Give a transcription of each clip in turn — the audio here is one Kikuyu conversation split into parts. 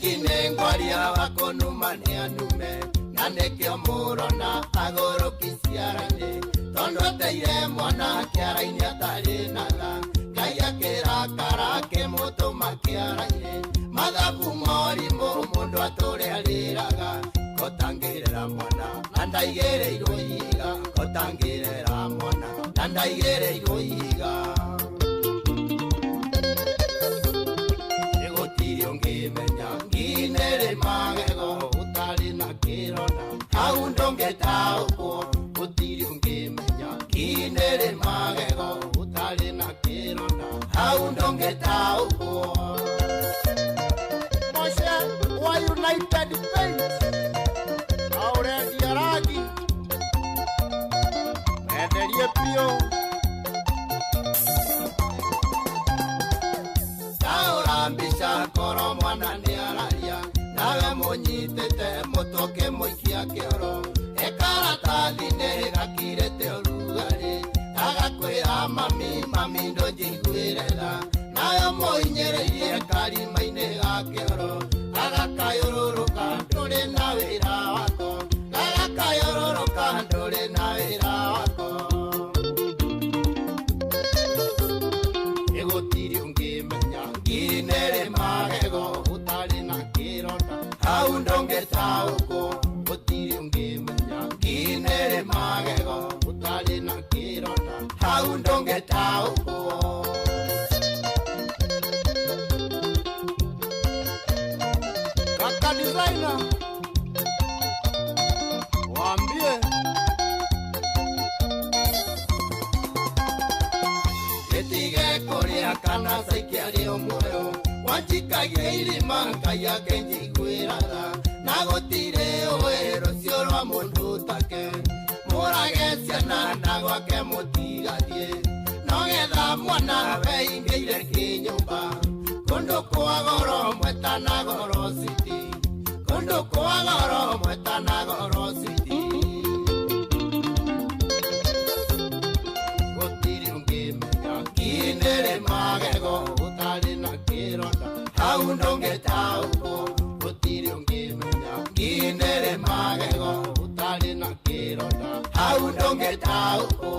Saiki nĩ ngwaria wa kũnuma nĩ anume na nĩkĩo mũrona agũrũki ciara-inĩ tondũ ateire mwana kĩara-inĩ atarĩ na tha Ngai akĩrakara akĩmũtũma kĩara-inĩ mathabu morimũ mũndũ atũre arĩraga kotangĩrera mwana na ndaigĩrĩirwo ihiga kotangĩrera mwana na ndaigĩrĩirwo ihiga gũtirĩ ũngĩmenya nginĩrĩ magego ũtarĩ na kĩronda hau ndũngĩtaũkwo gũtirĩ ũngĩmenya nginĩrĩ magego ũtarĩ na kĩronda hau ndũngĩtaũkwo. Moshe wa United Paint aurendia rangi menderie biũ. Taũra mbica koro mwana nĩ araria nawe mũnyitĩte mũtwe ũkĩmũikia kĩoro ĩkaratathi-inĩ gakirĩte ũrugarĩ gagakwĩra mami mami ndũnjiguĩre tha nawe mũhinyĩrĩirie karima-inĩ ga kĩoro gagakayũrũrũka ndũrĩ na wĩra wako gagakayũrũrũka ndũrĩ na wĩra wako gũtirĩ ũngĩmenya nginĩrĩ magego ũtarĩ na kĩronda hau ndũngĩtaũkwo gũtirĩ ũngĩmenya nginĩrĩ magego ũtarĩ na kĩronda hau ndũngĩtaũkwo. Kaka designer waambie Gĩtige kũrĩa kana caikia arĩ o muoyo wanjikagia irima Ngai akĩnjiguĩra tha na gũtirĩ ũĩ rũciũ rwa mũndũ take mũrage ciana na gwake mũtigathiĩ nogetha mwana weingĩire kĩnyũmba kũndũ kwa goro mwetana goro city kũndũ kwa goro mwetana goro city gũtirĩ ũngĩmenya nginĩrĩ magego ũtarĩ na kĩronda hau ndũngĩtaũkwo gũtirĩ ũngĩmenya nginĩrĩ magego ũtarĩ na kĩronda hau ndũngĩtaũkwo.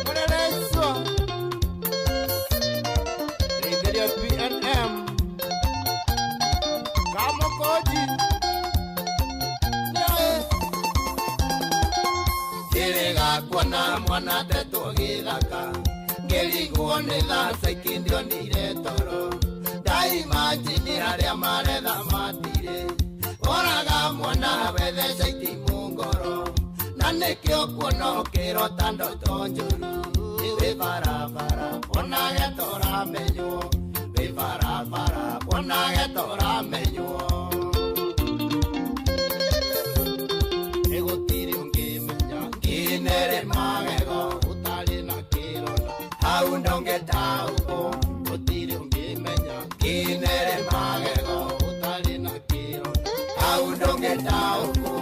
Mũrereswa rĩngĩria PNM Kamokoji nĩoĩ Njĩrĩga kuona mwana atetwo gĩthaka ngĩrigwo nĩ tha caiki ndionire toro ndaimanjini arĩa maretha matirĩ oraga mwana wethe caitimũ ngoro na nĩkĩo kuona ũkĩrota ndoto njũru wĩ barabara onage toramenywo wĩ barabara onage toramenywo gũtirĩ ũngĩmenya nginĩrĩ magego ũtarĩ na kĩronda hau ndũngĩtaũkwo gũtirĩ ũngĩmenya nginĩrĩ magego ũtarĩ na kĩronda hau ndũngĩtaũkwo.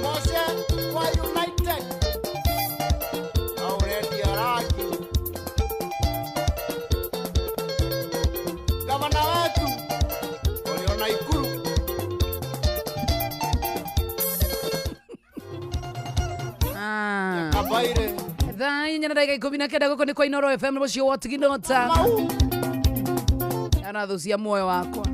Moshe wa United aurendia rangi gavana wetu ũrĩ o Naikuru. Ah. Kabaire Thaa inya na ndagĩka 19 gũkũ nĩ kwa Inoro FM mũciĩ wa Tiginota mau ana thũ cia muoyo wakwa.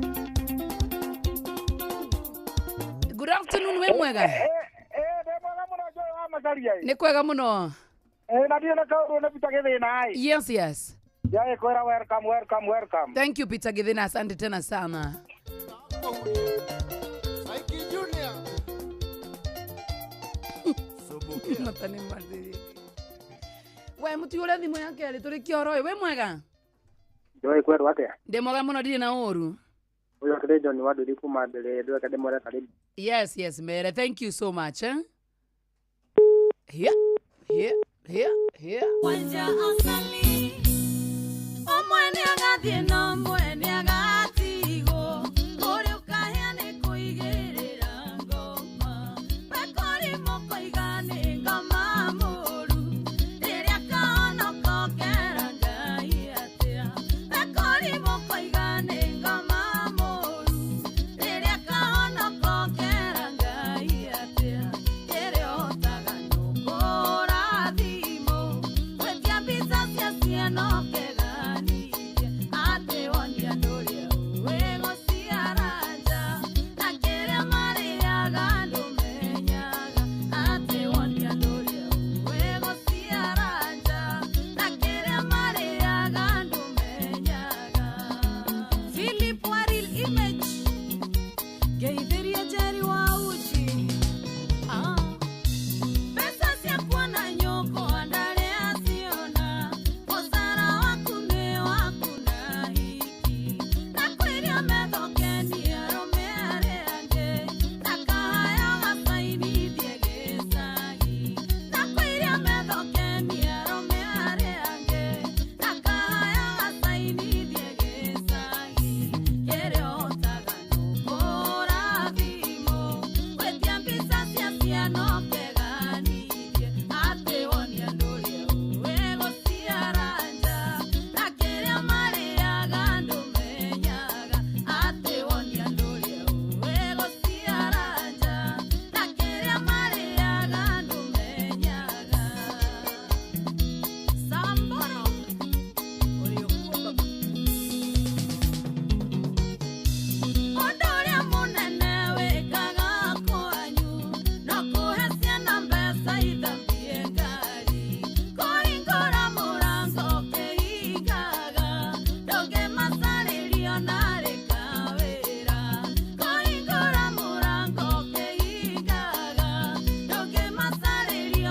Good afternoon, wĩ mwega? Ndĩ mwega mũno Joy wa Macaria ĩ. Nĩ kwega mũno. Na ndirĩ na kaũndũ nĩ Peter Gĩthĩna ĩ. Yes. Ndiagĩ kwĩra welcome, welcome, welcome. Thank you Peter Githina, asante tena sana. Saiki Junior Subukia Matani mathiri. We mũtiũre thimũ ya kerĩ tũrĩ kĩoro ũyũ wĩ mwega? Joy kwerwo atĩa? Ndĩ mwega mũno ndirĩ na ũru. Ũyũ akĩrĩ John wa Ndũri kuma mbere ndweka ndĩmwĩre karibu. Yes, Mere. Thank you so much. Eh? Here, here, here, here. Wanja asali Omwe nĩ agathiĩ na ũmwe nĩ agatigwo Ũrĩa ũkahĩa nĩ kũigĩrĩra ngoma Wekũrimũ kũiga nĩ ngoma.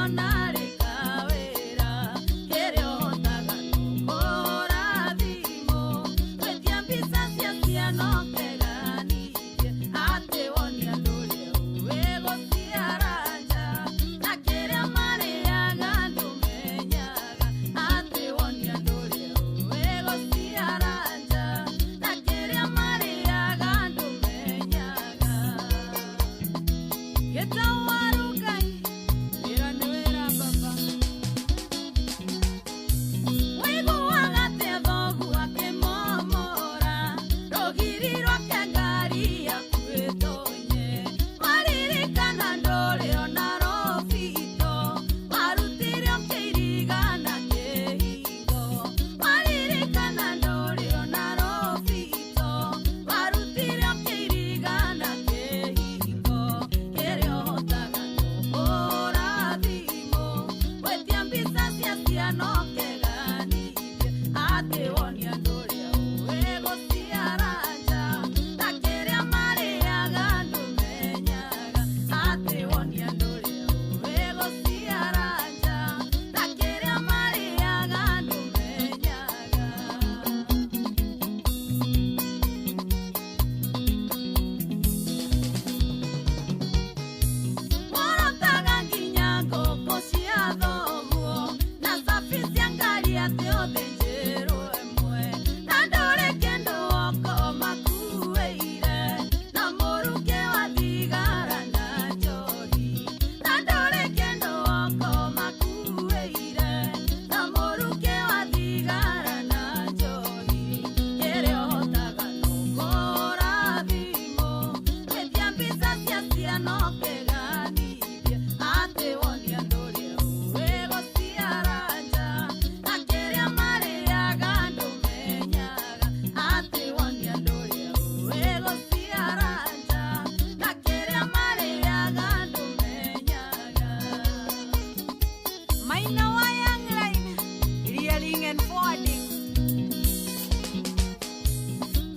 Ona rĩ kawĩra kĩrĩa ũhotaga kũhũra thimũ gwĩtia mbica cia ciana ũkeganithie atĩ wone andũ ũrĩa ũĩ gũciara nja na kĩrĩa marĩaga ndũmenyaga atĩ wone andũ ũrĩa ũĩ gũciara nja na kĩrĩa marĩaga ndũmenyaga. Gĩtawaru Ngai wĩra nĩ wĩra baba. Waiguaga atĩa thoguo akĩmomora rũgiri rwake ngari yaku ĩtonye waririkana ndũrĩ ona rũbito warutire ũkĩiriga na kĩhingo waririkana ndũrĩ ona rũbito warutire ũkĩiriga na kĩhingo kĩrĩa ũhotaga kũhũra thimũ gwĩtia mbica cia ciana ũkeganithie atĩ wone andũ ũrĩa ũĩ gũciara nja na kĩrĩa marĩaga ndũmenyaga atĩ wone andũ ũrĩa ũĩ gũciara nja na kĩrĩa marĩaga ndũmenyaga. Worotaga nginya ngũkũ cia thoguo na cabi cia ngari atĩ ũthĩnjĩrwo ĩmwe na ndũrĩ kĩndũ ũkomakuĩire na mũrukĩ wa thigara na njohi na ndũrĩ kĩndũ ũkomakuĩire na mũrukĩ wa thigara na njohi kĩrĩa ũhotaga no kũhũra thimũ gwĩtia mbica cia ciana ũkeganithie atĩ wone andũ ũrĩa ũĩ gũciara nja na kĩrĩa marĩaga ndũmenyaga atĩ wone andũ ũrĩa ũĩ gũciara nja na kĩrĩa marĩaga ndũmenyaga. Maina wa Young Line, reeling and forwarding.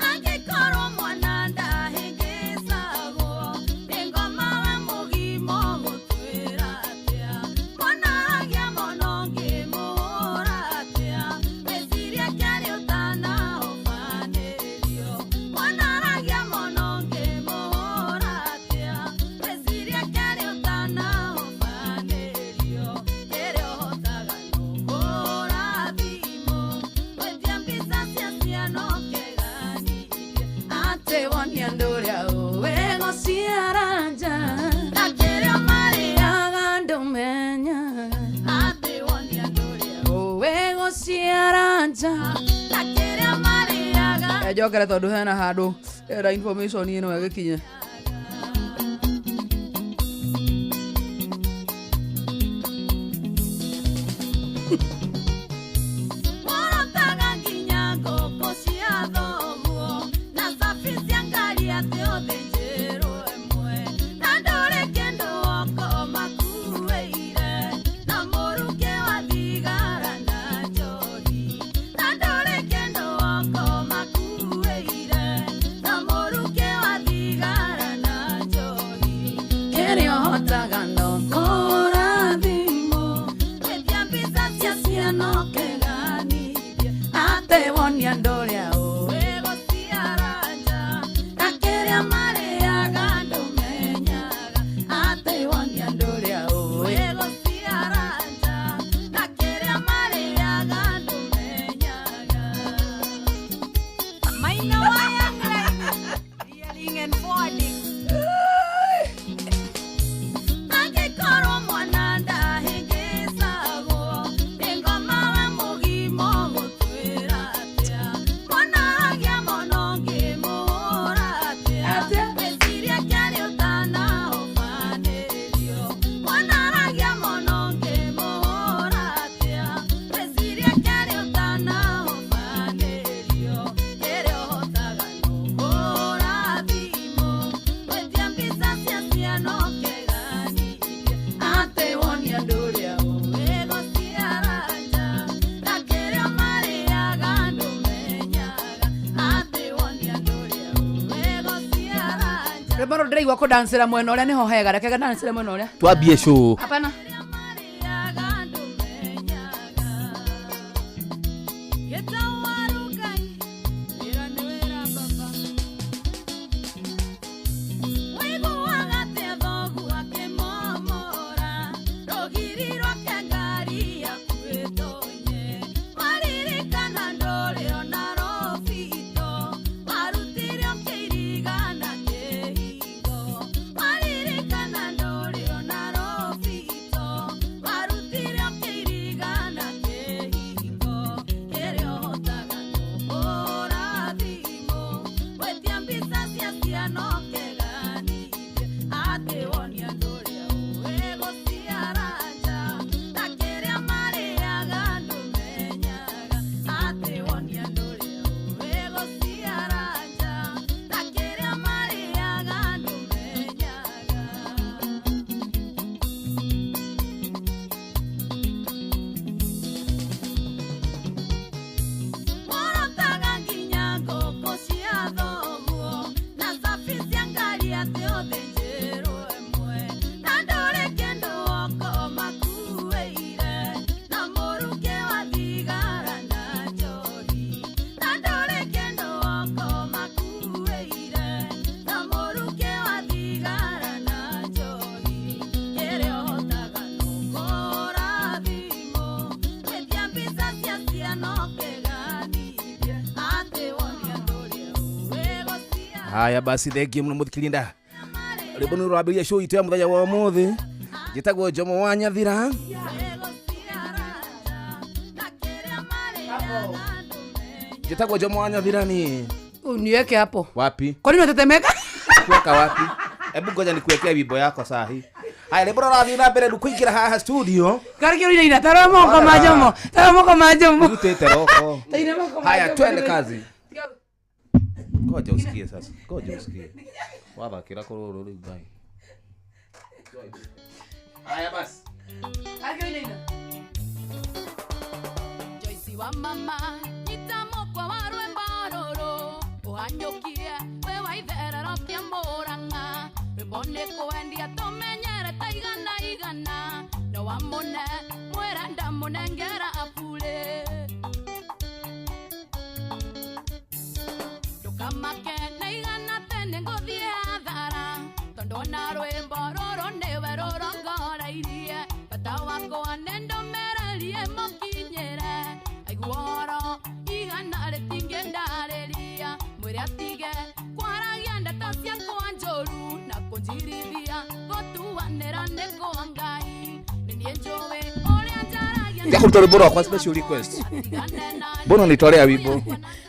Angĩkorwo mwana ndahĩngĩcagwo nĩ ngoma we mũgima ũgũtwĩra atĩa mwana agĩa mwana ũngĩmũhũra atĩa meciria kĩarĩ ũtanaũbanĩrio mwana aragĩa mwana ũngĩmũhũra atĩa meciria kĩarĩ ũtanaũbanĩrio kĩrĩa ũhotaga no kũhũra thimũ gwĩtia mbica cia ciana ũkeganithie Atĩ wone andũ ũrĩa ũĩ gũciara nja na kĩrĩa marĩaga Aga ndũmenyaga atĩ wone andũ ũrĩa ũĩ gũciara nja. Na kĩrĩa marĩaga. Njokere tondũ hena handũ enda information ĩno ĩgĩkinye. Worotaga nginya ngũkũ cia thoguo na cabi cia ngari atĩ ũthĩnjĩrwo ĩmwe na ndũrĩ kĩndũ ũkomakuĩire na mũrukĩ wa thigara na njohi na ndũrĩ kĩndũ ũkomakuĩire na mũrukĩ wa thigara na njohi Kĩrĩa ũhotaga no kũhũra thimũ gwĩtia mbica cia ciana ũkeganithie atĩ wone andũ ũrĩa ũĩ ũĩ gũciara nja na kĩrĩa marĩaga ndũmenyaga atĩ wone andũ ũrĩa ũĩ ũĩ gũciara nja na kĩrĩa marĩaga ndũmenyaga. Maina wa Young Line, reeling and forwarding. Angĩkorwo mwana ndahĩngĩcagwo nĩ ngoma we mũgima ũgũtwĩra atĩa mwana agĩa mwana ũngĩmũhũra atĩa Atĩa? meciria kĩarĩ ũtanaũbanĩrio mwana aragĩa mwana ũngĩmũhũra atĩa meciria kĩarĩ ũtanaũbanĩrio kĩrĩa ũhotaga no kũhũra thimũ gwĩtia mbica cia ciana ũkeganithie atĩ wone andũ ũrĩa ũĩ ũĩ gũciara nja na kĩrĩa marĩaga ndũmenyaga atĩ wone andũ ũrĩa ũĩ gũciara nja Rwĩmbo rũrũ ndĩraigua kũdancĩra mwena ũrĩa nĩho hega reke ndancĩre mwena ũrĩa. Twambie show. Hapana. Haya basi thengiũ mũno mũthikĩrĩria rwĩmbo nĩ rwambĩrĩria show itũ ya mũthenya wa ũmũthĩ. Njĩtagwo Jomo wa Nyathira. Njĩtagwo Jomo wa Nyathira ni. Uniweke hapo. Wapi? Kwa nini unatetemeka? Kuweka wapi? Hebu ngoja nikuwekee wimbo yako saa hii. Haya rwĩmbo rũrathiĩ na mbere rĩu kũingĩra haha studio. Kariki unaina tara moko majomo. Tara moko majomo. Rutĩte roko. Taina moko. Haya twende kazi. Ngoja usikie sasa. Ngoja usikie. Wathakĩra kũrũrũ rĩu Ngai. Haya basi. Kariki unaina. Joyce wa mama nyitamokwa wa rwĩmbo rũrũ ũhanyũkie wĩ wa itherero kĩa Mũrang'a rwĩmbo nĩ kwendia tũmenyere ta igana igana no wamũne mwĩra ndamũnengera abũrĩ ndũkamake na igana tene ngũthiĩ hathara tondũ ona rwĩmbo rũrũ nĩwe rũrongoreirie bata wakwa nĩ ndũmĩrĩrie mũkinyĩre aiguoro igana rĩtingĩndarĩria mwĩre atige kwaragia ndeto ciakwa njũru na kũnjirithia gũtuanĩra nĩ kwa Ngai nĩ niĩ njũĩ ũrĩa njaragia. Njakũruta rwĩmbo rwakwa special request. Mbona unitolea wimbo?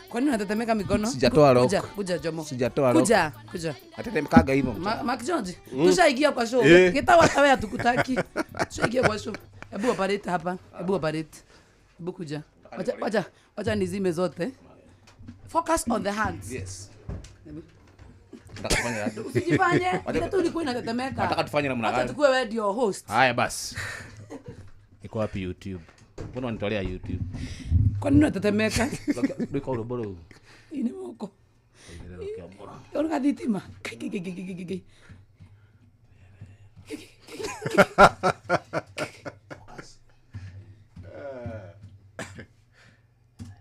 Kwa nini unatetemeka mikono? Sijatoa rock. Kuja, kuja Jomo. Sijatoa rock. Kuja, kuja. Natetemekaga hivyo. Mark George, tushaingia kwa show. Getawa tawe hatukutaki. Tushaingia kwa show. Hebu operate hapa. Hebu operate. Hebu kuja. Wacha wacha wacha nizime zote. Focus on the hands. Yes. Nataka tufanye aje? Usijifanye. Ile tu ulikuwa inatetemeka. Nataka tufanye namna Wacha gani? tukue wewe ndio host. Haya basi. Iko wapi YouTube? Mbona unitolea YouTube? Kwa nini unatetemeka? Rwĩka rwĩmbo rũu. Ini moko. Ona thitima. Ki.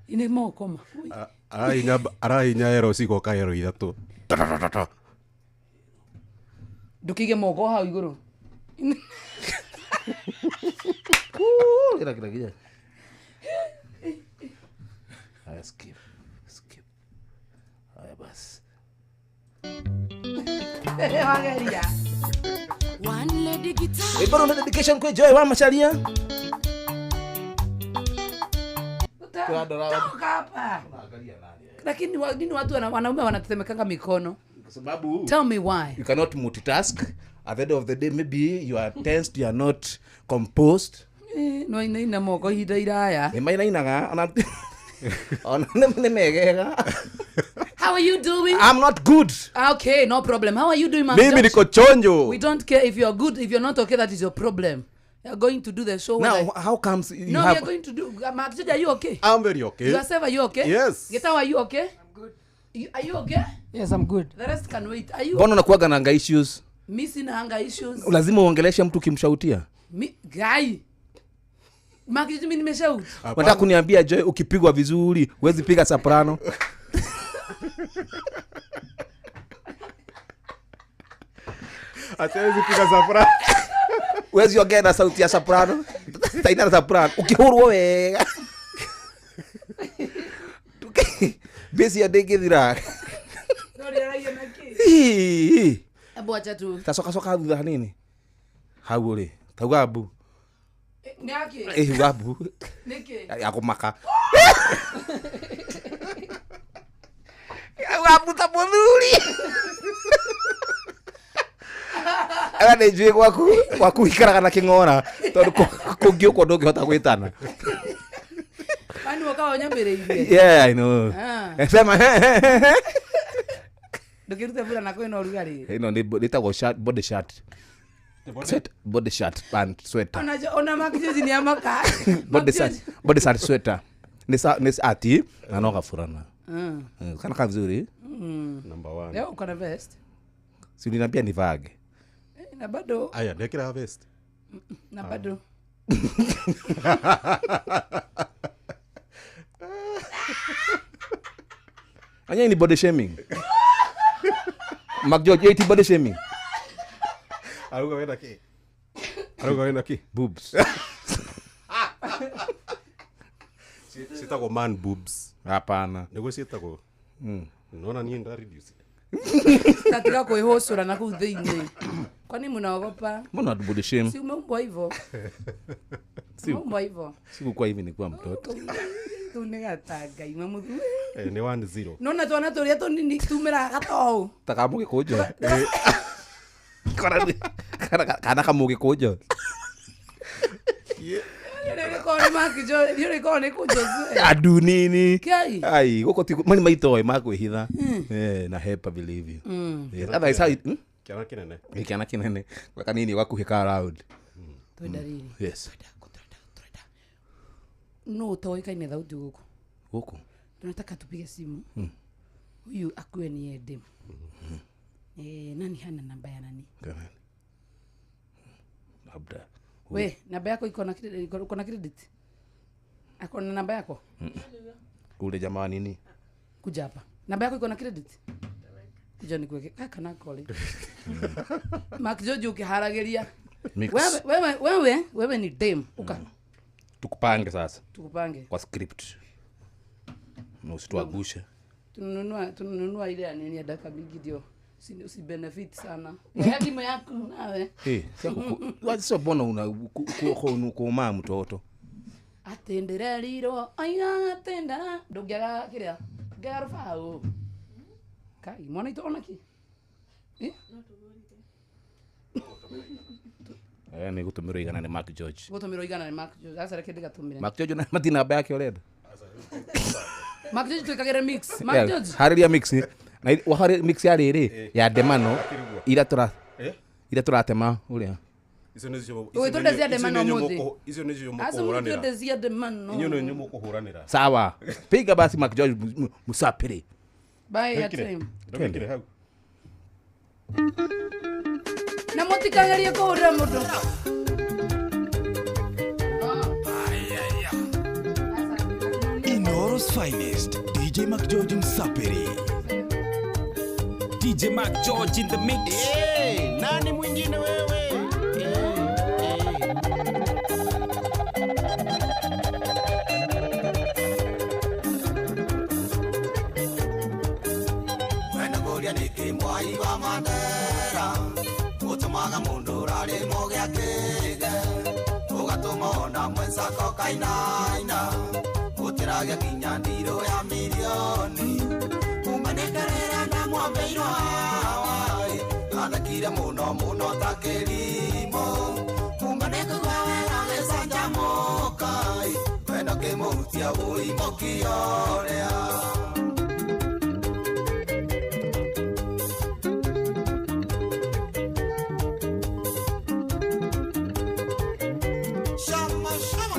Ini moko ma. Arahinya ero cigoka ero ithatũ. Ndũkĩige moko hau igũrũ. Kira kira kira. Haya skip. Skip. Haya basi. Wageria. One lady guitar. Rwĩmbo rũu nĩ dedication kwĩ Joy wa Macharia. Toka hapa. Lakini nini watu wanaume wanatetemekanga mikono? Kwa sababu Tell me why. you cannot multitask. At the end of the day maybe you are tensed, you are not composed. No inaina moko ihinda iraya. Nĩ mainainaga ona ona nĩ megega. How are you doing? I'm not good. Okay, no problem. How are you doing, Mark Mimi George? niko chonjo. We don't care if you're good, if you're not okay, that is your problem. We are going to do the show. Now how comes you No, have we are going to do. Mark George, are you okay? I'm very okay. Yourself, are you okay? Yes. Getawa, are you okay? I'm good. Are you okay? Yes, I'm good. The rest can wait. Are you? Mbona unakuwaga na anger issues? Mi sina anger issues. Lazima uongeleshe mtu ukimshautia. Mi guy. Mark George, mimi nimeshout. Unataka kuniambia Joy ukipigwa vizuri huwezi piga soprano? Hatuwezi piga soprano. Huwezi ongea na sauti ya soprano. Taina soprano. Ukihurwo wega. Basi ya ndĩngĩthira. No ndĩragia na kĩ? Hebu acha tu. Ta coka coka thutha hanini. Hau rĩ. Tauga mbu. Nĩ akĩ? Uga mbu. Nĩkĩ? Ya kũmaka. Uga mbu ta mũthuri. Ega nĩ njũĩ gwaku ikaraga na kĩng'ora tondũ kũngĩũkwo ndũngĩhota gwĩtana. Kwani woka ũnyambĩrĩirie? Yeah, I know. Sema. Ndũkĩrute burana kwĩna ũrugarĩ. Ĩno nĩ ĩtagwo shirt, body shirt. Sweat, body shirt and sweater. Ona Mark George nĩ amaka. Body shirt sweater. Ni ati na no gaburana. Kana ka vizuri. Number 1. Leo uko na vest? Si uliniambia nivage. Na bado. Aya, ndekira vest. Na bado. Anya ni body shaming. Mark George, iti body shaming. Aruga wena ki. Aruga wena ki. Boobs. Ciĩtagwo man boobs. Hapana. Nĩguo ciĩtagwo. Nona niĩ nda reduce. Tatiga kwĩhũcũra na kũu thĩinĩ. Kwani mnaogopa? Mbona watu shame? Si umeumbwa hivyo. Si Umeumbwa hivyo. Sikukuwa hivi nikuwa mtoto. Kau nĩ gatanga ima mũthu. Eh, nĩ 1-0. Nona twana tũrĩa tũnini tumĩraga gatoũ. Ta kamũgĩkũnjo. Kana kamũgĩkũnjo. Andu nini. Kai. Ai, gũkũ ti mani maitoĩ ma kwĩhitha. Eh, na hepa vilivyo. Otherwise how Kĩana kĩnene. Nĩ kĩana kĩnene. Kwa kanini gakuhĩ ka round. Twenda rĩrĩ. Yes. Twenda. No ũtoĩkaine thauti gũkũ. Gũkũ. Tunataka tupige simu. Huyu akuwe ni Edem. Eh, nani hana namba ya nani? Labda. We, namba yako iko na credit, uko na credit? Ako na namba yako? Ule jamaa nini? Kuja hapa. Namba yako iko na credit? Kuja nikuweke. Kaka na call. Mark George ukiharageria. Wewe wewe ni dem. Uka. Tukupange sasa. Tukupange. Kwa script. Na usituagushe. Tununua ile ya nini ya dakika mingi ndio. Usi benefit sana. Hadi yako nawe. Eh, sio bona una kuuma mtoto. Atendereriro aina atenda ndũngĩaga kĩrĩa ndũngĩaga rũbaũ. Kai mwana itũ ona kĩ? Eh? Eh, nĩ gũtũmĩrwo igana nĩ Mark George. Gũtũmĩrwo igana nĩ Mark George. Aca reke ndĩgatũmĩre. Mark George na mati namba yake ũrenda. Mark George twĩkagĩre mix. Mark George. Harĩria mix. Na wahari mix ya rĩrĩ ya demano ira tũra. Ira tũratema ũrĩa. Icio nĩcio. Ũgĩtũnde cia demano ũmũthĩ. Icio nĩcio Aca mũkũhũranĩra. mũtũnde cia demano. Inyuĩ nĩ inyuĩ mũkũhũranĩra. Sawa. Piga basi Mark George musapiri. Bye ya time. Ndũgĩkĩre hau. Na mũtikagerie kũhũrĩra mũndũ. Inoro's finest, DJ Mark George Msapiri. DJ Mark George in the mix. Hey, nani mwingine wewe? Wena niki mwai wa Mandera. Utumaga mundu rari moge akige. Ugatuma ona mwenzako kainaina. Utiragia kinya ndiro ya milioni. Umanekerera na mwambeirwo hawa. Athakire muno muno ta kĩrimũ. Umanekagwa wega gĩcanjamũka. Wendo kĩmũhutia ũimũkio ũrĩa. Shama, shama.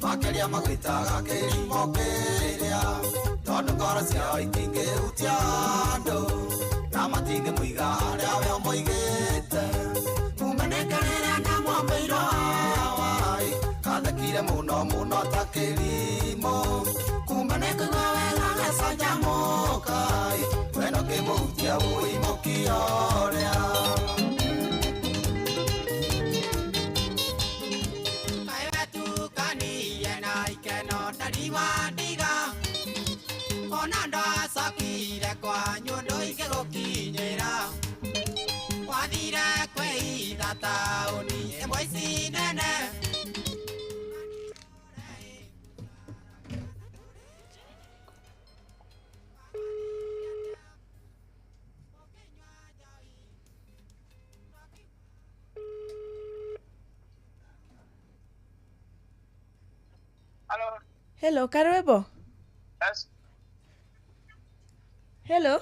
Makeria magwĩtaga kĩrimũ kĩrĩa tondũ ngoro ciao itingĩhutia andũ na matingĩmũiga harĩa we ũmũigĩte. Mumenekerera na mwambĩirwo hawa athekire mũno mũno ta kĩrimũ. Kumanĩkagwo wega gĩcanjamũka wendo kĩmũhutia ũimũkio ũrĩa. Hello, Karwebo. Yes. Hello.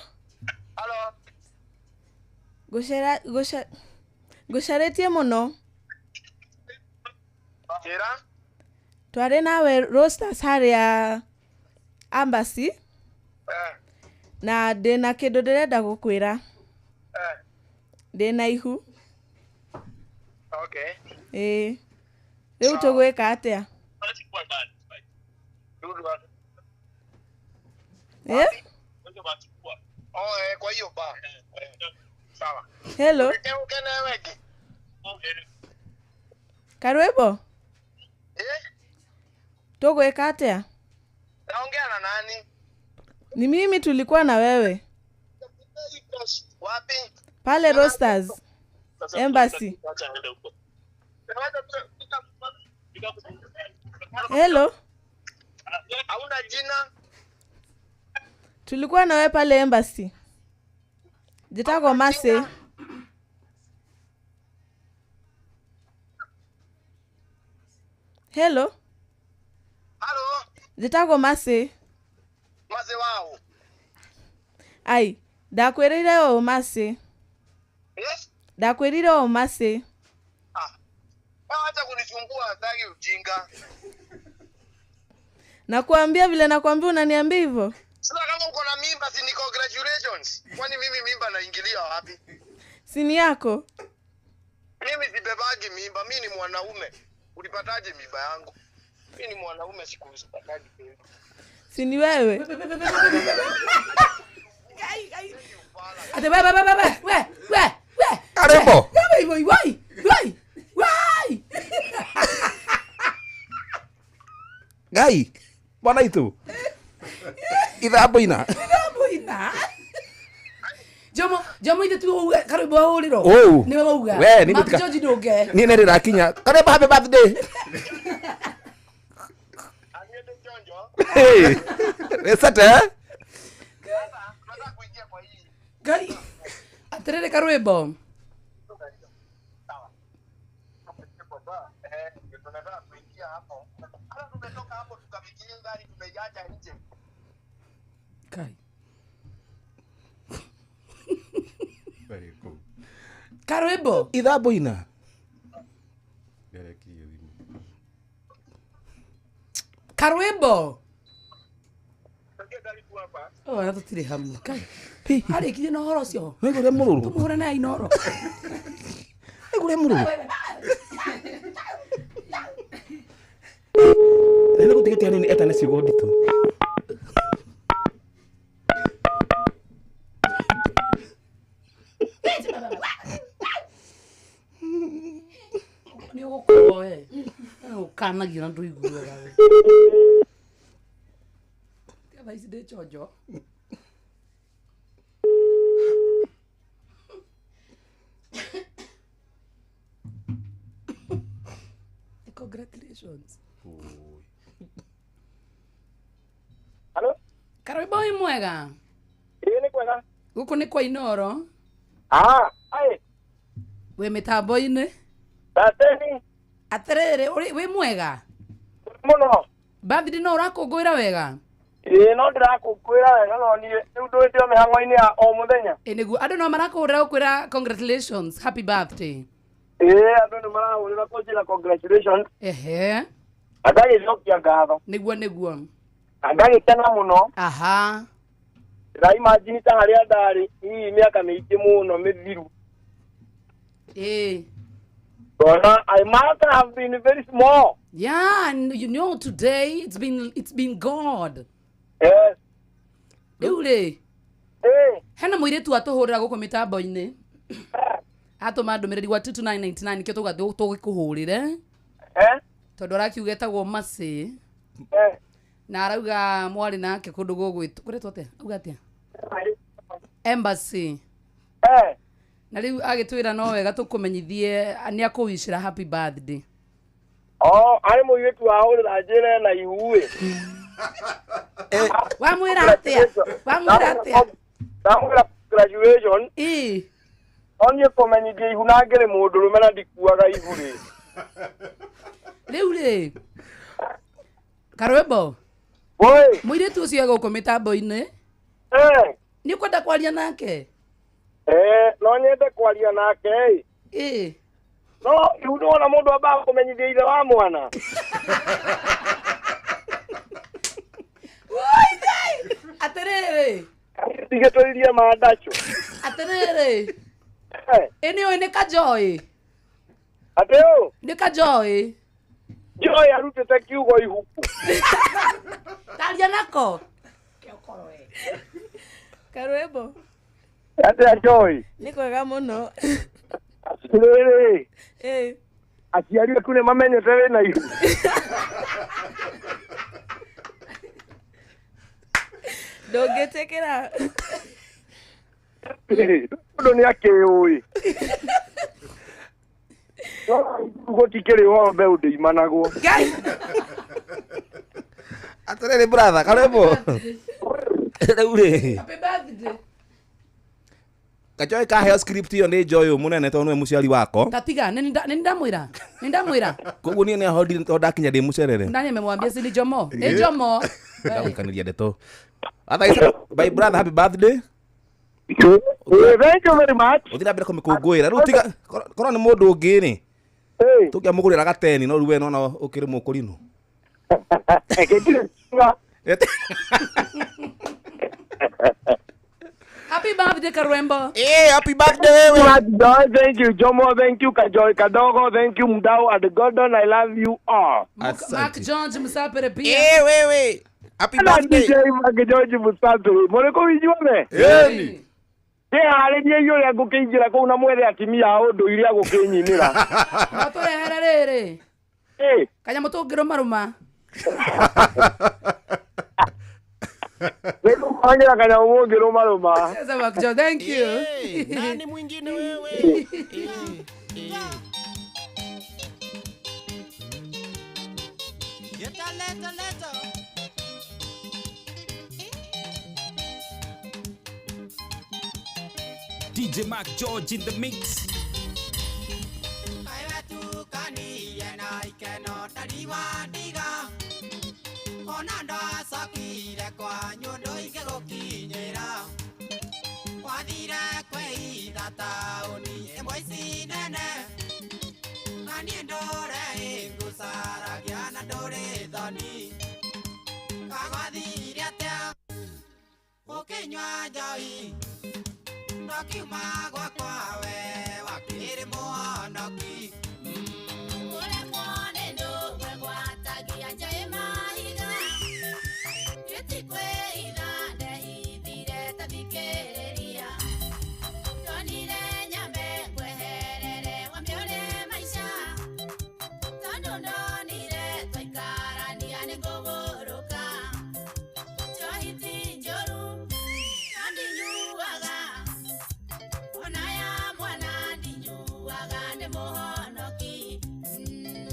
Hello. Ngũcaretie mũno. Njĩra. Twarĩ nawe Roasters harĩa Embassy. Na ndĩna kĩndũ ndĩrenda gũkwĩra. Ndĩna ihu. Okay. Ĩĩ. Rĩu tũgwĩka atĩa? Eh? Oh, kwa hiyo ba. Sawa. Hello. Karwebo. Eh? Tugwika atia? Naongea na nani? Ni mimi tulikuwa na wewe. Wapi? Pale Roasters. Embassy. Hello. Hauna jina? Tulikuwa na wewe pale embassy. Jitagwo Mercy. Hello. Hello. Jitagwo Mercy. Mercy wao. Ai, ndakwĩrĩire ũũ Mercy. Yes? Ndakwĩrire ũũ Mercy. Ah. Acha kunisumbua, hataki ujinga. Nakuambia vile nakuambia unaniambia hivyo. Sasa kama uko na mimba si ni congratulations. Kwani mimi mimba naingilia wapi? Si ni yako? Mimi sibebagi mimba, mimi ni mwanaume. Ulipataje mimba yangu? Mimi ni mwanaume sikupataje mimba. Si ni wewe? Ate we we we we we we. Karebo. Woi woi woi. Woi. Ngai. Bwana itu. Ithambo ina. Ithambo ina. Jomo, Jomo ithe tu karwimbo ahũrĩrwo. Nĩwe wauga. We, ni Mark George ndũnge. Niĩ nĩ rĩrakinya. Karwimbo happy birthday. Hey. Resete. Ngai. Atĩrĩrĩ karwimbo. Kai. Very cool. Karwimbo. Ithambo ina. Karwimbo. Oh, na tutire hamwe. Kai. Arĩkirie na ũhoro ũcio. Nĩngũrĩa mũrũrũ. Tũmũhũre na Inooro. Nĩngũrĩa mũrũrũ. Nĩ gũtigĩte hanini etane ciugo nditũ. Nĩ ũgũkorwo we. Ũkanagia na ndũiguaga we. Tiga thaa ici ndĩ chonjo. Congratulations. Hello? Karwimbo wĩ mwega? Ĩĩ nĩ kwega. Gũkũ nĩ kwa Inooro. Ah, ai. Wĩ mĩtambo-inĩ? Tateni. Atĩrĩrĩ, wĩ mwega? Mũno. Birthday no ũrakũngũĩra wega? Ĩĩ no ndĩrakũngũĩra wega no niĩ rĩu ndũĩte o mĩhang'o-inĩ ya o mũthenya. Ĩĩ nĩguo andũ no marakũhũrĩra gũkwĩra congratulations, happy birthday. Ĩĩ andũ nĩ marahũrĩra kũnjĩra congratulations. Ehe. Ngagĩcokia ngatho. Nĩguo nĩguo. Ngagĩkena mũno. Aha. Ndĩraimagine ta harĩa ndarĩ hihi mĩaka mĩingĩ mũno mĩthiru. Ĩĩ. Ngona I must have been very small. Yeah, and you know today it's been God. Yes. Rĩu rĩ. Ĩĩ. Hena mũirĩtu atũhũrĩra gũkũ mĩtambo-inĩ. Atũma ndũmĩrĩri gwa 22999 nĩkĩo tũga tũgĩkũhũrĩre. Eh? Tondũ arakiuga etagwo Mercy. Eh. Na arauga mwarĩ nake kũndũ gũgwĩtwo kũretwo atĩa? Auga atĩa? Embassy. Eh. Na rĩu agĩtwĩra no wega tũkũmenyithie nĩ akũwicĩra happy birthday. Oh, arĩ mũirĩtu wahũrĩra njĩra ĩna ihu ĩ. Wamwĩra atĩa? Wamwĩra atĩa? Ndamwĩra congratulations. Ĩĩ. No niĩ kũmenyithia ihu na ngĩrĩ mũndũrũme na ndikuaga ihu rĩ. Rĩu rĩ. Karwimbo. Woi. Mũirĩtu ũcio e gũkũ mĩtambo-inĩ. Eh. Nĩ ũkwenda kwaria nake? Eh, no nyende kwaria nake ĩ. Ĩĩ. No ihu nĩwona mũndũ ambaga kũmenyithia ithe wa mwana. Woi Ngai. Atĩrĩrĩ. Tigĩtũririe mandacu. Atĩrĩrĩ. Ĩ nĩ ũĩ nĩ Kajoĩ? Atĩ ũ? Nĩ Kajoĩ. Joy arutĩte kiugo ihuku. Taria nako. Karwebo. Atĩa Joy? Nĩ kwega mũno. Atĩrĩrĩ. Eh. Aciari aku nĩ mamenyete wĩna ihu. Ndũngĩtĩkĩra. Mũndũ nĩ akĩũĩ. Gũtikĩrĩ ũhoro mbeũ ndĩimanagwo. Atĩrĩrĩ brother, karwebo. Rĩu rĩ. Happy birthday. Kajoy kaheo script ĩyo nĩ Joy ũyũ mũnene tondũ nĩwe mũciari wako. Tatiga, nĩ ndamwĩra. Nĩ ndamwĩra. Koguo niĩ nĩahodire tondũ ndakinya ndĩ mũcerere. Nani amemwambia si ni Jomo? Ni Jomo. Ndagũikanĩria ndeto. Otherwise, my brother, happy birthday. Thank you very much. Ũthiĩ na mbere kũmĩkũngũĩra. Rĩu tiga korwo nĩ mũndũ ũngĩ rĩ. Tũngĩamũgũrĩra gateni no rĩu we nona ũkĩrĩ mũkũrinũ. Happy birthday Karwembo. Eh, happy birthday wewe. Thank you Jomo, thank you Kajoy Kadogo, thank you Mdau and Gordon, I love you all. Mark George Musapere pia. Eh, wewe. Happy birthday. DJ Mark George Musapere. Mureko inyuothe? Ĩni. Ndĩharĩrie ũrĩa ngũkĩingĩra kũu na mwethe atumia a ũndũire a gũkĩnyinĩra. No tũrehere rĩrĩ. Eh. Kanyamũ tũngĩrũmarũma. Nĩngũkũhanyĩra kanyamũ mũngĩrũmarũma. Sasa Mark George, thank you. Nani mwingine wewe? Leta leta leta. DJ Mark George in the mix.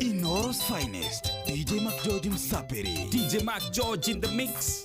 Inoro's finest, DJ Mark George Msapiri. DJ Mark George in the mix.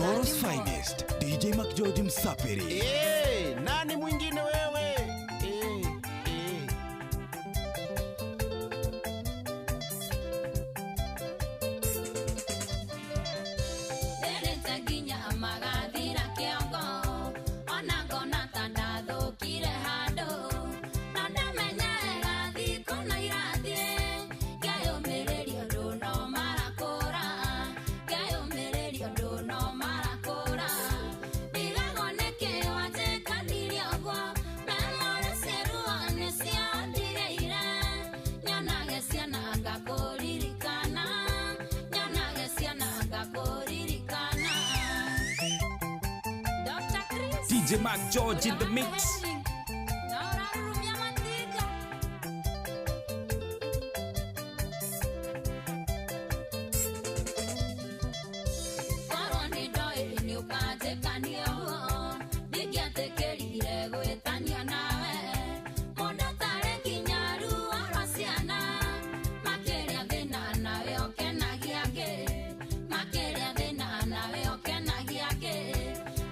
Inooro's finest, DJ McGeorge Msapiri. Eh, nani mwingine wewe? Eh, eh. Nderete nginya magathira kĩongo ona ngona ta ndathũkire handũ no ndamenyerera thikũ na irathiĩ ngeyũmĩrĩria ũndũ no marakũra ngeyũmĩrĩria ũndũ no marakũra ndigagwo nĩkĩ wanjĩkanirie ũguo memore ciĩruo nĩciathireire nyonage ciana ngakũririkana nyonage ciana ngakũririkana Dr. Chris DJ Mark George in the mix. Na ũrarurumia matinga korwo nĩ ndoĩ nĩ ũkanjĩkania ũguo ndingĩetĩkĩrire gwĩtania nawe mũndũ tarĩ nginya ruo rwa ciana makĩria thĩna nawe ũkenagia kĩ makĩria thĩna nawe ũkenagia kĩ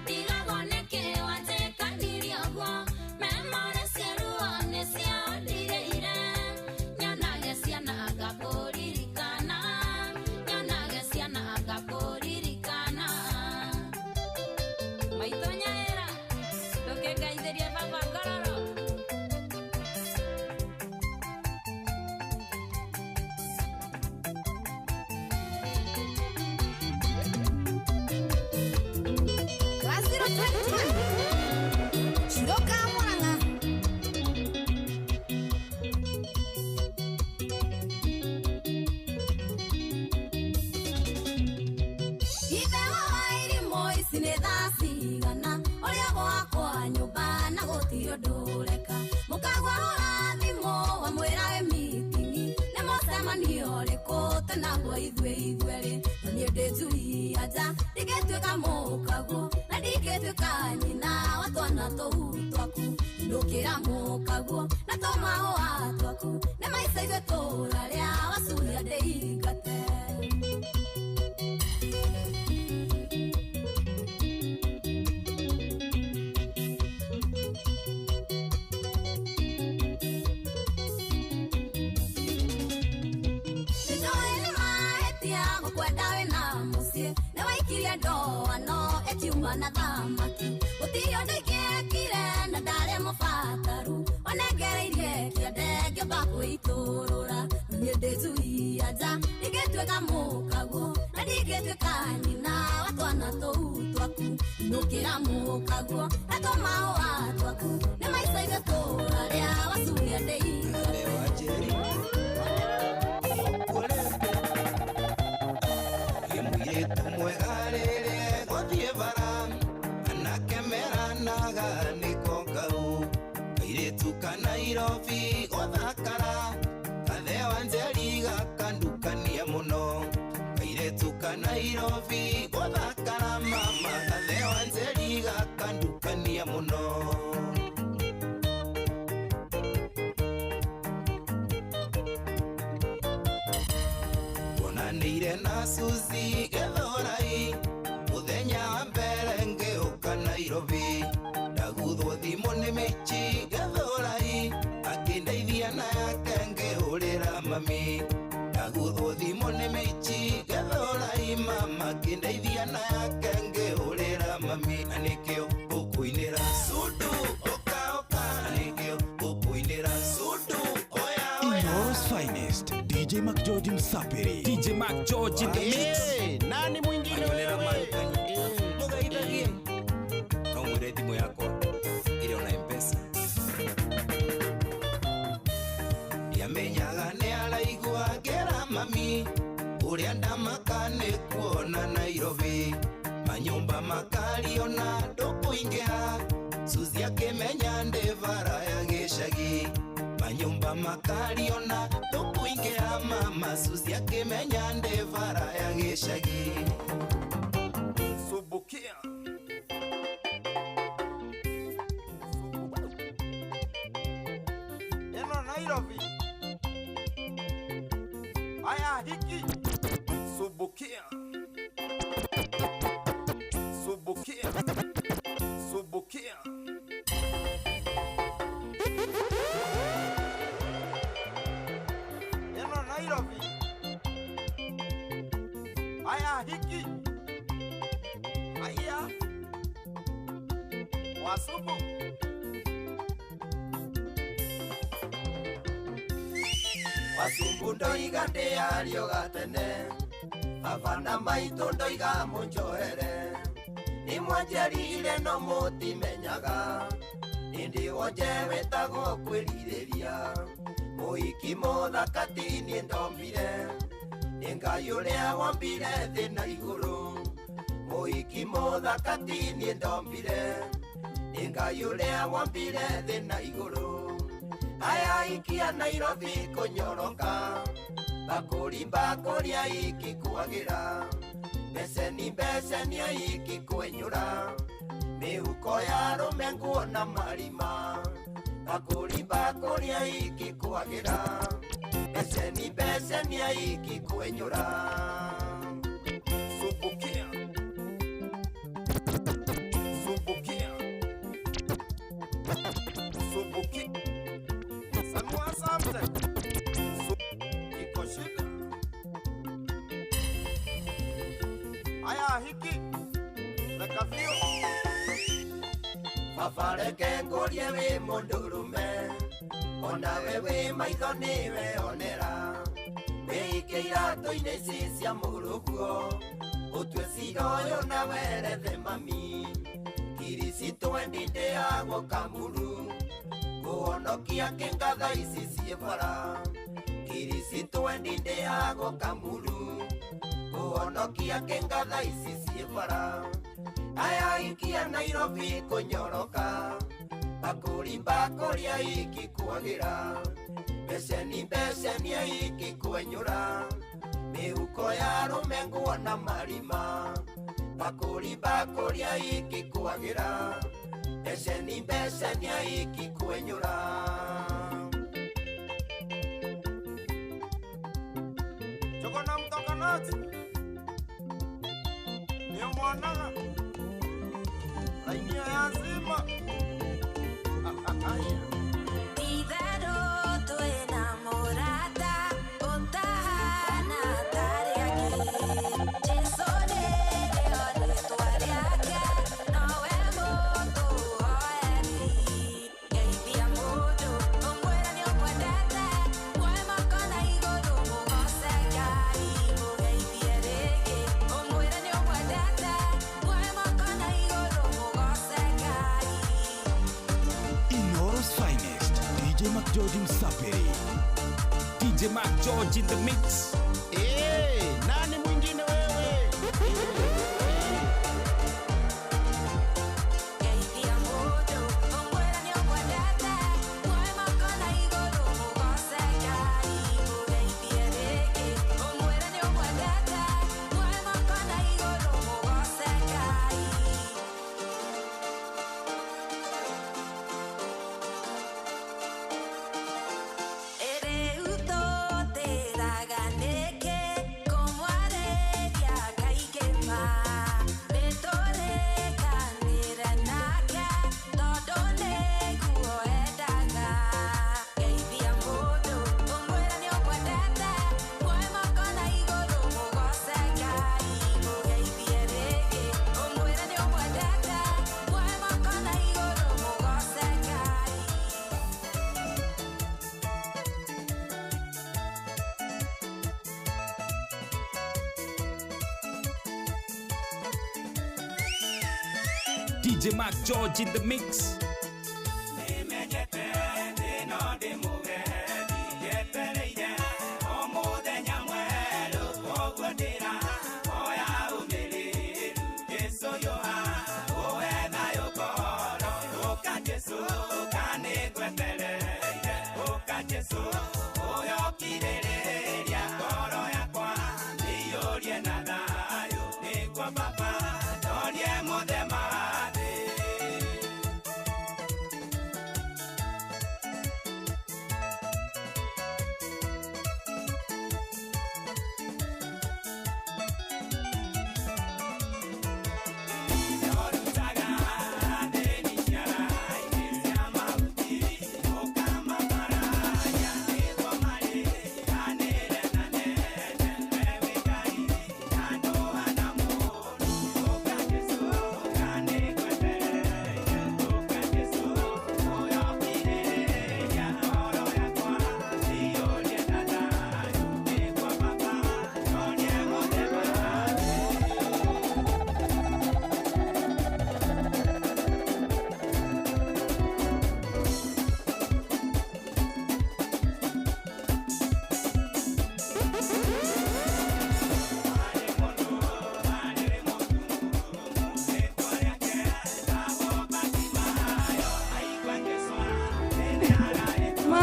ndigagwo nĩkĩ wanjĩkanirie ũguo memore ciĩruo nĩciandirĩire nyonage ciana ngakũririkana nyonage ciana ngakũririkana maitũ nyaĩra ndũkĩngaithĩrie baba ngororo Class 021. Shiroka Murang'a. Ithe wa irimũ ici nĩ thaa cigana ũrĩa gwakwa nyũmba na gũtirĩ ũndũ ũreka mũkagwa hũra thimũ wamwĩra wĩ mitingi nĩ mũcemanio ũrĩkũ twĩnaguo ithuĩ ithuerĩ na niĩ ndĩ njui anja ndingĩtuĩka mũkaguo na ndingĩtuĩka nyina wa twana tũu twaku ndũkĩra mũkaguo na tũmahũa twaku nĩ maica ithuĩ tũrarĩa wacuria ndĩingate. Nĩnjũĩ nĩ mahĩtia gũkwenda wĩna mũciĩ nĩwaikirie ndoano ĩkiuma na thamaki gũtirĩ ũndũ ingĩekire na ndarĩ mũbataru wanengereirie kĩande ngĩamba kwĩitũrũra niĩ ndĩ njui anja ndingĩtuĩka mũkaguo na ndingĩtuĩka nyina wa twana tũu twaku inũkĩra mũkaguo na tũmahũa twaku nĩ maica ithuĩ tũrarĩa wacuria ndĩingate. Mũirĩtu mwega rĩrĩa egũthiĩ bara anake meranaga nĩko kau kairĩtu ka Nairobi gũthakara kathewa njeri gakandukania mũno kairĩtu ka Nairobi gũthakara mama kathewa njeri gakandukania mũno. Tuonanĩire na Suzy Gĩthũrai mũthenya wa mbere ngĩũka Nairobi ndaguthwo thimũ nĩ Michi Gĩthũrai akĩndeithia na yake ngĩhũrĩra mami ndaguthwo thimũ nĩ Michi Gĩthũrai mama akĩndeithia na yake ngĩhũrĩra mami na nĩkĩo ngũkũinĩra Sudu ũka ũka na nĩkĩo ngũkũinĩra Sudu oya oya. Inooro's finest, DJ McGeorge Msapiri. DJ Mark George in the mix. Eh, nani mwingine Anyonera wewe? maĩ Eh, mũgeithagie no mwĩre thimũ yakwa ĩrĩ ona mpesa ndiamenyaga nĩ araigua ngĩra mami ũrĩa ndamaka nĩ kuona Nairobi manyũmba makariona ndũkũingĩha Suzy akĩmenya ndĩ bara ya gĩcagi manyũmba makariona ndũkũingĩha mama Suzy akĩmenya ndĩ bara ya gĩcagi. Subukia. Eno Nairobi. Aya hiki. Subukia. Aya hiki. Aya. Wasubu. Wasumbu ndoiga ndĩario gatene baba na maitũ ndoiga mũnjohere nĩ mwanjarire no mũtimenyaga nĩndĩ wonje wĩtagwo kwĩrirĩria mũhiki mũthaka ti niĩ ndombire nĩ Ngai ũrĩa wombire thĩ na igũrũ mũhiki mũthaka ti niĩ ndombire nĩ Ngai ũrĩa wombire thĩ na igũrũ aya ikia Nairobi kũnyoroka bakũri bakũria ikikuagĩra beceni beceni ikikwenyũra mĩhuko ya arũme nguo na marima bakũri bakũria ikikuagĩra beceni beceni ikikwenyũra. Sumbukia. Sumbukia. Sumbukia. Sanua samte. Iko shida. Aya hiki. Lekavio. Baba reke ngũrie wĩ mũndũrũme onawe wĩ maitho nĩwe onera wĩike iratũ-inĩ ici cia mũrũguo ũtue cira ũyũ na werethe mami kiricitũ endi ndĩagwo kamuru kũhonokia kĩngatha ici ciĩ bara kiricitũ endi ndĩagwo kamuru kũhonokia kĩngatha ici ciĩ bara aya ikia Nairobi kũnyoroka bakũri bakũria ikikuagĩra beceni beceni ikikwenyũra mĩhuko ya arũme nguo na marima bakũri bakũria ikikuagĩra beceni beceni ikikwenyũra. Jogona mtokanati. Nĩ mwanaga. Laini ya nzima. Itherũ twĩna mũrata ũtahana tarĩ angĩ Jesũ nĩrĩo rĩtwa rĩake nowe mũtũhoeri geithia mũndũ ũmwĩre nĩũmwendete muoe moko na igũrũ mũgoce Ngai mũgeithie rĩngĩ ũmwĩre nĩũmwendete muoe moko na igũrũ mũgoce Ngai. Inoro's finest, DJ McGeorge Msaperi. DJ Mac George in the mix. Eh, nani mwingine wewe? Geithia mũndũ ũmwĩre nĩũmwendete muoe moko na igũrũ mũgoce Ngai mũgeithie rĩngĩ ũmwĩre nĩũmwendete muoe moko na igũrũ mũgoce Ngai. Rĩu tũtĩraga nĩkĩ kũmwarĩria kaingĩ ma nĩtũrĩkanĩre nake tondũ nĩguo endaga geithia mũndũ ũmwĩre nĩũmwendete muoe moko na igũrũ mũgoce Ngai mũgeithie rĩngĩ ũmwĩre nĩũmwendete muoe moko na igũrũ mũgoce Ngai. DJ Mac George in the mix. Nimenyete thĩna ndĩmũgendi njetereire o mũthenya mwerũ koguo ndĩra oya ũmĩrĩru Jesũ yũha ũhe thayũ ngoro ũka Jesũ ũka nĩngwetereire ũka Jesũ ũyokirĩrĩria ngoro yakwa nĩiyũrie na thayũ nĩguo Baba ndorie mũthema thĩ.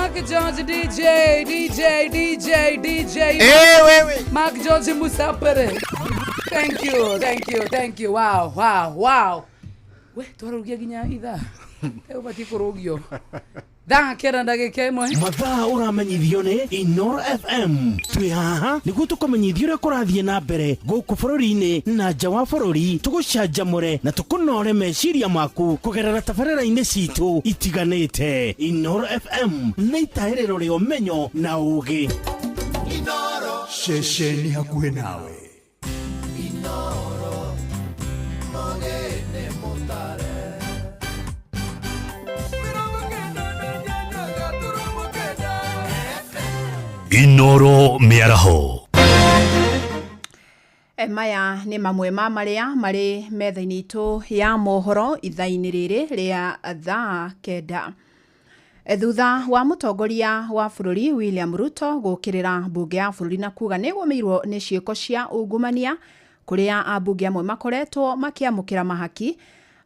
Mark George DJ DJ DJ DJ. Eh, wewe. Mark George Musapere. Thank you, thank you, thank you. Wow, wow, wow. We twarugia nginya ithaa. Ũbatiĩ kũrũgio. Thaa kenda ndagĩka ĩmwe. Mathaa ũramenyithio nĩ Inoro FM. Twĩ haha nĩguo tũkũmenyithia ũrĩa kũrathiĩ na mbere gũkũ bũrũri-inĩ na nja wa bũrũri, tũgũcanjamũre na tũkũnore meciria maku kũgerera tabarĩra-inĩ citũ itiganĩte. Inoro FM nĩ itahĩrĩro rĩa ũmenyo na ũũgĩ. Ceceni hakuhĩ nawe. Inoro mĩaraho. Maya nĩ mamwe ma marĩa marĩ metha-inĩ itũ ya mohoro ithaa-inĩ rĩrĩ rĩa thaa 9. Thutha wa mũtongoria wa bũrũri William Ruto gũkĩrĩra mbunge ya bũrũri na kuga nĩgũmĩirwo nĩ ciĩko cia ungumania kũrĩa ambunge amwe makoretwo makĩamũkĩra mahaki,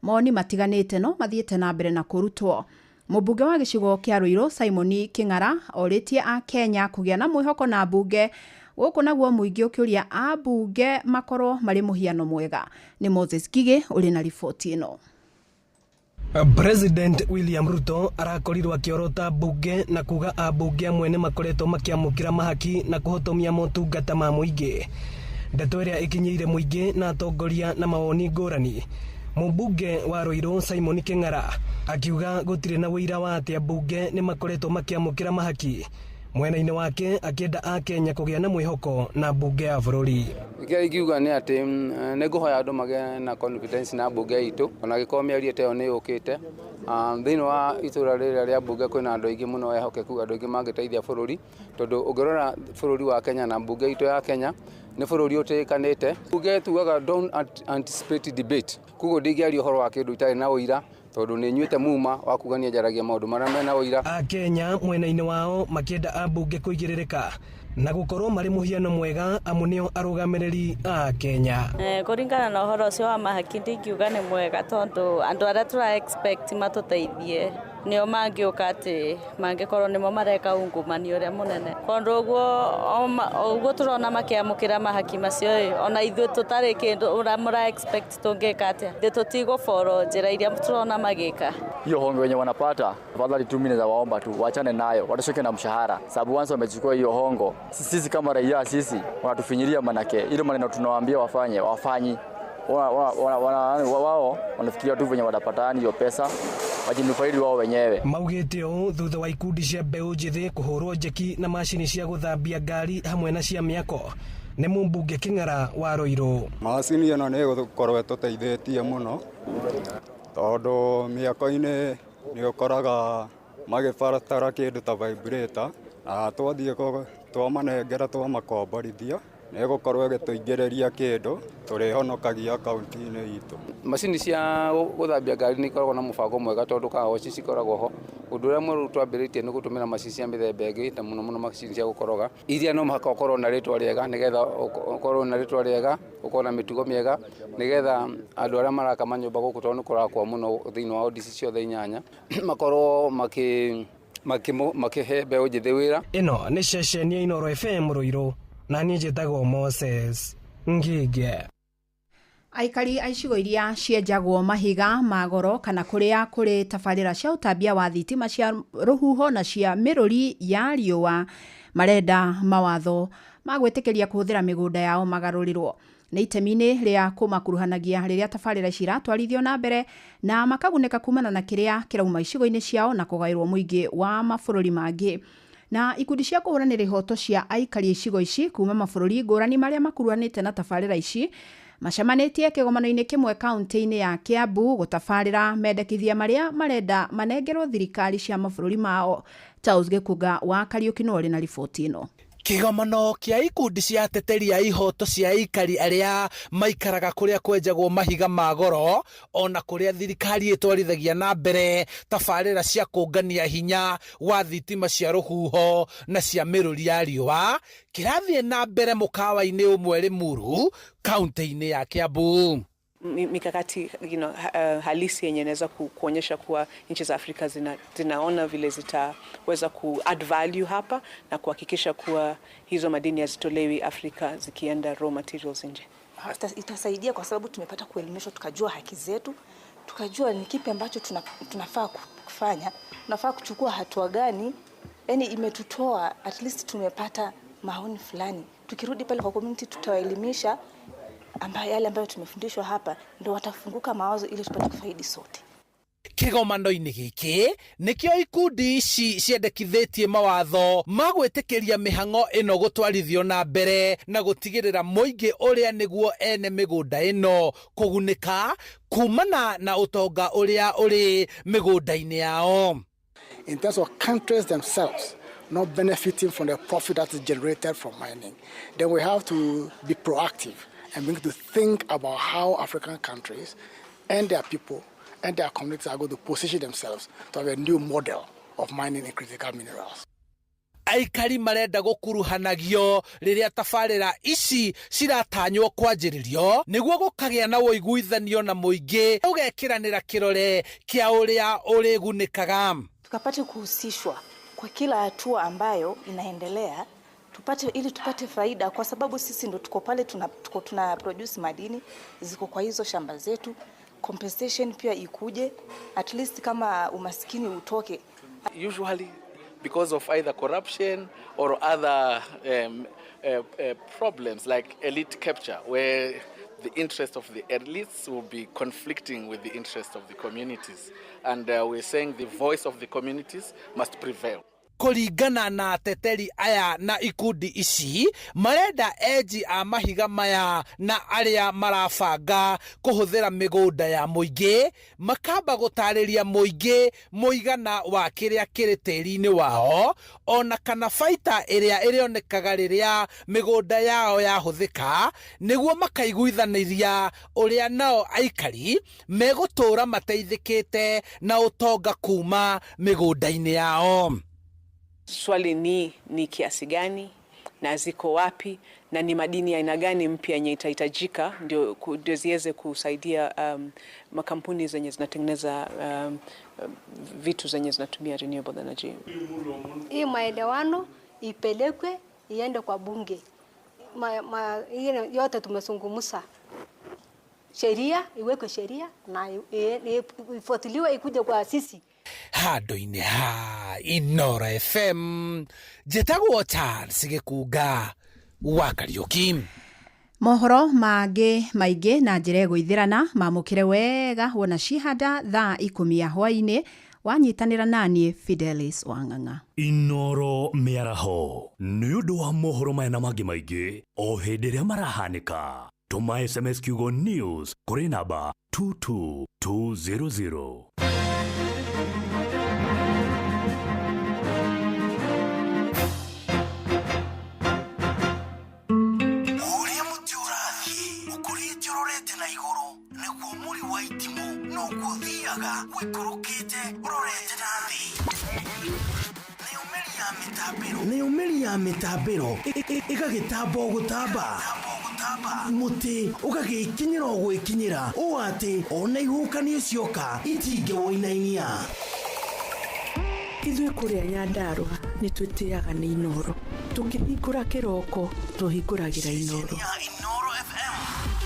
mawoni matiganĩte no mathiĩte na mbere na kũrutwo. Mũmbunge wa gĩcigo kĩa Ruiru Simon Kĩng'ara orĩtie a Kenya kũgĩa na mwĩhoko na mbunge, gũkũ naguo mũingĩ ũkĩũria ambunge makorwo marĩ mũhiano mwega. Nĩ Moses Ngigĩ ũrĩ na riboti ĩno. President William Ruto arakorirwo akĩorota mbunge na kuga ambunge amwe nĩ makoretwo makĩamũkĩra mahaki na kũhotomia motungata ma mũingĩ. Ndeto ĩrĩa ĩkinyĩire mũingĩ na atongoria na mawoni ngũrani. Mũmbunge wa Ruiru Simon Kĩng'ara akiuga gũtirĩ na ũira wa atĩ ambunge nĩ makoretwo makĩamũkĩra mahaki. Mwena-inĩ wake akĩenda akenya kũgĩa na mwĩhoko na mbunge ya bũrũri. Kĩrĩa ingiuga nĩ atĩ nĩ ngũhoya andũ magĩe na confidence na mbunge itũ, ona angĩkorwo mĩario ta ĩyo nĩ yũkĩte. Thĩinĩ wa itũra rĩrĩa rĩa mbunge kwĩna andũ aingĩ mũno ehokeku, andũ aingĩ mangĩteithia bũrũri, tondũ ũngĩrora bũrũri wa Kenya na mbunge itũ ya Kenya nĩ bũrũri ũtĩkanĩte. Mbunge tugaga don't anticipate debate, koguo ndingĩaria ũhoro wa kĩndũ itarĩ na ũira, tondũ nĩ nyuĩte muma wa kuga niĩ njaragia maũndũ marĩa mena ũira. Akenya mwena-inĩ wao makĩenda ambunge kũigĩrĩrĩka na gũkorwo marĩ mũhiano mwega amu nĩo arũgamĩrĩri a Kenya. Kũringana na ũhoro ũcio wa mahaki ndingiuga nĩ mwega tondũ andũ arĩa tũra expect matũteithie nĩo mangĩũka atĩ mangĩkorwo nĩmo mareka ungumania ũrĩa mũnene. Tondũ ũguo tũrona makĩamũkĩra mahaki macio ĩ, ona ithuĩ tũtarĩ kĩndũ ũrĩa mũra expect tũngĩka atĩa. Ithuĩ tũtigũboro njĩra iria tũrona magĩka. Hiyo hongo wenye wanapata, afadhali tu mimi naweza waomba tu waachane nayo, watosheke na mshahara. Sababu once wamechukua hiyo hongo, sisi kama raia sisi wanatufinyilia, manake ile maneno tunawaambia wafanye, wafanyi. Wao wanafikiria tu venye watapata hiyo pesa wajinufaidi wao wenyewe. Maugĩte ũũ thutha wa ikundi cia mbeũ njĩthĩ kũhũrwo njeki na macini cia gũthambia ngari hamwe na cia mĩako nĩ mũmbunge Kĩng'ara wa Ruiru. Macini ĩno nĩ ĩgũkorwo ĩtũteithĩtie mũno tondũ mĩako-inĩ nĩ ũkoraga magĩbatara kĩndũ ta vibrator, na twathiĩ twamanengera twamakomborithia nĩ ĩgũkorwo ĩgĩtũingĩrĩria kĩndũ tũrĩhonokagia akaunti-inĩ itũ. Macini cia gũthambia ngari nĩ ikoragwo na mũbango mwega tondũ car wash cikoragwo ho. Ũndũ ũrĩa mwerũ twambĩrĩtie nĩ gũtũmĩra macini cia mĩthemba ĩngĩ ta mũno mũno macini cia gũkoroga iria no mũhaka ũkorwo na rĩtwa rĩega, nĩgetha ũkorwo na rĩtwa rĩega, ũkorwo na mĩtugo mĩega, nĩgetha andũ arĩa maraka manyũmba gũkũ tondũ nĩ kũrakwo mũno thĩinĩ wa wodi ici ciothe 8 makorwo makĩhe mbeũ njĩthĩ wĩra. Ĩno nĩ ceceni ya Inoro FM Ruiru na niĩ njĩtagwo Moses Ngige. Aikari a icigo iria cienjagwo mahiga ma goro kana kũrĩa kũrĩ tabarĩra cia ũtambia wa thitima cia rũhuho na cia mĩrũri ya riũa marenda mawatho ma gwĩtĩkĩria kũhũthĩra mĩgũnda yao magarũrĩrwo. Nĩ itemi-inĩ rĩa kũmakuruhanagia rĩrĩa tabarĩra ici iratwarithio na mbere na makagunĩka kumana na kĩrĩa kĩrauma icigo-inĩ ciao na kũgaĩrwo mũingĩ wa mabũrũri mangĩ. Na ikundi cia kũhũranĩra ihoto cia aikari icigo ici kuma mabũrũri ngũrani marĩa makuruhanĩte na tabarĩra ici macemanĩtie kĩgomano-inĩ kĩmwe kaunti-inĩ ya Kiambu gũtabarĩra mendekithia marĩa marenda manengerwo thirikari cia mabũrũri mao. Charles Gĩkunga wa Kariũki no ũrĩ na riboti ĩno. Kĩgomano kĩa ikundi cia ateteri a ihoto cia aikari arĩa maikaraga kũrĩa kwenjagwo mahiga ma goro ona kũrĩa thirikari ĩtwarithagia na mbere tabarĩra cia kũngania hinya wa thitima cia rũhuho na cia mĩrũri ya riũa kĩrathiĩ na mbere mũkawa-inĩ ũmwe Limuru kaunti-inĩ ya Kiambu. Mikakati halisi yenye inaweza kuonyesha kuwa nchi za Afrika zinaona vile zitaweza ku add value hapa na kuhakikisha kuwa hizo madini hazitolewi Afrika zikienda raw materials nje. Itasaidia kwa sababu tumepata kuelimishwa, tukajua haki zetu, tukajua ni kipi ambacho tunafaa kufanya, tunafaa kuchukua hatua gani. Yani imetutoa, at least tumepata maoni fulani. Tukirudi pale kwa community tutawaelimisha ambayo yale ambayo tumefundishwa hapa, ndio watafunguka mawazo ili tupate kufaidi sote. Kĩgomano-inĩ gĩkĩ nĩkĩo ikundi ici ciendekithĩtie mawatho ma gwĩtĩkĩria mĩhang'o ĩno gũtwarithio na mbere na gũtigĩrĩra mũingĩ ũrĩa nĩguo ene mĩgũnda ĩno kũgunĩka kumana na ũtonga ũrĩa ũrĩ mĩgũnda-inĩ yao. In terms of countries themselves not benefiting from the profit that is generated from mining, then we have to be proactive and we need to think about how African countries and their people and their communities are going to position themselves to have a new model of mining in critical minerals. Aikari marenda gũkuruhanagio rĩrĩa tabarĩra ici ciratanywo kwanjĩrĩrio nĩguo gũkagĩa na ũiguithanio na mũingĩ ũgekĩranĩra kĩrore kĩa ũrĩa ũrĩgunĩkaga. Tukapate kuhusishwa kwa kila hatua ambayo inaendelea, tupate ili tupate faida, kwa sababu sisi ndo tuko pale tuna produce madini ziko kwa hizo shamba zetu. Compensation pia ikuje, at least kama umaskini utoke. Usually because of either corruption or other problems like elite capture, where the interest of the elites will be conflicting with the interest of the communities. And we're saying the voice of the communities must prevail. Kũringana na ateteri aya na ikundi ici marenda enji a mahiga maya na arĩa marabanga kũhũthĩra mĩgũnda ya mũingĩ makamba gũtarĩria mũingĩ mũigana wa kĩrĩa kĩrĩ tĩri-inĩ wao ona kana baita ĩrĩa ĩrĩonekaga rĩrĩa mĩgũnda yao yahũthĩka nĩguo makaiguithanĩria ũrĩa nao aikari megũtũũra mateithĩkĩte na ũtonga kuma mĩgũnda-inĩ yao. Swali ni kiasi gani na ziko wapi na ni madini ya aina gani mpya yenye itahitajika ndio ziweze kusaidia makampuni zenye zinatengeneza vitu zenye zinatumia renewable energy. Hii maelewano ipelekwe iende kwa bunge. Yote tumezungumza. Sheria iwekwe sheria na ifuatiliwe ikuje kwa sisi. Handũ-inĩ ha Inoro FM njĩtagwo Charles Gĩkunga wa Kariũki. Mohoro mangĩ maingĩ na njĩra ĩgũithĩrana mamũkĩre wega wona cihanda thaa 10 ya hwaĩ-inĩ wanyitanĩra naniĩ Fidelis Wang'ang'a. Inoro mĩaraho nĩ ũndũ wa mohoro maya na mangĩ maingĩ o hĩndĩ ĩrĩa marahanĩka. Tũma SMS kiugo news kũrĩ namba 22200. Nĩ ya mĩtambĩro ĩgagĩtamba o gũtamba mũtĩ ũgagĩkinyĩra o gwĩkinyĩra ũũ atĩ ona ihuhũkanio cioka itingĩwũinainia. Ithuĩ kũrĩa Nyandarũa nĩ twĩtĩaga nĩ Inoro, tũkĩhingũra kĩroko tũhingũragĩra Inoro.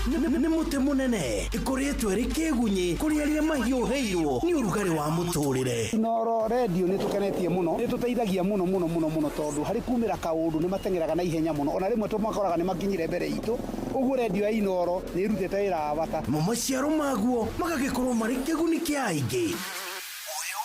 Nĩ mũtĩ mũnene ĩkoretwo ĩrĩ kĩgunyĩ kũrĩ arĩa mahiũhĩirwo nĩ ũrugarĩ wa mũtũrĩre. Inoro radio nĩ tũkenetie mũno, nĩ tũteithagia mũno mũno mũno mũno tondũ harĩ kumĩra kaũndũ nĩ mateng'eraga na ihenya mũno, ona rĩmwe tũmakoraga nĩ makinyire mbere itũ. Ũguo radio ya Inoro nĩ ĩrutĩte wĩra wa bata. Mo maciaro maguo magagĩkorwo marĩ kĩguni kĩa aingĩ. Ũyũ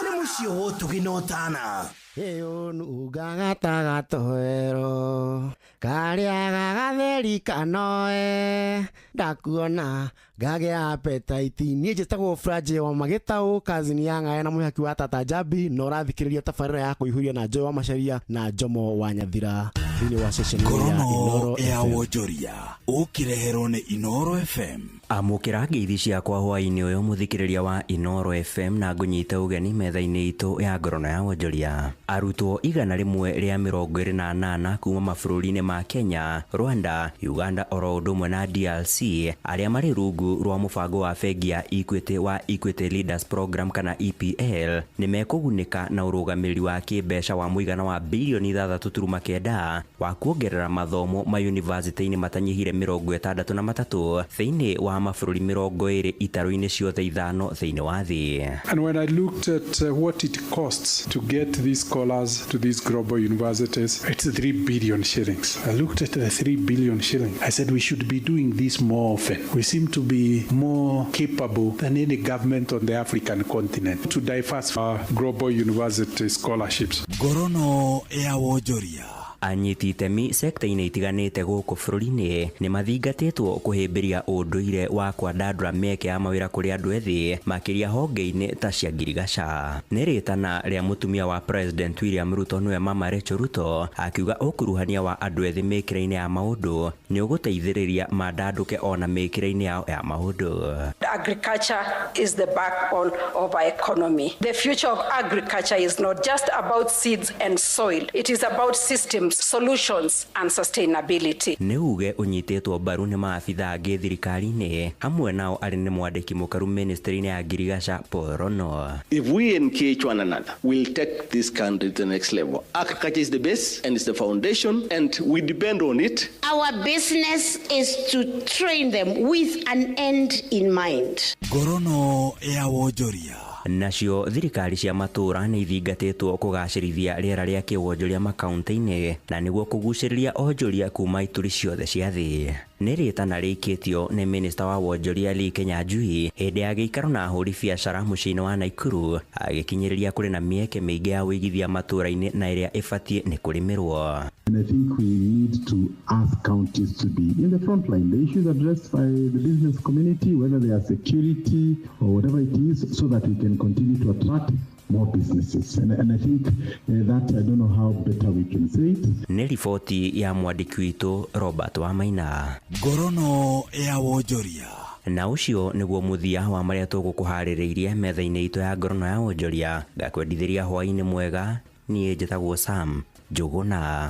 nĩ mũciĩ wa ũtugi na ũtana. Ĩyo nugaga gatoero karĩa gagatheri kanoe ndakuona ngagĩa appetite. Niĩ njĩtagwo Franje wa Magĩtaũ, kazini ya ng'aya na mwĩhaki wa Tata Jambi, na ũrathikĩrĩria tabarĩra ya kũihũria na Joy wa Macharia na Jomo wa Nyathira. Thĩinĩ wa ceceni ya Ngorono Inoro ya FM. Wonjoria ũkĩreherwo nĩ Inoro FM. Amũkĩra ngeithi ciakwa hwaĩ-inĩ ũyũ mũthikĩrĩria wa Inoro FM na ngũnyite ũgeni metha-inĩ itũ ya ngorono ya wonjoria. Arutwo 128 kuma mabũrũri-inĩ ma Kenya, Rwanda, Uganda oro ũndũ ũmwe na DRC arĩa marĩ rungu rwa mũbango wa bengi ya Equity wa Equity Leaders Program kana EPL nĩ mekũgunĩka na ũrũgamĩrĩri wa kĩmbeca wa mũigana wa bilioni 6.9 wa kuongerera mathomo mayunivasĩtĩ-inĩ matanyihĩire 63 thĩinĩ wa mabũrũri 20 itarũ-inĩ ciothe ithano thĩinĩ wa thĩ. And when I looked at what it costs to get these scholars to these global universities, it's 3 billion shillings. I looked at the 3 billion shillings. I said we should be doing this more often. We seem to be more capable than any government on the African continent to diversify our global university scholarships. Ngorono ya Wonjoria. Anyiti itemi sekta-inĩ itiganĩte gũkũ bũrũri-inĩ nĩ mathingatĩtwo kũhĩmbĩria ũndũire wa kwandandũra mĩeke ya mawĩra kũrĩ andũ ethĩ makĩria honge-inĩ ta cia ngirigaca. Nĩ rĩtana rĩa mũtumia wa President William Ruto nĩwe Mama Rachel Ruto akiuga ũkuruhania wa andũ ethĩ mĩkĩre-inĩ ya maũndũ nĩ ũgũteithĩrĩria mandandũke ona mĩkĩre-inĩ yao ya maũndũ. Agriculture is the backbone of our economy. The future of agriculture is not just about seeds and soil. It is about systems, solutions and sustainability. Nĩ uge ũnyitĩtwo mbaru nĩ maabitha angĩ thirikari-inĩ hamwe nao arĩ nĩ mwandĩki mũkaru ministry-inĩ ya ngirigaca Paul Rono. If we engage one another, we'll take this country to the next level. Agriculture is the base and it's the foundation, and we depend on it. Our business is to train them with an end in mind. Ngorono ya Wonjoria. Nacio thirikari cia matũũra nĩ ithingatĩtwo kũgacĩrithia rĩera rĩa kĩwonjoria makaunti-inĩ na nĩguo kũgucĩrĩria onjoria kuma ituri ciothe cia thĩ. Nĩ rĩtana rĩikĩtio nĩ minista wa wonjoria Lee Kinyanjui hĩndĩ ya gĩikaro na ahũri biacara mũciĩ-inĩ wa Naikuru agĩkinyĩrĩria kũrĩ na mĩeke mĩingĩ ya ũigithia matũũra-inĩ na ĩrĩa ĩbatiĩ nĩ kũrĩmĩrwo. And I think we need to ask counties to be in the front line. The issues addressed by the business community, whether they are security or whatever it is, so that we can continue to attract more businesses. And I think that, I don't know how better we can say it. Nĩ riboti ya mwandĩki witũ Robert Wamaina. Ngorono ya Wonjoria. Na ũcio nĩguo mũthia wa marĩa tũgũkũharĩrĩirie metha-inĩ itũ ya ngorono ya wonjoria. Ngakwendithĩria hwaĩ-inĩ mwega, niĩ njĩtagwo Sam Njũgũna.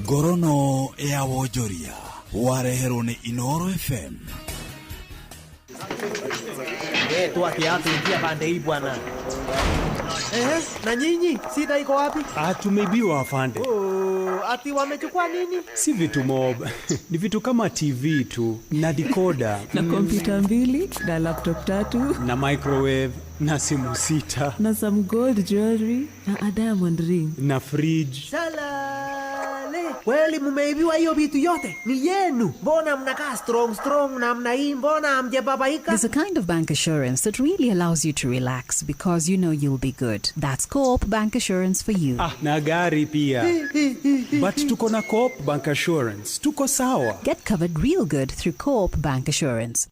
Ngorono ya Wonjoria wareherwo nĩ Inoro FM. Tuatia pande hii bwana. Ehe, na nyinyi shida iko wapi? Tumeibiwa afande. Oh, ati wamechukua nini? Si vitu mob. Ni vitu kama TV tu na decoder na kompyuta 2 na laptop 3 na microwave na simu 6 na some gold jewelry na a diamond ring na fridge. Salale. Kweli mumeibiwa hiyo vitu yote? Ni yenu. Mbona mnakaa strong strong namna hii? Mbona hamjababaika? There's a kind of bank assurance that really allows you to relax because you know you'll be good. That's Co-op Bank Assurance for you. Ah, na gari pia. But tuko na Co-op Bank Assurance. Tuko sawa. Get covered real good through Co-op Bank Assurance.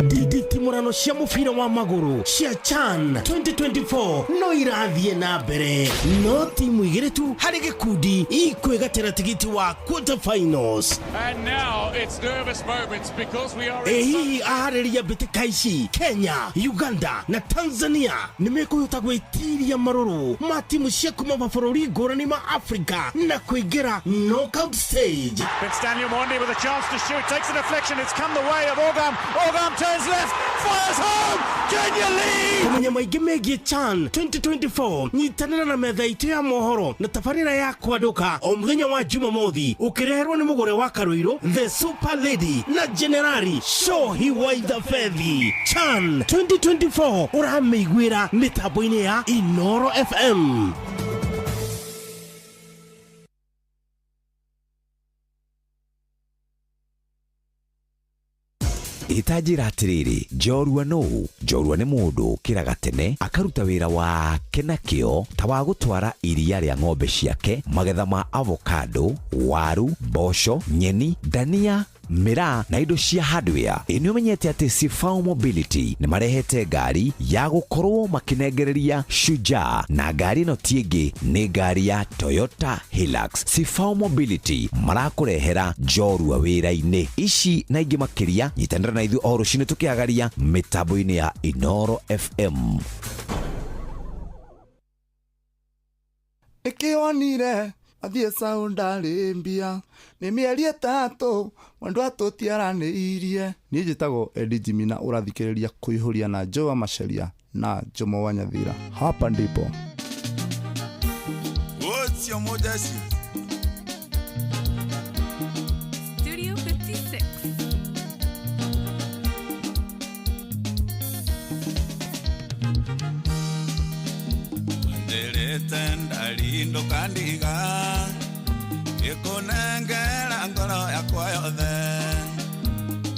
Nditimurano cia mũbira wa magũrũ cia CHAN 2024 no irathiĩ na mbere no timu igĩrĩ tu harĩ gĩkundi ikwĩgatĩra tigiti wa quarter finals. And now it's nervous moments because we are Ĩ hihi aharĩria mbĩtĩka ici Kenya, Uganda na Tanzania nĩ mekũhota gwĩtiria marũrũ ma timu cia kuma mabũrũri ngũrani ma Afrika na kũingĩra knockout stage. It's Daniel Mondi with a chance to shoot, takes a deflection, it's come the way of Orgam. Orgam turns left, fires home! Kenya lead! Kũmenya maingĩ megiĩ CHAN 2024 nyitanĩra na metha itũ ya mohoro na tabarĩra ya kwandũka o mũthenya wa Jumamothi ũkĩreherwo nĩ mũgũre wa Karũirũ The Super Lady na Generali Shohi Waitha Fethi. CHAN 2024 ũramĩiguĩra mĩtambo-inĩ ya Inoro FM. Ĩtanjĩra atĩrĩrĩ, njorua nũũ? Njorua nĩ mũndũ ũkĩraga tene akaruta wĩra wake na kĩo ta wa gũtwara iria rĩa ng'ombe ciake, magetha ma avocado, waru, mboco, nyeni, ndania Miraa na indo cia hardware. Ĩ nĩ ũmenyete atĩ Sifao Mobility nĩ marehete ngari ya gũkorwo makĩnengereria Shujaa, na ngari ĩno ti ĩngĩ nĩ ngari ya Toyota Hilux. Sifao Mobility marakũrehera njorua wĩra-inĩ ici na ingĩ makĩria. Nyitanĩra na ithuĩ o rũcinĩ tũkĩagaria mĩtambo-inĩ ya Inoro FM. Nĩkĩonire athiĩ Saudi Arabia nĩ mĩeri 3 mwendwa tũtiaranĩirie. Niĩ njĩtagwo Eddie Jimmy na ũrathikĩrĩria kũihũria na Joe wa Macharia na Jomo wa Nyathira. Hapa ndipo Ũcio mũjeshi. Studio 56. Wanjĩrĩte ndarindo kandiga ĩkũnengera ngoro yakwa yothe.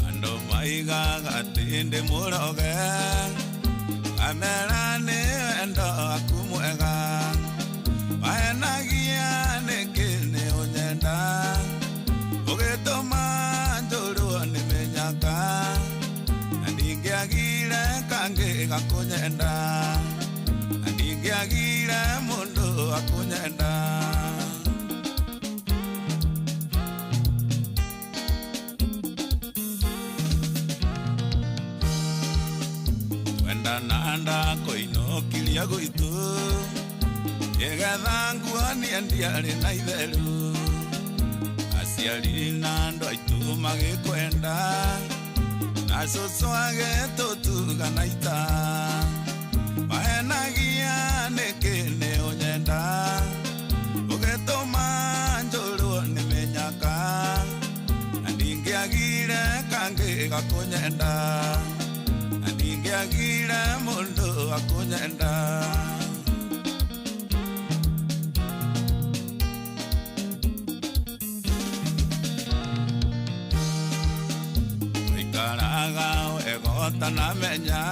Andũ maigaga atĩ ndĩ mũroge, ngamera nĩ wendo waku mwega. Wahenagia nĩkĩ nĩ ũnyenda, ũgĩtũma njũrwo nĩ mĩnyaka, na ndingĩagire kangĩ gakũnyenda, na ndingĩagire mũndũ akũnyenda. Twendana ndakoinũkiria gwitũ, nĩgetha nguonie ndiarĩ na itheru. Aciari na andũ aitũ magĩkwenda, na cũcũ agĩtũtuga na ita. Mahenagia nĩkĩ nĩ ũnyenda, ũgĩtũma njũrwo nĩ mĩnyaka, na ndingĩagire kangĩ gakũnyenda, na ndingĩagire mũndũ akũnyenda. Twaikaraga wega ũtanamenya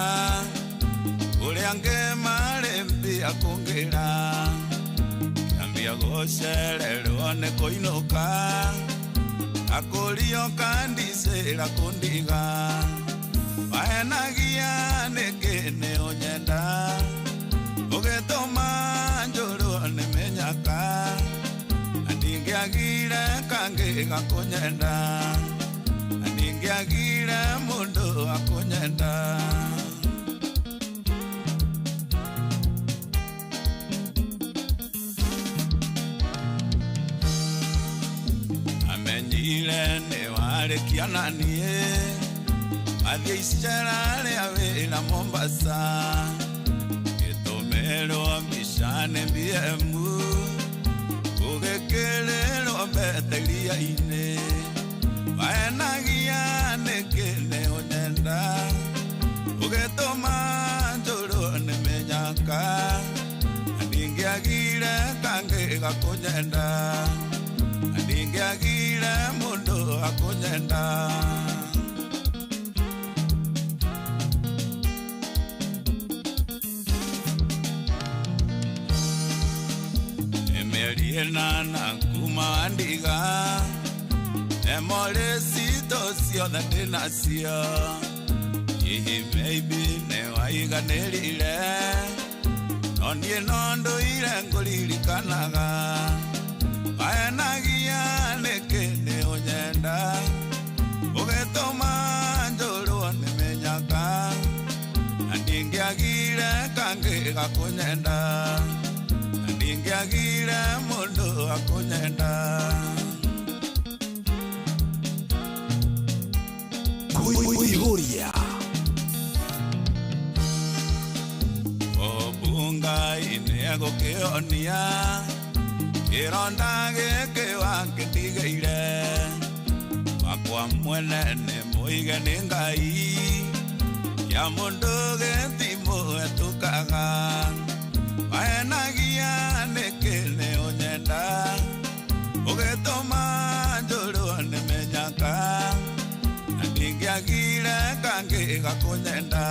ũrĩa angĩ marĩ mbia kũngĩra, kĩambia gũcererwo nĩ kũinũka, akũrio kandicĩra kũndiga. Wahenagia nĩkĩ nĩ ũnyenda, ũgĩtũma njũrwo nĩ mĩnyaka, na ndingĩagire kangĩ gakũnyenda, na ndingĩagire mũndũ akũnyenda. Amenyire nĩ warĩkia na niĩ, athiĩ icera rĩa wĩra Mombasa, gĩtũmĩrwo mbica nĩ BM, ũgĩkĩrĩrwo mbete iria-inĩ. Wahenagia nĩkĩ nĩ ũnyenda, ũgĩtũma njũrwo nĩ mĩnyaka, na ndingĩagire kangĩ gakũnyenda, na ndingĩagire mũndũ akũnyenda. Mĩeri 8 kuma wandiga, emorĩ citũ ciothe ndĩnacio. Hihi maybe nĩ waiganĩrire, no niĩ no ndũire ngũririkanaga. Wahenagia nĩkĩ nĩ ũnyenda, ũgĩtũma njũrwo nĩ mĩnyaka, na ndingĩagire kangĩ gakũnyenda, na ndingĩagire mũndũ akũnyenda. Kuihuria Obunga-inĩ egũkĩonia kĩronda gĩkĩ wakĩndigĩire, wakwa mwene nĩ mũige nĩ Ngai, kĩa mũndũ gĩtimũhetũkaga. Wahenagia nĩkĩ nĩ ũnyenda, ũgĩtũma njũrwo nĩ mĩnyaka, na ndingĩagire kangĩ gakũnyenda,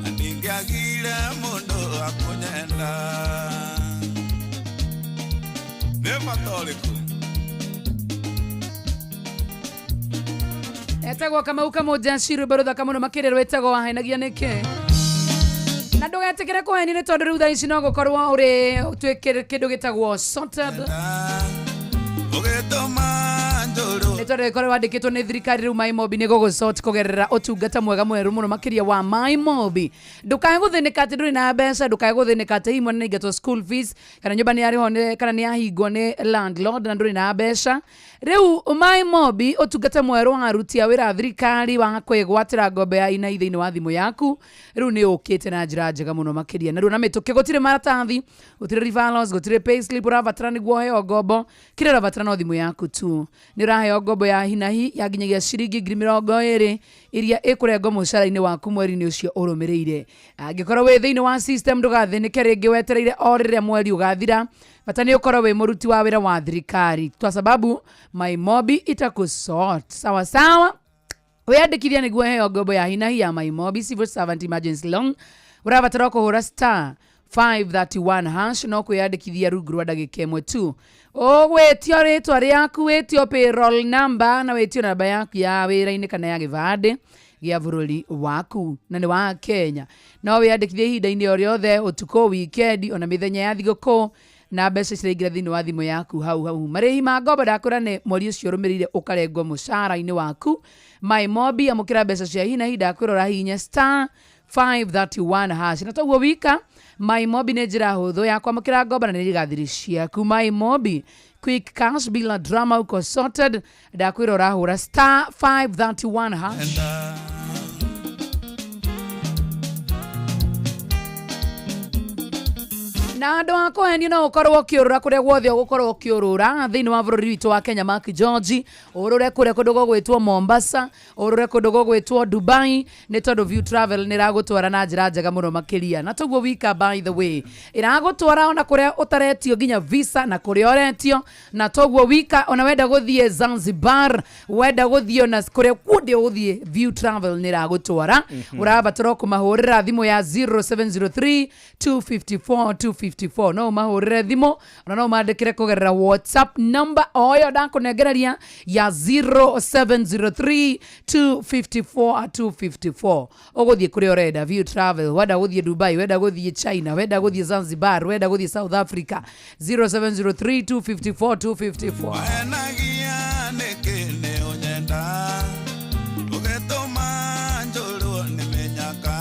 na ndingĩagire mũndũ akũnyenda. Nĩ bata ũrĩkũ? Etagwo Kamau Kamũnjaci, rwĩmbo rũthaka mũno makĩria rwĩtagwo Wahenagia Nĩkĩ. Na ndũgetĩkĩre kũhenio nĩ tondũ rĩu thaa ici no gũkorwo ũrĩ ũtuĩke kĩndũ gĩtagwo sorted. Nĩ tondũ ĩkorwo wandĩkĩtwo nĩ thirikari rĩu MyMobi nĩ gũgũsort kũgerera ũtungata mwega mwerũ mũno makĩria wa MyMobi. Ndũkae gũthĩnĩka atĩ ndũrĩ na mbeca, ndũkae gũthĩnĩka atĩ hihi mwana nĩaingatwo school fees kana nyũmba nĩ yarĩhwo kana nĩ yahingwo nĩ landlord na ndũrĩ na mbeca. Rĩu MyMobi ũtungata mwerũ wa aruti a wĩra a thirikari wa kwĩgwatĩra ngombo ya inai thĩinĩ wa thimũ yaku rĩu nĩ ũkĩte na njĩra njega mũno makĩria na rĩu na mĩtũkĩ, gũtirĩ maratathi, gũtirĩ referrals, gũtirĩ payslip ũrabatara nĩguo ũheo ngombo. Kĩrĩa ũrabatara no thimũ yaku tu. Nĩ ũraheo ngombo ya hinahi ya nginyagia ciringi 20,000 iria ĩkũrengwo mũcara-inĩ waku mweri-inĩ ũcio ũrũmĩrĩire. Angĩkorwo wĩ thĩinĩ wa system ndũgathĩnĩke rĩngĩ wetereire o rĩrĩa mweri ũgathira, bata nĩ ũkorwo wĩ mũruti wa wĩra wa thirikari kwa sababu MyMobi itakusort. Sawa sawa. Wĩyandĩkithia nĩguo ũheo ngombo ya hinahi ya MyMobi Civil Servant Emergency Loan. Ũrabatara kũhũra star 531 hash no kwĩyandĩkithia rungu rwa ndagĩka ĩmwe tu. Ũgwĩtio rĩtwa rĩaku, wĩtio payroll number na wĩtio namba yaku ya wĩra-inĩ kana ya gĩbandĩ gĩa bũrũri waku na nĩ wa Kenya. No wĩyandĩkithie ihinda-inĩ o rĩothe, ũtukũ, weekend, ona mĩthenya ya thigũkũ, na mbeca ciraingĩra thĩinĩ wa thimũ yaku hau hau. Marĩhi ma ngombo ndakwĩra nĩ mweri ũcio ũrũmĩrĩire ũkarengwo mũcara-inĩ waku. MyMobi amũkĩra mbeca cia hi na hi, ndakwĩra ũrahihinya star 531 hash. Na toguo wika, MyMobi nĩ njĩra hũthũ ya kwamũkĩra ngombo na nĩ ĩgathiri ciaku. MyMobi quick cash bila drama, uko sorted. Ndakwĩra ũrahũra star 531 hash. Na andũ a kũhenio no ũkorwo ũkĩũrũra kũrĩa guothe ũgũkorwo ũkĩũrũra thĩinĩ wa bũrũri witũ wa Kenya. Mark George, ũrũre kũrĩa kũndũ gũgwĩtwo Mombasa, ũrũre kũndũ gũgwĩtwo Dubai, nĩ tondũ View Travel nĩ ĩragũtwara na njĩra njega mũno makĩria. Na toguo wika, by the way, ĩragũtwara ona kũrĩa ũtaretio nginya visa na kũrĩa ũretio. Na toguo wika, ona wenda gũthiĩ Zanzibar, wenda gũthiĩ ona kũrĩa kuothe ũgũthiĩ, View Travel nĩ ĩragũtwara. Ũrabatara kũmahũrĩra thimũ ya 0703 254 254, no ũmahũrĩre thimũ ona no ũmandĩkĩre kũgerera WhatsApp number o ĩyo ndakũnengereria ya 0703 254 254. Ũgũthiĩ kũrĩa ũrenda, View Travel, wenda gũthiĩ Dubai, wenda gũthiĩ China, wenda gũthiĩ Zanzibar, wenda gũthiĩ South Africa, 0703 254 254. Wahenagia nĩkĩ nĩ ũnyenda ũgĩtũma njũrwo nĩ mĩnyaka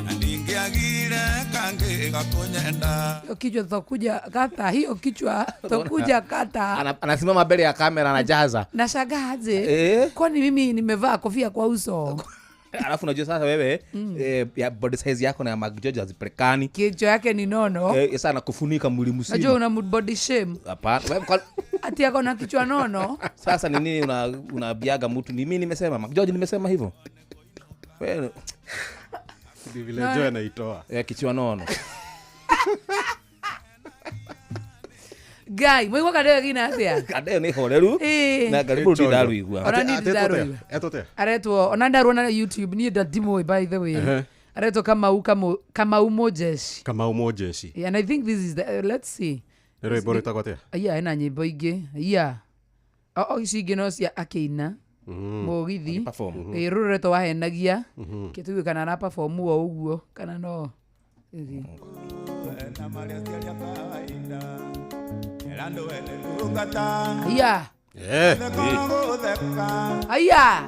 na ndingĩagire kangĩ gakũnyenda. Hiyo kichwa tutakuja kata, hiyo kichwa tutakuja kata. Anasimama mbele ya kamera anajaza. Nashangaa aje? Kwani mimi nimevaa kofia kwa uso? Alafu unajua sasa wewe ya body size yako na ya Mark George hazipelekani. Kichwa yake ni nono. Sasa anakufunika mwili mzima. Unajua una body shame. Hapana. Ati yako na kichwa nono. Sasa ni nini unabiaga mtu? Ni mimi nimesema Mark George nimesema hivyo. Wewe vile Joy anaitoa. Kichwa nono. Guy, mwe kadeo gina atia? Kadeo ni horeru. Na karibu ndaruigua. Ona ni ndaruigua. Etote. Aretwo ona ndaruona YouTube ni ndimwe by the way. Aretwo Kamau Mojeshi. Kamau Mojeshi. Yeah, and I think this is the let's see. Nĩ rwĩmbo rwĩtagwo atĩa? Yeah, ena nyĩmbo ingĩ. Yeah. O ici ingĩ no cia akĩina. Mũgithi. Rũrũ rwetwo Wahenagia. Kĩtuge kana ara perform o ũguo kana no. Yeah. Aya.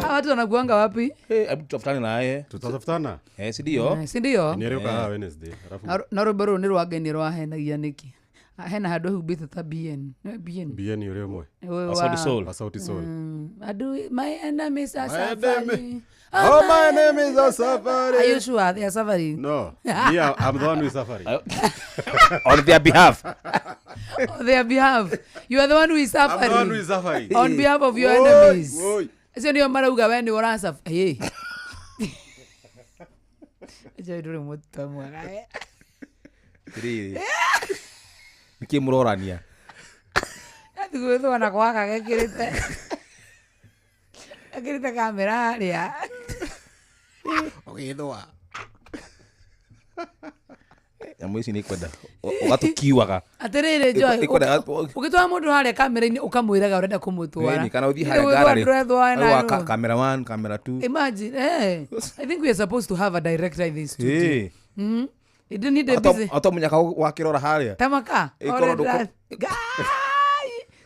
Hawa watu wanakuanga wapi? Hebu tutafutane naye. Tutatafutana? Si ndio? Si ndio? Ni rĩũkaga Wednesday. Na rwĩmbo rũrũ nĩ rwangenia rwahenagia nĩkĩ? Hena handũ humbĩte ta BN. Nĩ BN. BN ũrĩa ũmwe. Sauti Sol. Sauti Sol. Adu my enemies are suffering. Oh, my enemies are suffering. Are you sure they are suffering? No. Yeah, I'm the one who is suffering. On their behalf. On their behalf. You are the one who is suffering. I'm the one who is suffering. On behalf of your enemies. Acio nĩo marauga we nĩ ũrasuffer. Hey. Acio ndũrĩ mũtwe mwega. Rĩrĩ. Nĩkĩ mũrorania? Atigwĩthwo na gwaka gekĩrĩte. Ekĩrĩte kamera harĩa. Ũgĩthũa. Nyamũ ici nĩ ikwenda ũgatũkiuaga. Atĩrĩrĩ Joy, Ikwendaga ũgĩtwara mũndũ harĩa kamera-inĩ ũkamwĩraga ũrenda kũmũtwara. Ĩni, kana ũthiĩ Nĩ harĩa ũgũtwara gallery. ndũrethwara Hau wa na rũ. camera 1, camera 2. Imagine, eh. I think we are supposed to have a director in this studio. Ĩĩ. It need a busy. Ata mũnyaka wakĩrora harĩa. Tamaka. Ĩkorwo ndũkũ-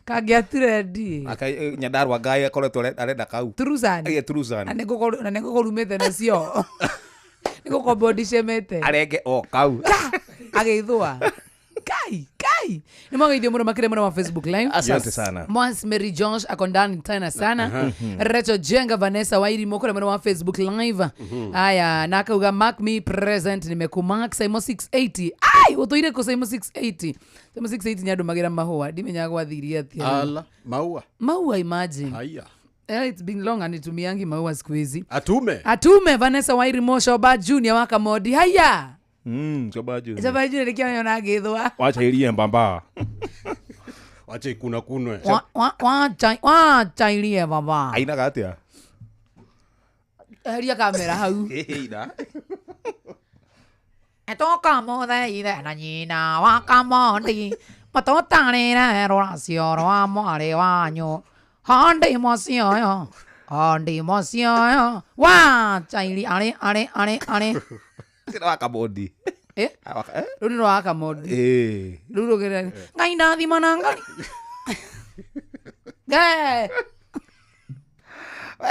Kangĩatirendi. Aka Nyandarua ngai akoretwo arenda kau. Turuzani. Ĩĩ, Turuzani. Na nĩngũkũrumĩte nacio. Nĩngũkombondicemete. Arenge o kau. Agĩithũa. Kai, kai. Nĩ mwageithio mũno makĩria mũno wa Facebook Live. Asante Yes. sana. Mwas Mary Jones ako ndani tena sana. Aha. Recho Jenga Vanessa Wairimu kũrĩa mwena wa Facebook Live. Aya, na akauga mark me present nimekumark Saimo 680. Ai, ũtũire kũ Saimo 680. Saimo 680 nĩ andũmagĩra mahũa. Ndimenyaga gwathirie atĩa. Ala, maua. Maua imagine. Haya. Eh, it's been long anitumiangi maua siku hizi. Atume. Atume Vanessa Wairimu Shoba Junior wa Kamodi. Haya. Shoba Junior. Shoba Junior nĩkĩo yona agĩthũa. Wacha ilie mbamba. Wacha ikuna kunwe. Wacha ilie baba. Ainaga atĩa? Eheria kamera hau. Ĩna. Etoka mothe ithe na nyina wa Kamondi matũtarĩre rũracio rwa mwarĩ wanyu hondi mũcioyo hondi mũcioyo wacha irie arĩ arĩ arĩ arĩ Tĩna wa Kamondi. Eh? Rũu nĩ rwa Kamondi. Ĩĩ. Rũu rũgĩre Ngai ndathima na Ngai. Ngai.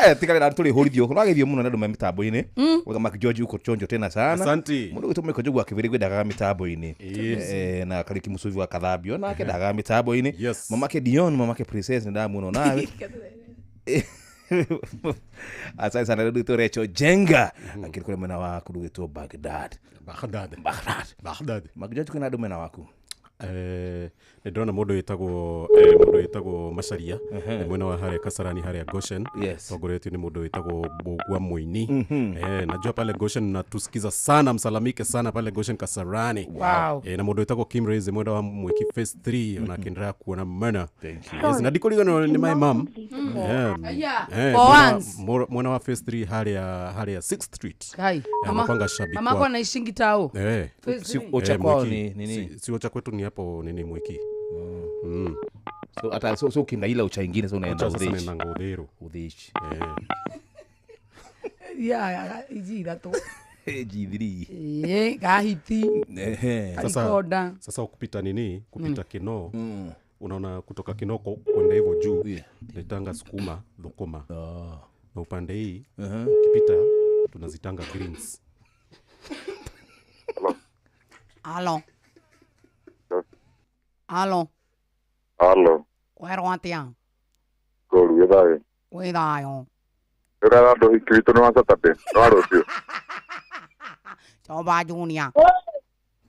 Eh, tigarĩra tũrĩ hũrithio ũragĩthio mũno nĩ andũ me mĩtambo-inĩ Uga Mark George uko chonjo tena sana. Asante. Mũndũ ũgwĩtwo Michael Njogu akĩbĩrĩ gwendagaga mĩtambo-inĩ. Yes. Eh, na Kariki Musuvi wa Kathambio nake ndagaga mĩtambo-inĩ. Yes. Mamake Dion, mamake Princess nĩ ndamuona nawe. Asante sana rĩu twĩ Recho Jenga akĩrĩ kũrĩa mwena wa kũndũ gwĩtwo Baghdad. Baghdad. Baghdad. Baghdad. Mark George kwĩna andũ mwena waku? Nĩ ndĩrona mũndũ wĩtagwo mũndũ wĩtagwo Macharia nĩ mwena wa harĩa Kasarani harĩa Goshen. Yes. Tongoretio nĩ mũndũ wĩtagwo Mbũgua Mũini. Najua pale Goshen natusikiza sana, msalamike sana pale Goshen Kasarani. Wow. Na mũndũ wĩtagwo Kim Reze mwena wa Mwiki Phase 3 ona akĩendelea kuona mena. Thank you. Yes, na ndikũriganĩrwo nĩ my mom. Aya, for once. Mwena wa Phase 3 harĩa 6th Street. Kai. Anakuanga shabiki Mama wa- ako anaishingi tao. Phase Si three. ocha kwao Mwiki. ni nini? Si ocha kwetu ni hapo nini Mwiki. So hata so ukienda ila ucha ingine so unaenda Ucha sasa Uthichi. naendanga Uthiru. Uthichi. Yeah, iji ithatũ. G3. Ĩĩ, Kahiti. Ehe. Karikoda. Sasa kupita nini? Kupita Kinoo. Unaona kutoka Kinoo kwenda hivyo juu. Naitanga sukuma, thukuma. Na upande hii ukipita tunazitanga greens. Halo. Halo. Halo, Kwerwo atĩa? kũru wĩ thayũ. Wĩ thayũ. Ũrera andũ hiki witũ nĩ wa Saturday, nĩ wa rũciũ. Choba Junior.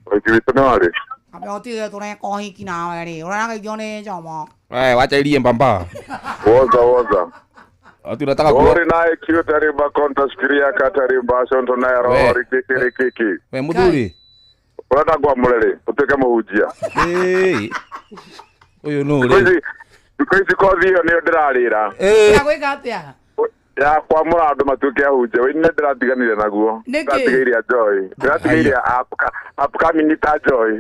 Ũhiki witũ nĩ warĩ? Kambe ũtige tũreka ũhiki nawe rĩ. Ũrerageithio nĩ Jomo. Eh, wacha ilie mbamba. Woza woza. Ati unataka kuwa Ori naye kiu tarimba konta shikiria katarimba shonto naye roho rikiki rikiki. We muthuri. Ũrenda ngwamũre rĩ, ũtuĩke mũhunjia. Ĩĩ. Ũyũ nũ Thikũ rĩ? ici thikũ ici kothi ĩyo nĩyo ndĩrarĩra. Ya gwĩka atĩa? Ya kwamũra andũ matuĩke ahunjia. Wĩini nĩ ndĩratiganire naguo. Nĩkĩ? Ndĩratigĩiria Joy. Ndĩratigĩiria upcoming ta Joy.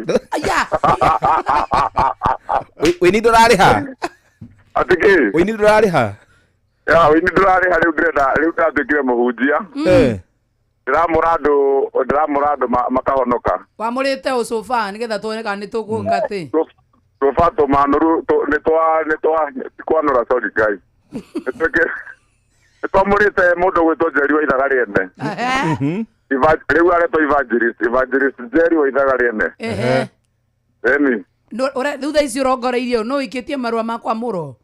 Wĩini ndũrarĩha? Atĩ kĩ? Wĩini ndũrarĩha? Ya wĩini ndũrarĩha rĩu ndĩrenda rĩu ndĩratuĩkire mũhunjia. Ndĩramũra andũ makahonoka. Wamũrĩte ũcũba nĩgetha tuone kana nĩ tũgũka atĩ. Tũba tũmanũru nĩ twa kwanũra sorry guys. Nĩ twamũrĩte mũndũ gwĩtwo Njeri wa Ithaga Rĩene. Rĩu aretwo evangelist, evangelist Njeri wa Ithaga Rĩene. Ĩni. Rĩu thaa ici ũrongoreirie ũ, no ũikĩtie marũa ma kwamũrwo?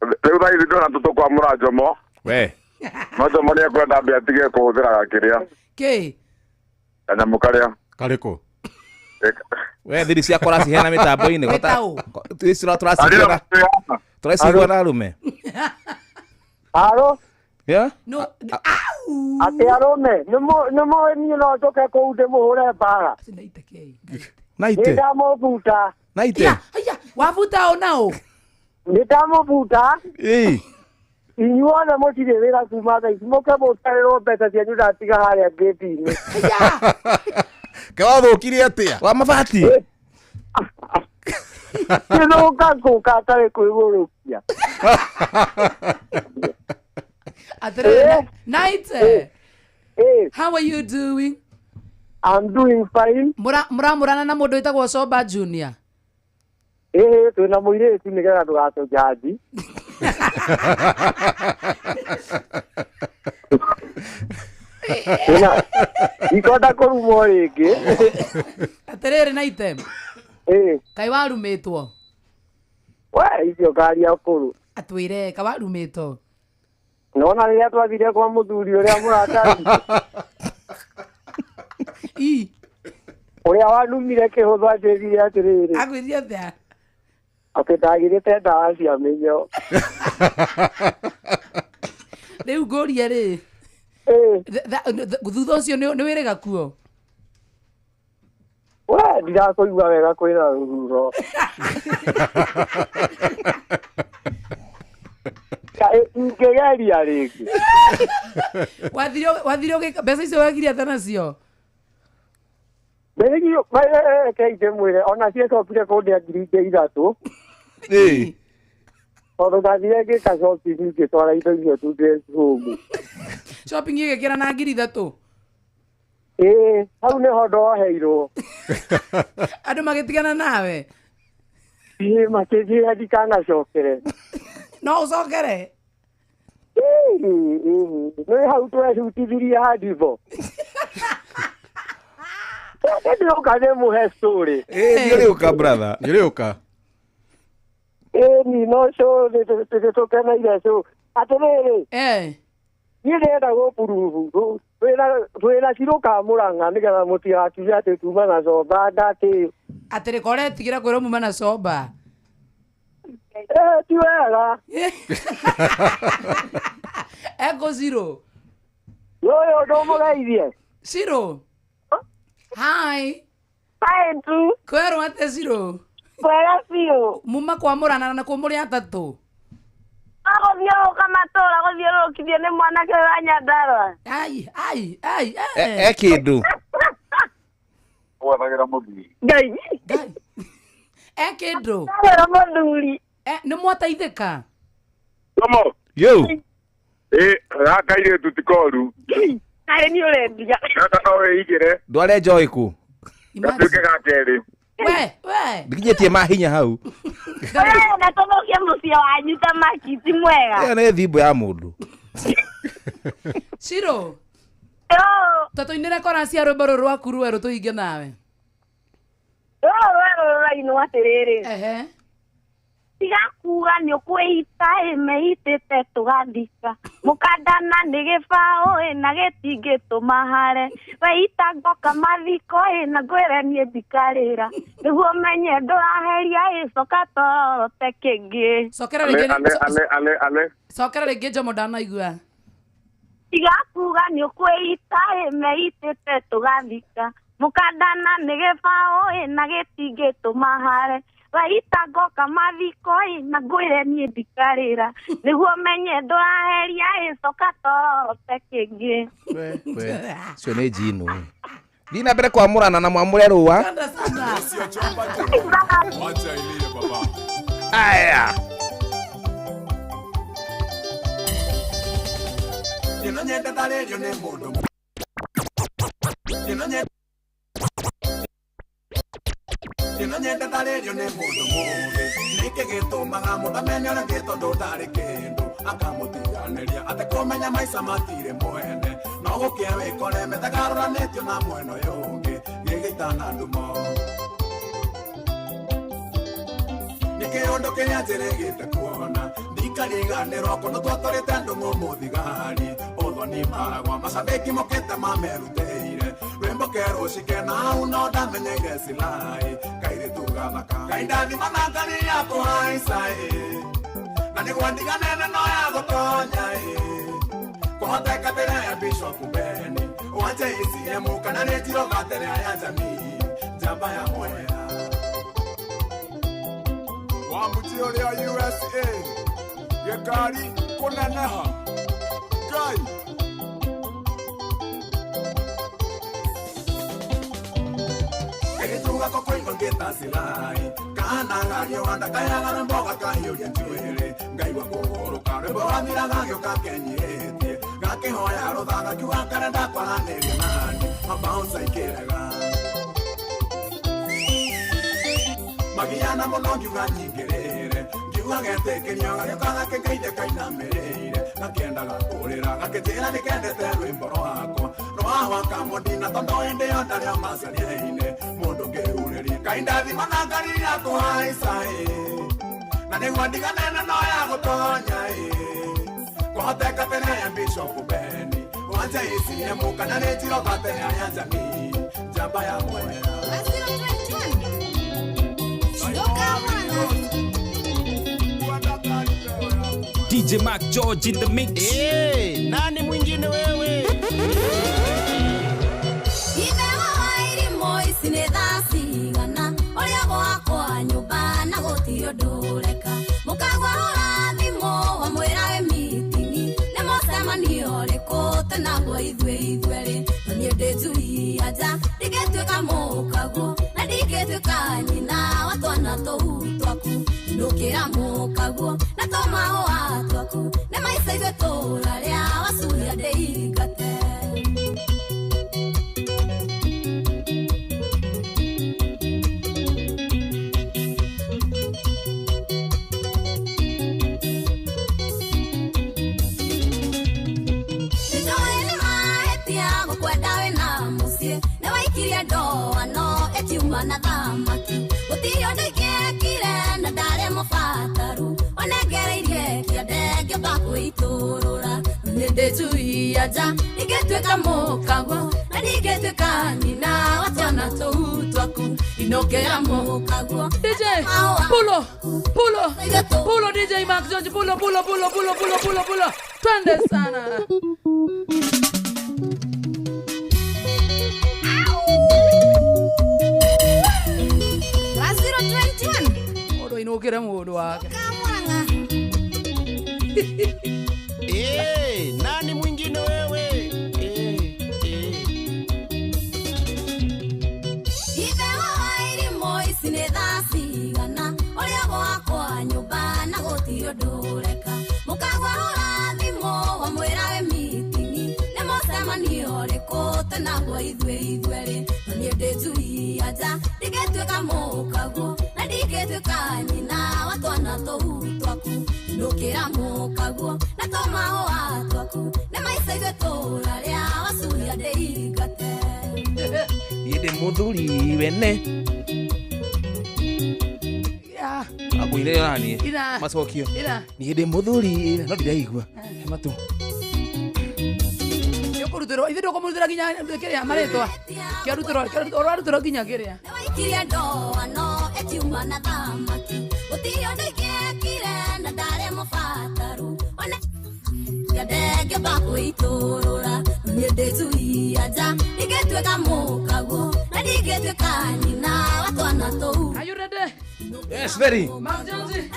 Rĩu thaa ici ndĩrona tũtũkwamũra Njomo. We. No Njomo nĩ ekwenda ambe atige kũhũthĩraga kĩrĩa. Kĩ? Kanyamũ karĩa. Karĩkũ? We thiri ciakwa ũraciheana mĩtambo-inĩ. Tũracigua na arũme. Haro? Yeah? No. Atĩ arũme, nĩ mũĩ niĩ no njũke kũu ndĩmũhũre mbara. Naite. Nĩ ndamũbuta. Naite. Wabuta ũ na ũ? Nĩ ndamũbuta. Ĩĩ. Inyuothe mũtirĩ wĩra kuma thaa ici mũke mũtarĩrwo mbeca cianyu ndatiga harĩa ngĩti-inĩ. Kawathũkirie atĩa? Wa mabati. Gĩthũka kũka atarĩ kwĩgũrũkia. Atĩrĩrĩ, Naite. How are you doing? I'm doing fine. Mũramũrana na mũndũ wĩtagwo Soba Junior. Ĩĩ twĩna mũirĩtu nĩgetha ndũgatũnjanji. Ndikwenda kũrumwo rĩngĩ. Atĩrĩrĩ Naite. Ĩĩ. Kaĩ warumĩtwo? We icio ngaria kũrũ. Atwĩre ka warumĩtwo. Nona rĩrĩa twathire kwa mũthuri ũrĩa mũrata I. Ũrĩa wanumire kĩhũthũ anjĩrire atĩrĩrĩ. Akwĩrire atĩa? Atĩ ndagĩrĩte ndawa cia mĩnyoo. Rĩu ngũrie rĩ. Thutha ũcio nĩ wĩrĩga kuo? We ndirakũigua wega kwĩna rũhuho. Ingĩgeria rĩngĩ. Wathire ũgĩka mbeca icio wekire atĩa nacio? Mbeca icio reke ndĩmwĩre ona ciacokire kũndĩa ngiri ingĩ ithatũ. Tondũ ndathire ngĩka shopping ngĩtwara indo icio 2 days home. Shopping ĩgĩkĩra na ngiri ithatũ? Ĩĩ, hau nĩho ndoheirwo. Andũ magĩtigana nawe? Ĩĩ, makĩnjĩra ndikanacokere. No ũcokere? Ĩĩ, nĩ hau twehutithirie handibo. Nĩndĩũka ndĩmũhe story. Ĩĩ, nĩũrĩũka brother. Nĩũrĩũka. Ĩĩ, ni no show nĩtũkeneire show. Atĩrĩrĩ. Niĩ ndĩrenda gũpurubu twĩna Cirũ ka Mũrang'a nĩgetha mũtigakiuge atĩ tuma na coba ndatĩ. Atĩrĩ kore tigĩra kwĩrwo muma na coba. Ti wega. Eko Cirũ. Ũyũ ndũmũgeithie. Cirũ. Hi. Hi tu. Kwerwo atĩa Cirũ? Kwega biũ. Muma kwamũrana na kũ mũrĩ atatũ? Agũthiũrũrũka matũũra gũthiũrũrũkithio nĩ mwanake wa Nyandarua. Ai, ai, ai, E kĩndũ. Gwethagĩra mũthuri. Ngai. E kĩndũ. Gwethagĩra mũthuri. Nĩ mwateithĩka? Tomo. Yo. Ĩ, gaka kairĩtu ti koru. Kaĩ nĩ ũrendia. Gaka no wĩigĩre. Ndware Joy kũ? Gatuĩke ga kerĩ. We, we. Ndikinyĩtie mahinya hau. Ũrenda tũthũkie mũciĩ wanyu ta maki ti mwega. Ĩyo nĩ thimbo ya mũndũ. Cirũ. Tũtũinĩre chorus ya rwĩmbo rũrũ rwaku rwerũ tũhinge nawe. Rũrũ rwerũ rũrainwo atĩrĩrĩ. Ehe. Tiga kuga nĩ ũkwĩhita ĩ mehitĩte tũgathika. Mũkandana nĩ gĩbaũ ĩ na gĩtingĩtũma hare. Weita ngoka mathiko ĩ na ngwĩre niĩ ndikarĩra. Nĩguo menye ndũraheria ĩ coka tororote kĩngĩ. Cokera rĩngĩ. Ale, ale, ale, ale. Cokera rĩngĩ Jomo ndanaigua. Tiga kuga nĩ ũkwĩhita ĩ mehitĩte tũgathika. Mũkandana nĩ gĩbaũ ĩ na gĩtingĩtũma hare. Waita ngoka mathiko ĩ na ngwĩre niĩ ndikarĩra. Nĩguo menye ndũraheria ĩ coka tororote kĩngĩ. We, cio nĩ njino. Thiĩ na mbere kwamũrana na mwamũre rũa. Wacha ilie baba. Aya. Ĩno nyende tarĩrio nĩ mũndũ. Ĩno nyende Ĩno nyende tarĩrio nĩ mũndũ mũũgĩ. Nĩkĩ gĩtũmaga mũndũ amenye ũrĩa ũngĩ tondũ ndarĩ kĩndũ akamũtiganĩria atekũmenya maica matirĩ mwene no gũkĩa wĩkore metagarũranĩtio na mwena ũyũ ũngĩ gĩgĩitana ndumo. Nĩ kĩũndũ kĩrĩa njĩrĩgĩte kuona ndikariganĩrwo kũndũ twatwarĩte ndũng'ũ mũthigari ũthoni maragwa macabĩki mokĩte mamerutĩire rwĩmbo kerũcike na hau no ndamenyeire silai kairĩtu gathaka Ngai ndathima na ngari ya kũhaica ĩ na nĩguo ndiganene no ya gũtonya ĩ kũhoteka ndĩra ya Bishop Beni wa JCM kana nĩ Njiroga ndĩra ya jamii njamba ya mwea Wambuti ũrĩa USA gĩkari kũneneha Ngai. Ngaigua ngĩta silai kana gagĩũhanda kayaga rwĩmbo gakahiũria njuĩrĩ ngaigua kũgũrũka rwĩmbo rwathira gagĩũka kenyihĩtie gakĩhoya rũtha gakiuga karenda kwaranĩria nani mabaunsa ikĩrega magiana mũno ngiuga nyingĩrĩre ngiuga getĩkĩrio gagĩũka gakĩngeithia kainamĩrĩire gakĩendaga kũrĩra gakĩnjĩra nĩkendete rwĩmbo rwakwa rwahwa kamũndina tondũ hĩndĩ ĩyo ndarĩ o macaria-inĩ mũndũ ngĩhurĩria kaindathima na ngarira kũhaica ĩ na nĩguo ndigane na no ya gũtonya ĩ kũhoteka tene ya Bishop Beni wanja ICM kana nĩ Njirova tene ya jamii njamba ya mwera DJ Mark George in the mix. Hey, nani mwingine wewe? DJ, pulo, pulo, pulo DJ Mark George, pulo, pulo, pulo, pulo, pulo, pulo, pulo. Twende sana. Mundu ainukire mundu wake. Eh, nani mwingine wewe? Niĩ ndĩ mũthuri wene akwĩrĩra nani macokio niĩ ndĩ mũthuri no ndiraigua matũ nĩũkũrutĩrwo ithuĩ ndũkũmũrutĩra nginya kĩrĩa marĩtwa kĩarutĩrwo ũrarutĩrwo nginya kĩrĩa Are you ready? Yes, very. Mark Jonesy.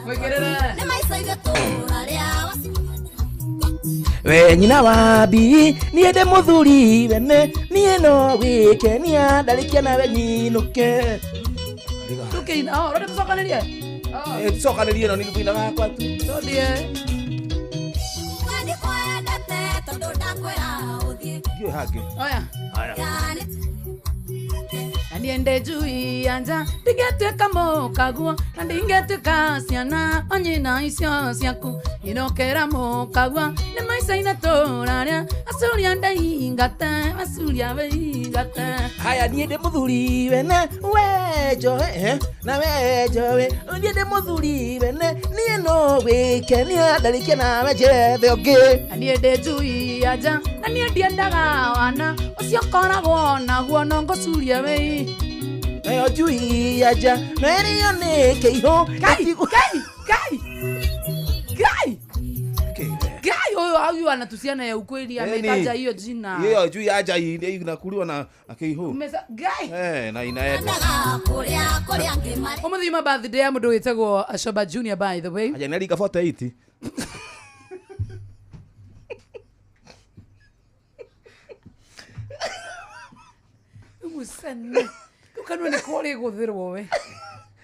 Mwĩkĩrĩre. We nyina wa bi niĩ ndĩ mũthuri wene niĩ no gwĩkenia ndarĩkia nawe nyinũke. Tũkĩina, oh, ũrenda tũcokanĩrie? Tũcokanĩrie no nĩ kũina gakwa tu. Tũthiĩ. Ndiũĩ hangĩ. Oya. Haya. Na niĩ ndĩ njui ya nja ndingĩtuĩka mũkaguo na ndingĩtuĩka ciana o nyina icio ciaku inũkĩra mũkaguo nĩ maica inatũrarĩa acuria ndeingate acuria weingate. Haya niĩ ndĩ mũthuri wene we njoe na we njoe niĩ ndĩ mũthuri wene niĩ no gwĩkenia ndarĩkia nawe njethe ũngĩ. Na niĩ ndĩ njui ya nja na niĩ ndiendaga wana ũcio koragwo naguo no ngũcurie wei. Nayo njui ya nja na ĩrĩo nĩ kĩihũ. Kai kai kai kai kai huyo huyu anatusiana ya ukweli ametaja hiyo jina. Hiyo juu ya aja inakuliwa na kĩihũ. Gai. Na inaenda. Umuthi ma birthday ya mundu witagwo Ashoba Junior by the way. Aja nalika 48. Musene. Kau kanua nĩko ũrĩgũthĩrwo we.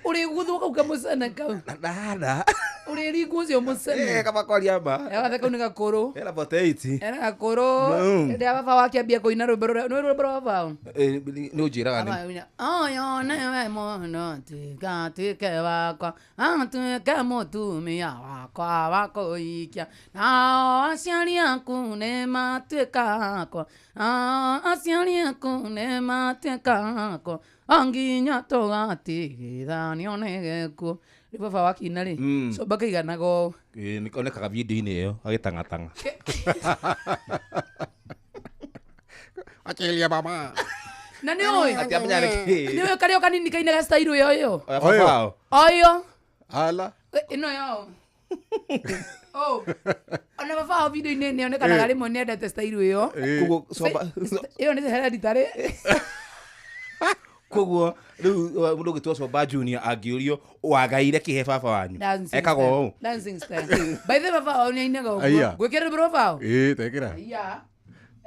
Ũrĩgũthwo kau kamũcene kau. Dada. Ũrĩringwo ũcio mũcene. Eh, kaba kwaria ma. Gathe kau nĩ gakũrũ. Ena 48. Ena gakũrũ. Hĩndĩ ya baba wake ambia kũina rwĩmbo rũrĩa. Nĩ rwĩmbo rwa baba wao? Eh, nĩ ũnjĩraga nĩ. Baba aina, Ũyũ nĩwe mũno tiga atuĩke wakwa atuĩke mũtumia wakwa wa kũhikia nao aciari aku nĩ matuĩka akwa nao aciari aku nĩ matuĩka akwa o nginya tũgatigithanio nĩ gĩkuũ. Rĩu baba wakina rĩ comba kaiganaga ũũ. Ĩĩ, nĩ onekaga video-inĩ ĩyo agĩtang'atang'a. Achilia mama. Na nĩ ũĩ Ati amenya nĩ kĩĩ. nĩ ũĩ karĩa kanini kainaga style ĩyo ĩyo Oya baba wao. oyo Ala. Ĩno yo Oh. Ona baba wao video-inĩ nĩ onekanaga rĩmwe nĩ endete style ĩyo. Koguo comba Ĩyo nĩ hereditary. Koguo rĩu mũndũ ũgĩtwo Comba Junior angĩũrio wagaire kĩhe baba wanyu Dancing ekaga style. ũũ. Dancing style. By the way, baba wao nĩ ainaga ũguo. Aya. Ngwĩkĩra rwĩmbo rwa baba wao? Ĩĩ, tekĩra. Iya.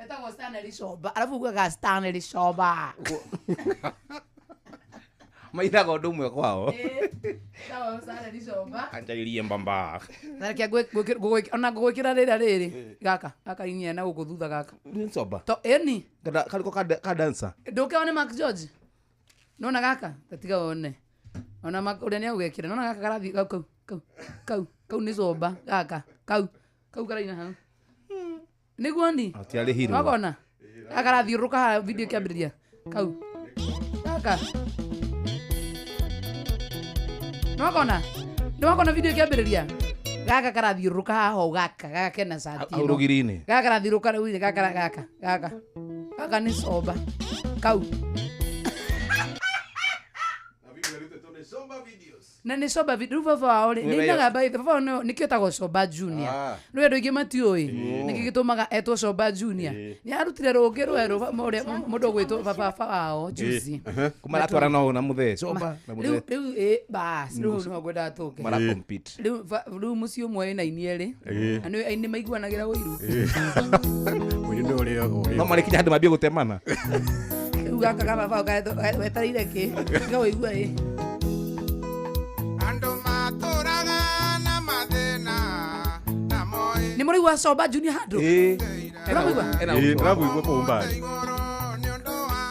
Etagwo Stanley Coba. Arabu ugaga Stanley Coba. Mainaga ũndũ ũmwe kwao. Etagwo Stanley Coba. Anjarĩrie mbamba. Na reke ona ngũgwĩkĩra rĩrĩa rĩrĩ. Gaka, gaka inyia na gũkũ thutha gaka. Nĩ Comba. To ĩni. Kada kariko ka dancer. Ndũke one Mark George. Nona gaka, tatiga wone. Ona Mark ũrĩa nĩ agũgekĩra. Nona gaka karathiĩ kau kau kau kau kau nĩ comba gaka kau kau karaina hau. Nĩguo ni? Atiarĩhirwo. Wakona? Gaka karathiũrũrũka haha video ĩkĩambĩrĩria. Kau. Gaka. Nĩwakona? Nĩwakona video ĩkĩambĩrĩria? Gaka karathiũrũrũka haha ũũ gaka gaka kena cati Hau ĩno. rũgiri-inĩ. Gaka karathiũrũrũka rĩu gaka gaka gaka. Gaka nĩ comba. Kau. Na nĩ comba video rĩu baba wao rĩ Nĩ nĩ by the baba wao nĩkĩo etagwo Comba Junior. Rĩu andũ aingĩ matiũĩ nĩkĩ gĩtũmaga etwo Comba Junior. Nĩ arutire rũngĩ rwerũ ũrĩa mũndũ ũgwĩtwo baba wao juzi. Kuma aratwarana ũũ na mũthee Comba na Rĩu mũthee. rĩu ĩ bas rĩu no ngwendaga tũke. Mara compete. Rĩu rĩu mũciĩ ũmwe wĩna aini erĩ. Na nĩ aini maiguanagĩra ũiru. Mũini nĩ ũrĩagwo. No marĩkinya handũ mambie gũtemana. Rĩu gaka ga baba wao wetereire kĩ? Tiga wĩigua ĩ. Nĩ mũraigua Comba Junior handũ? Ũramũigua? Ĩĩ, ndĩramũigua kũu mbali.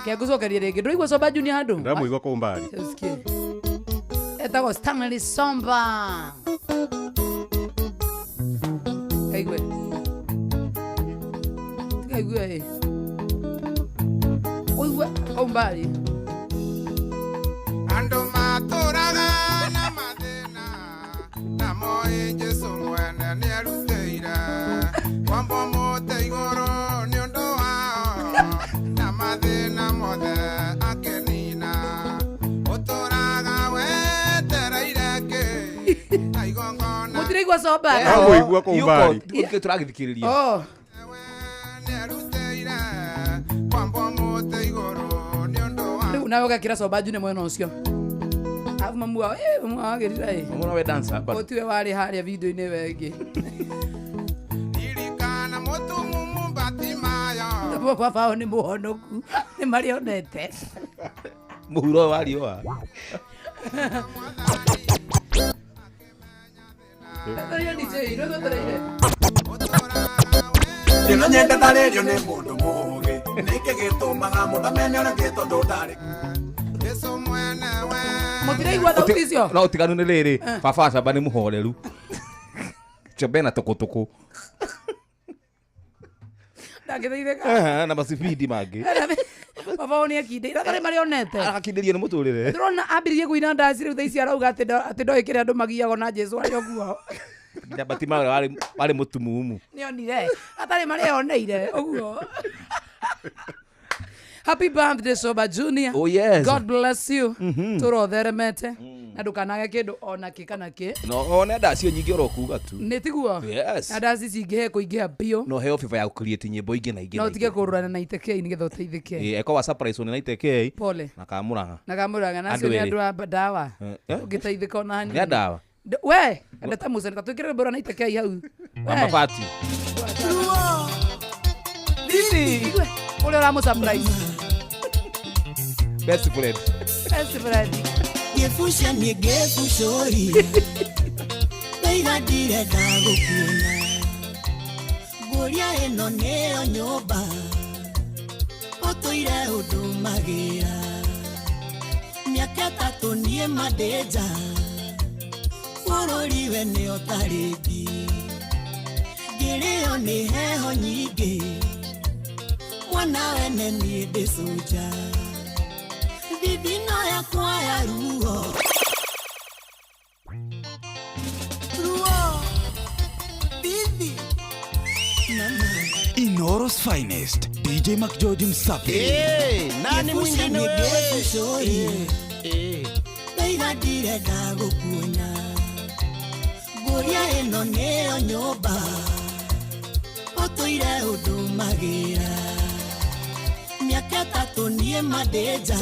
Ke ngũcokerie rĩngĩ. Ndũraigua Comba Junior handũ? Ndĩramũigua kũu mbali. Usikie. Etagwo Stanley Somba. Kaigue. Kaigue ĩ. Ũigue kau mbali. Andũ matũraga na mathĩna na moĩ Jesũ mwene nĩarutĩire kwambwo mũtĩ igũrũ nĩ ũndũ wao na mathĩna mothe akĩnina ũtũraga wetereire kĩ na igongona Mũtiraigua Comba? Ndĩramũigua kũu mbali. Nĩkĩo tũragĩthikĩrĩria. Oh. kwambwo mũtĩ igũrũ nĩ ũndũ wao Rĩu nawe ũgekĩra Comba Junior mwena ũcio. Arabu mamu wao, mamu wao agĩrira ĩ. Mamu nowe dancer, but- Ũtiwe warĩ harĩa video-inĩ ĩyo ĩngĩ. Ririkana mũtumumu Batimayo Nabo baba wao nĩ mũhonoku. Nĩ marĩonete. Mũhuro ũyũ wa riũa. Etereire DJ, nĩ twetereire. Ĩno nyende tarĩrio nĩ mũndũ mũũgĩ nĩkĩ gĩtũmaga mũndũ amene ũrĩa ũngĩ tondũ ndarĩ Mũtiraigua thauti icio? No ũtiganu nĩ rĩrĩ baba wa Camba nĩ mũhoreru. Comba ena tũkũtũkũ. Ndangĩteithĩka. Aha, na macibindi mangĩ. Baba wao nĩ akindĩire. Atarĩ marĩonete. Arakindĩrio nĩ mũtũrĩre. Ndĩrona ambĩrĩrie kũina ndaci rĩu thaa ici arauga atĩ ndoĩ kĩrĩa andũ magiagwo na Jesũ arĩ o kuo. Nginya Batimayo ũrĩa warĩ mũtumumu. Nĩonire. Atarĩ marĩoneire ũguo. Happy birthday Soba Junior. Oh, yes. God bless you. Tũrotheremete. Na ndũkanage kĩndũ ona kĩ kana kĩ. No one ndacio nyingĩ oro kuga tu. Nĩ tiguo? Yes. Na ndaci cingĩhe kũingĩha biũ. No heo favor ya gũcreate nyĩmbo ingĩ na ingĩ. No na ũtige ingĩ. kũrũrana na itekei nĩgetha ũteithĩke. Ĩĩ, eko wa surprise one na itekei. Pole. Na kamũrang'a. Na kamũrang'a na acio Andũ nĩ erĩ. andũ a ndawa. Eh? Ũngĩteithĩka ona hanini. Nĩ a ndawa? We, enda ta mũcene ta twĩkĩre rwĩmbo rwa na itekei hau. Wa We. mabati. Igue, ũrĩa ũramũ surprise. Best friend. Gracias. Ngĩbucia niĩ ngĩbucũria Ndaiga ndirenda gũkuona Ngũria ĩno nĩyo nyũmba Ũtũire ũndũmagĩra Mĩaka ĩtatũ niĩ mandĩnja Bũrũri we nĩ ũtarĩki Ngĩrĩo nĩ heho nyingĩ Mwana wene niĩ ndĩcũnja Thithino yakwa ya ruo Ruo Thithi Mama Inooro's finest DJ McGeorge Msafi. Eh, nani mwingine wewe? Ndaiga ndirenda gũkuona Ngũria ĩno nĩyo nyũmba Ũtũire ũndũmagĩra Mĩaka ĩtatũ niĩ mandĩnja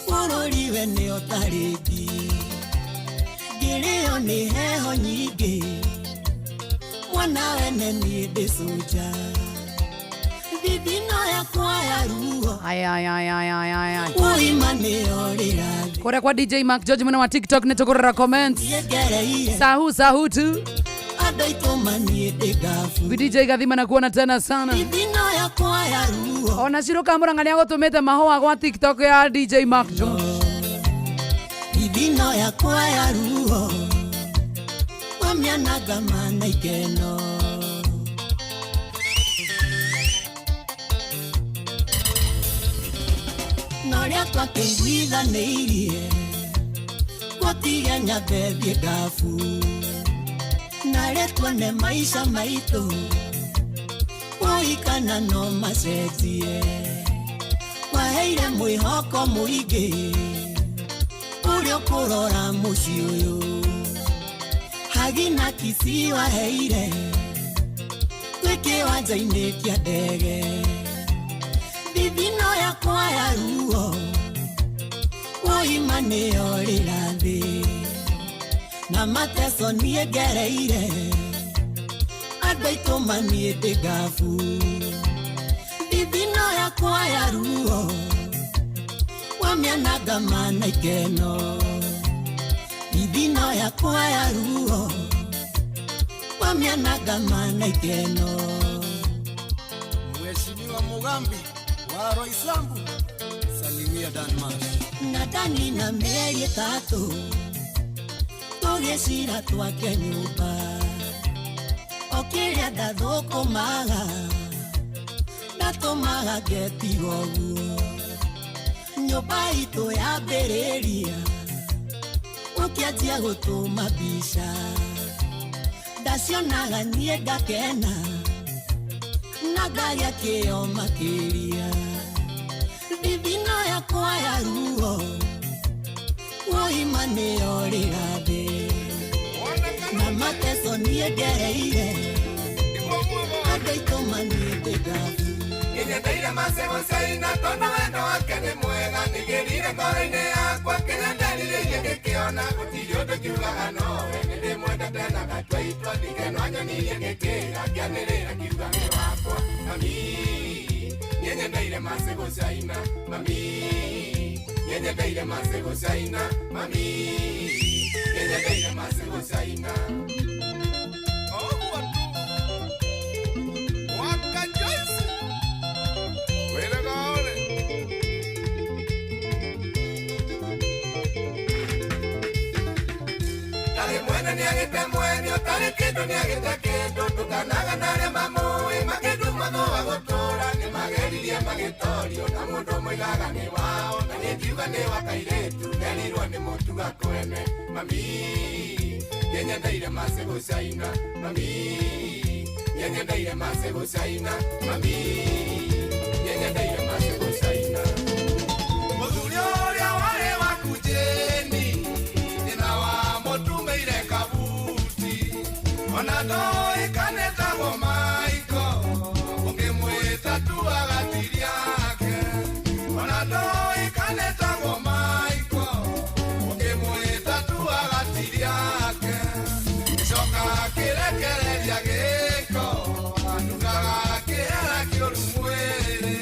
Bũrũri we nĩ ũtarĩki Ngĩrĩo nĩ heho nyingĩ Mwana wene niĩ ndĩcũnja Thithino yakwa ya ruo Ay, ay, ay, ay, ay, ay, ay. Ũima nĩyo rĩrathi Kũrĩa kwa DJ Mark George mwena wa TikTok nĩ tũkũrora comments. Sahu sahu tu. Andũ aitũ maniĩ ndĩ ngabu VDJ Gathima na kuona tena sana. Thithino yakwa ya ruo Ona Shiro Kamuranga nĩ agũtũmĩte mahũa gwa TikTok ya DJ Mark George. Thithino yakwa ya ruo Wamĩanaga mana ikeno Na ũrĩa twakĩiguithanĩirie Gũtige nyambe thiĩ ngabu Narĩ tuone maica maitũ Ũikana no macenjie Waheire mwĩhoko mũingĩ Ũrĩa ũkũrora mũciĩ ũyũ Hagi na Kisii waheire Twĩ kĩwanja-inĩ kĩa ndege Thithino yakwa ya ruo Ũima nĩyo rĩrathi Na mateso niĩ ngereire Andũ aitũ maniĩ ndĩ ngabu Thithino yakwa ya ruo Wamĩanaga mana ikeno Thithino yakwa ya ruo Wamĩanaga mana ikeno Mheshimiwa Mugambi wa Roysambu, salimia Danmar. Nadani na mĩeri ĩtatũ Tũgĩcira twake nyũmba O kĩrĩa ndathũkũmaga Ndatũmaga ngetiga ũguo Nyũmba itũ yambĩrĩria Ũkĩanjia gũtũma mbica Ndacionaga niĩ ngakena Na ngagĩa kĩo makĩria Thithino yakwa ya ruo Ũima nĩyo rĩrathi Na mateso niĩ ngereire Andũ aitũ maniĩ ndĩ ngabu Nyendeire masego caina tondũ wendo wake nĩ mwega nĩgĩrire ngoro-inĩ yakwa kĩrĩa nderirĩirie ngĩkĩona gũtirĩ ũndũ ngiugaga nowe nĩndĩmwendete na ngatua itua ndikeno anyonirie ngĩkĩra ngĩanĩrĩra ngiuga nĩ wakwa mami niĩ nyendeire masego caina mami niĩ nyendeire masego caina mami niĩ nyendeire masego caina Oguo tu Waka Joyce Wĩrĩgore. Tarĩ mwene nĩagĩte mwene ũtarĩ kĩndũ nĩagĩte kĩndũ ndũkanaga na arĩa mamũĩ makĩnduma thũa gũtũra nĩmageririe magĩtorio na mũndũ moigaga nĩ wao na niĩ ngiuga nĩ wa kairĩtu nderirwo nĩ mũtuga kwene mami niĩ nyendeire macegũ caina mami niĩ nyendeire macegũ caina mami niĩ nyendeire macegũ caina Mũthuri ũrĩa warĩ waku Jane thĩna wa mũtumĩire kabuti ona ndoĩkanĩtagwo Maiko ũngĩmwĩta tu agatiria ake ona ndoĩkanĩtagwo Maiko ũngĩmwĩta tu agatiria ake gĩcoka kĩrekereria gĩko anungaga kĩhera kĩũru mwĩrĩ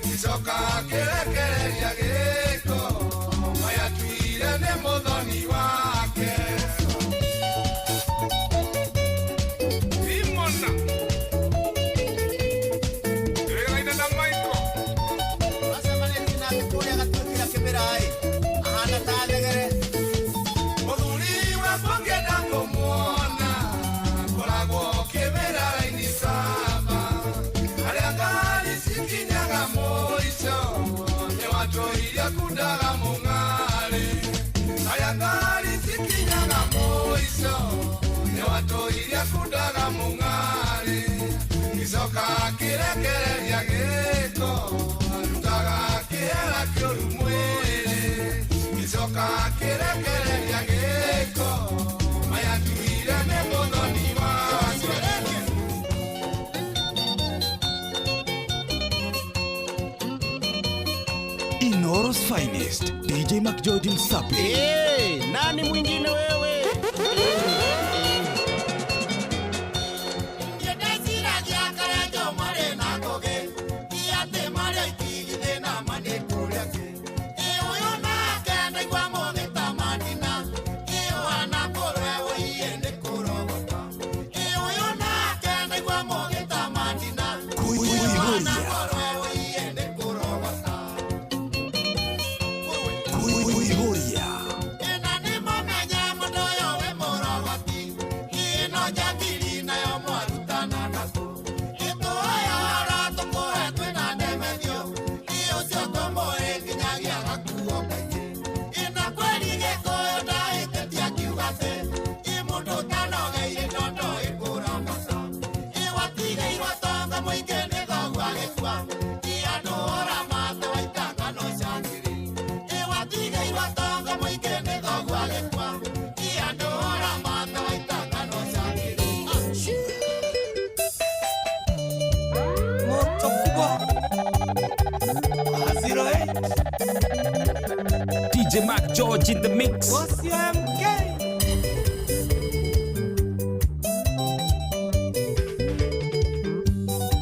gĩcoka kĩrekereria gĩko Inooro's finest DJ McGeorge Msapi. Hey, nani mwingine wewe? Kuihuria. DJ Mark George in the mix.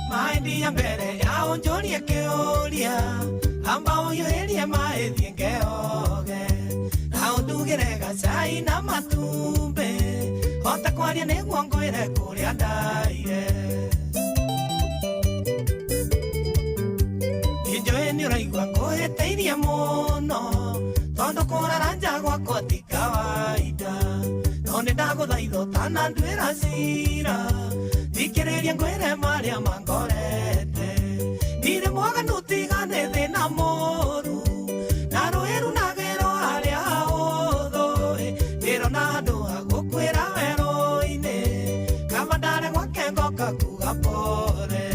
Maendia mbere yao njorie kĩũria amba ũhiũhĩrie maĩ thiĩ ngeoge na ũndugĩre gacai na matumbĩ hota kwaria nĩguo ngwĩre kũrĩa ndaire njũĩ nĩ ũraigua ngũhĩtĩirie mũno tondũ kũrara nja gwakwa ti kawaida no nĩ ndagũthaitha ũtananduĩra cira thikĩrĩria ngwĩre marĩa mangorete ndirĩ mwaganu tiga nĩ thĩna mũru na rũĩ runagĩrwo harĩa hũthũ ndĩrona handũ ha gũkwĩra werũ-inĩ kaba ndare gwake ngoka kuga pore.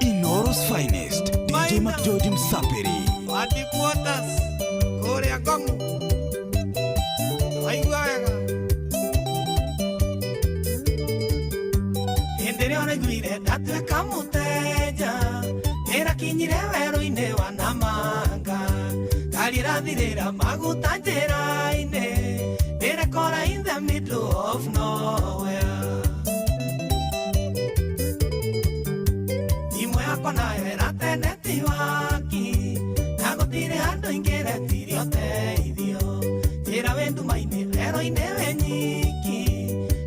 Inooro's finest DJ McGeorge Msapiri. Wadi quarters kũrĩa Ngong'u waigua wega hĩndĩ ĩrĩa ũraiguire ndatuĩka mũteja ndĩrakinyire werũ-inĩ wa Namanga ngari ĩrathirĩra maguta njĩra-inĩ ndĩrekora in the middle of nowhere thimũ yakwa nayo ĩratene ti waki na gũtirĩ handũ ingĩretirie ũteithio njĩra wĩ nduma-inĩ werũ-inĩ wĩ nyiki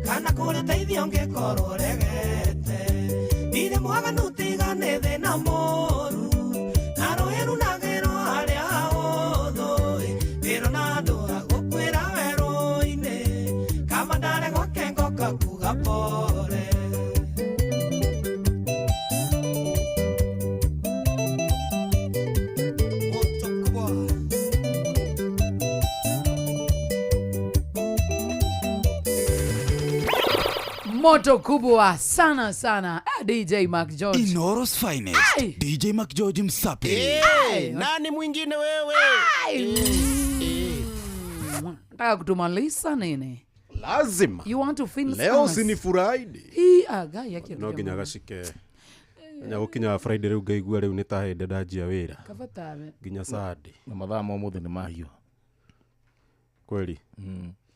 kana kũrĩ ũteithio ũngĩkorwo ũregete ndirĩ mwaganu tiga nĩ thĩna mũru na rũĩ runagĩrwo harĩa hũthũ ndĩrona handũ ha gũkwĩra werũ-inĩ kaba ndare gwake ngoka kuga pore. Moto kubwa sana sana. DJ Mark George. Inooro's finest Ai. DJ McGeorge Msapi. Hey, nani mwingine wewe? Nataka kutumaliza nini? Lazima. You want to finish Leo us? si ni Friday. Hii aga yake. No nginya gacike nya gũkinya Friday rĩu ngaigua rĩu nĩ ta hĩndĩ ndanjia wĩra Kavatawe. nginya Sunday na mathaa ma ũmũthĩ nĩ mahiũ kweli.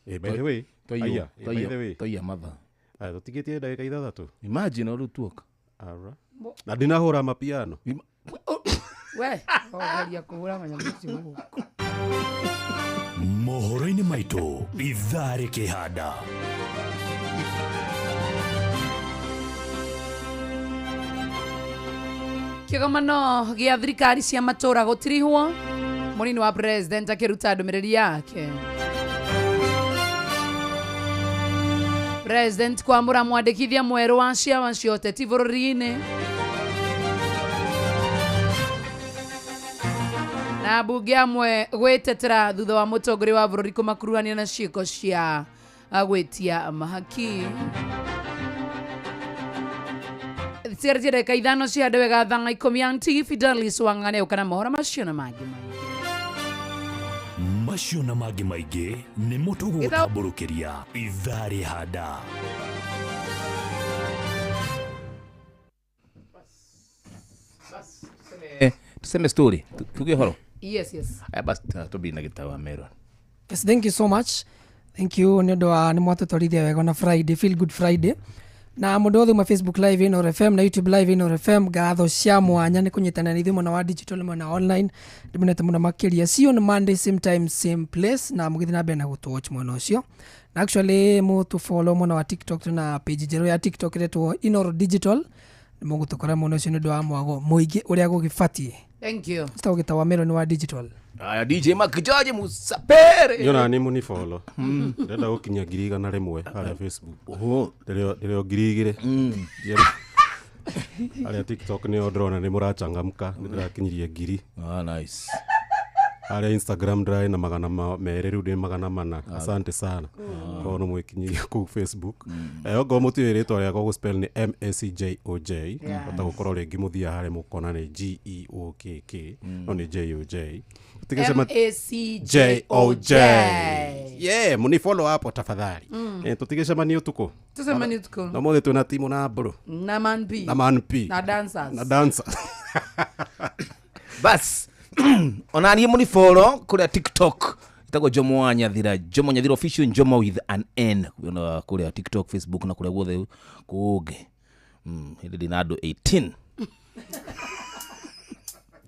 By the way, aya, by the way, toia mathaa aya tũtigĩtie ndagĩka ithathatũ. Imagine ũrĩa tuoka Ara. Na ndinahũra mapiano. We, ogeria kũhũra manyamũ macio gũkũ. Mohoro-inĩ maitũ ithaa rĩkĩhanda. Kĩgomano gĩa thirikari cia matũra gũtirihwo mũnini wa president akĩruta ndũmĩrĩri yake. President kwamũra mwandĩkithia mwerũ wa ciama cia ũteti bũrũri-inĩ na ambunge amwe gwĩtetera thutha wa mũtongoria wa bũrũri kũmakuruhania na ciĩko cia gwĩtia mahaki. Ciarĩtie ndagĩka 5 cihande wega thaa 10 Auntie Fidelis Wang'ane ũka na mohoro macio na mangĩ maingĩ. Macio na mangĩ maingĩ nĩmo tũgũgũtambũrũkĩria ithaa rĩhanda. Tuseme story, tuge horo. Yes, yes. Aya basi tubiri na gitawa Meron. Yes, thank you so much. Thank you nĩ ũndũ wa nĩ mwatũtwarithia wega na Friday, Feel Good Friday. Na mũndũ wothe uma Facebook Live Inooro FM na YouTube Live Inooro FM, ngatho cia mwanya nĩ kũnyitanĩra na ithuĩ mwena wa digital mwena wa online. Ndĩmenete mũno makĩria. See you on Monday same time same place, na mũgĩthiĩ na mbere na gũtũ watch mwena ũcio. Na actually mũtũ follow mwena wa TikTok, tuna page njerũ ya TikTok ĩretwo Inooro Digital. Nĩ mũgũtũkora mwena ũcio nĩ ũndũ wa mwago mũingĩ ũrĩa gũgĩbatiĩ. Thank you. Njĩtagwo Gĩtawa Meron wa digital. Aya DJ Mark George Musapere. Yona nĩ mũnifollow. Ndĩrenda gũkinyia 100,000 harĩa Facebook. Ndĩrĩ o 2,000. Harĩa TikTok nĩyo ndĩrona nĩ mũrachangamka, nĩ ndĩrakinyirie 1,000. Ah, nice. Harĩa Instagram ndĩrarĩ na 200, rĩu ndĩ 400. Asante sana. Korwo nĩ mwĩkinyirie kũu Facebook. Okorwo mũtiũĩ rĩtwa rĩakwa gũspell nĩ MACJOJ. Bata gũkorwo rĩngĩ mũthiaga harĩa mũkona nĩ GEOKK, no nĩ JOJ. MACJOJ. JOJ. Yeah, munifollow hapo tafadhali. Tutigecemania ũtukũ. Tucemanie ũtukũ. Na ũmũthĩ twĩna timu na mbũrũ. Na Man P. Na Man P. Na dancers. Na dancers. Bas. Ona niĩ mũnifollow kũrĩa TikTok ĩtagwo Jomo wa Nyathira, Jomo Nyathira official, Jomo with an N. Ona kũrĩa TikTok, Facebook na kũrĩa guothe kũngĩ. Hĩndĩ ndĩ na andũ 18.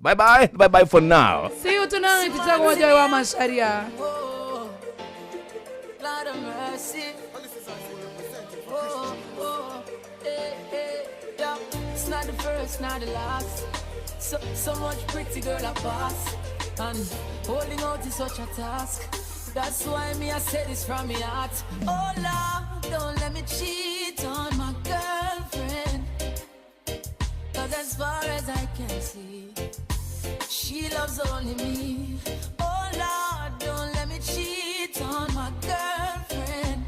Bye bye. Bye bye for now. See you tonight. Tutakuwa Joy wa Macharia. Lord of mercy. Oh, oh, eh, eh, yeah. It's not the first, not the last. So much pretty girl I pass, and holding out is such a task. That's why me I say this from my heart. Oh Lord, don't let me cheat on my girlfriend. 'Cause as far as I can see, she loves only me. Oh Lord, don't let me cheat on my girlfriend.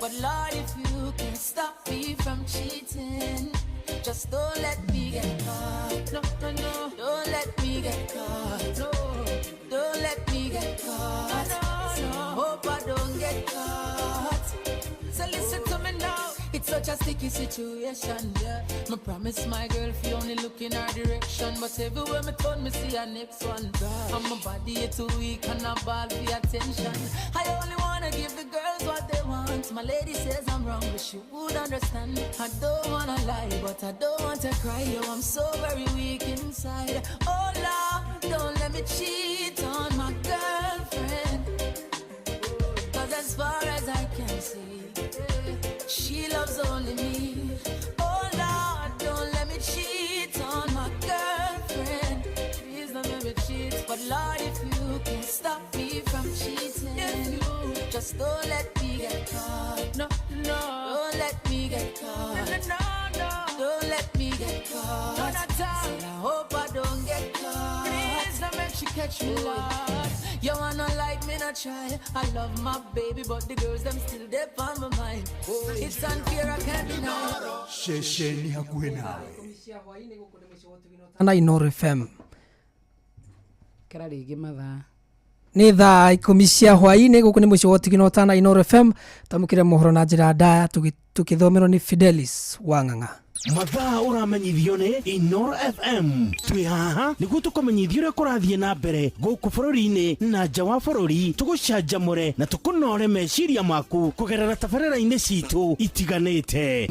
But Lord, if you can stop me from cheating, just don't let me get caught. No, no, no. Don't let me get caught. No, don't let me get caught. No, no. Hope I don't get caught. So listen to me now. It's such a sticky situation, yeah. Me promise my girl if you only look in her direction, but everywhere me turn, me see her next one. And my body is too weak and I ball for attention. I only wanna give the girls what they want. My lady says I'm wrong, but she would understand. I don't wanna lie, but I don't want to cry. Yo, I'm so very weak inside. Oh Lord, don't let me cheat on my girlfriend. 'Cause as far as I can see, she loves only me. Oh Lord, don't let me cheat on my girlfriend. Please don't let me cheat. But Lord, if you can stop me from cheating, if you just don't let me get caught. No, no. Don't let me get caught. No, no, no. Don't let me get caught. No, not all. I hope I don't get caught. Please don't make she catch me, Lord. You wanna like me, not try. I love my baby, but the girls, them still there on my mind. It's unfair, I can't deny. Ceceni hakuhĩ nawe. Na Inooro FM. Kera rĩngĩ mathaa. Nĩ thaa 10 cia hwaĩ-inĩ, gũkũ nĩ mũciĩ wa ũtugĩ na ũtana Inooro FM. Twamũkĩre mohoro na njĩra ndaya tũkĩthomerwo nĩ Fidelis Wang'ang'a. Mathaa ũramenyithio nĩ Inooro FM. Twĩ haha nĩguo tũkũmenyithie ũrĩa kũrathiĩ na mbere gũkũ bũrũri-inĩ na nja wa bũrũri, tũgũcanjamũre na tũkũnore meciria maku kũgerera tabarĩra-inĩ citũ itiganĩte.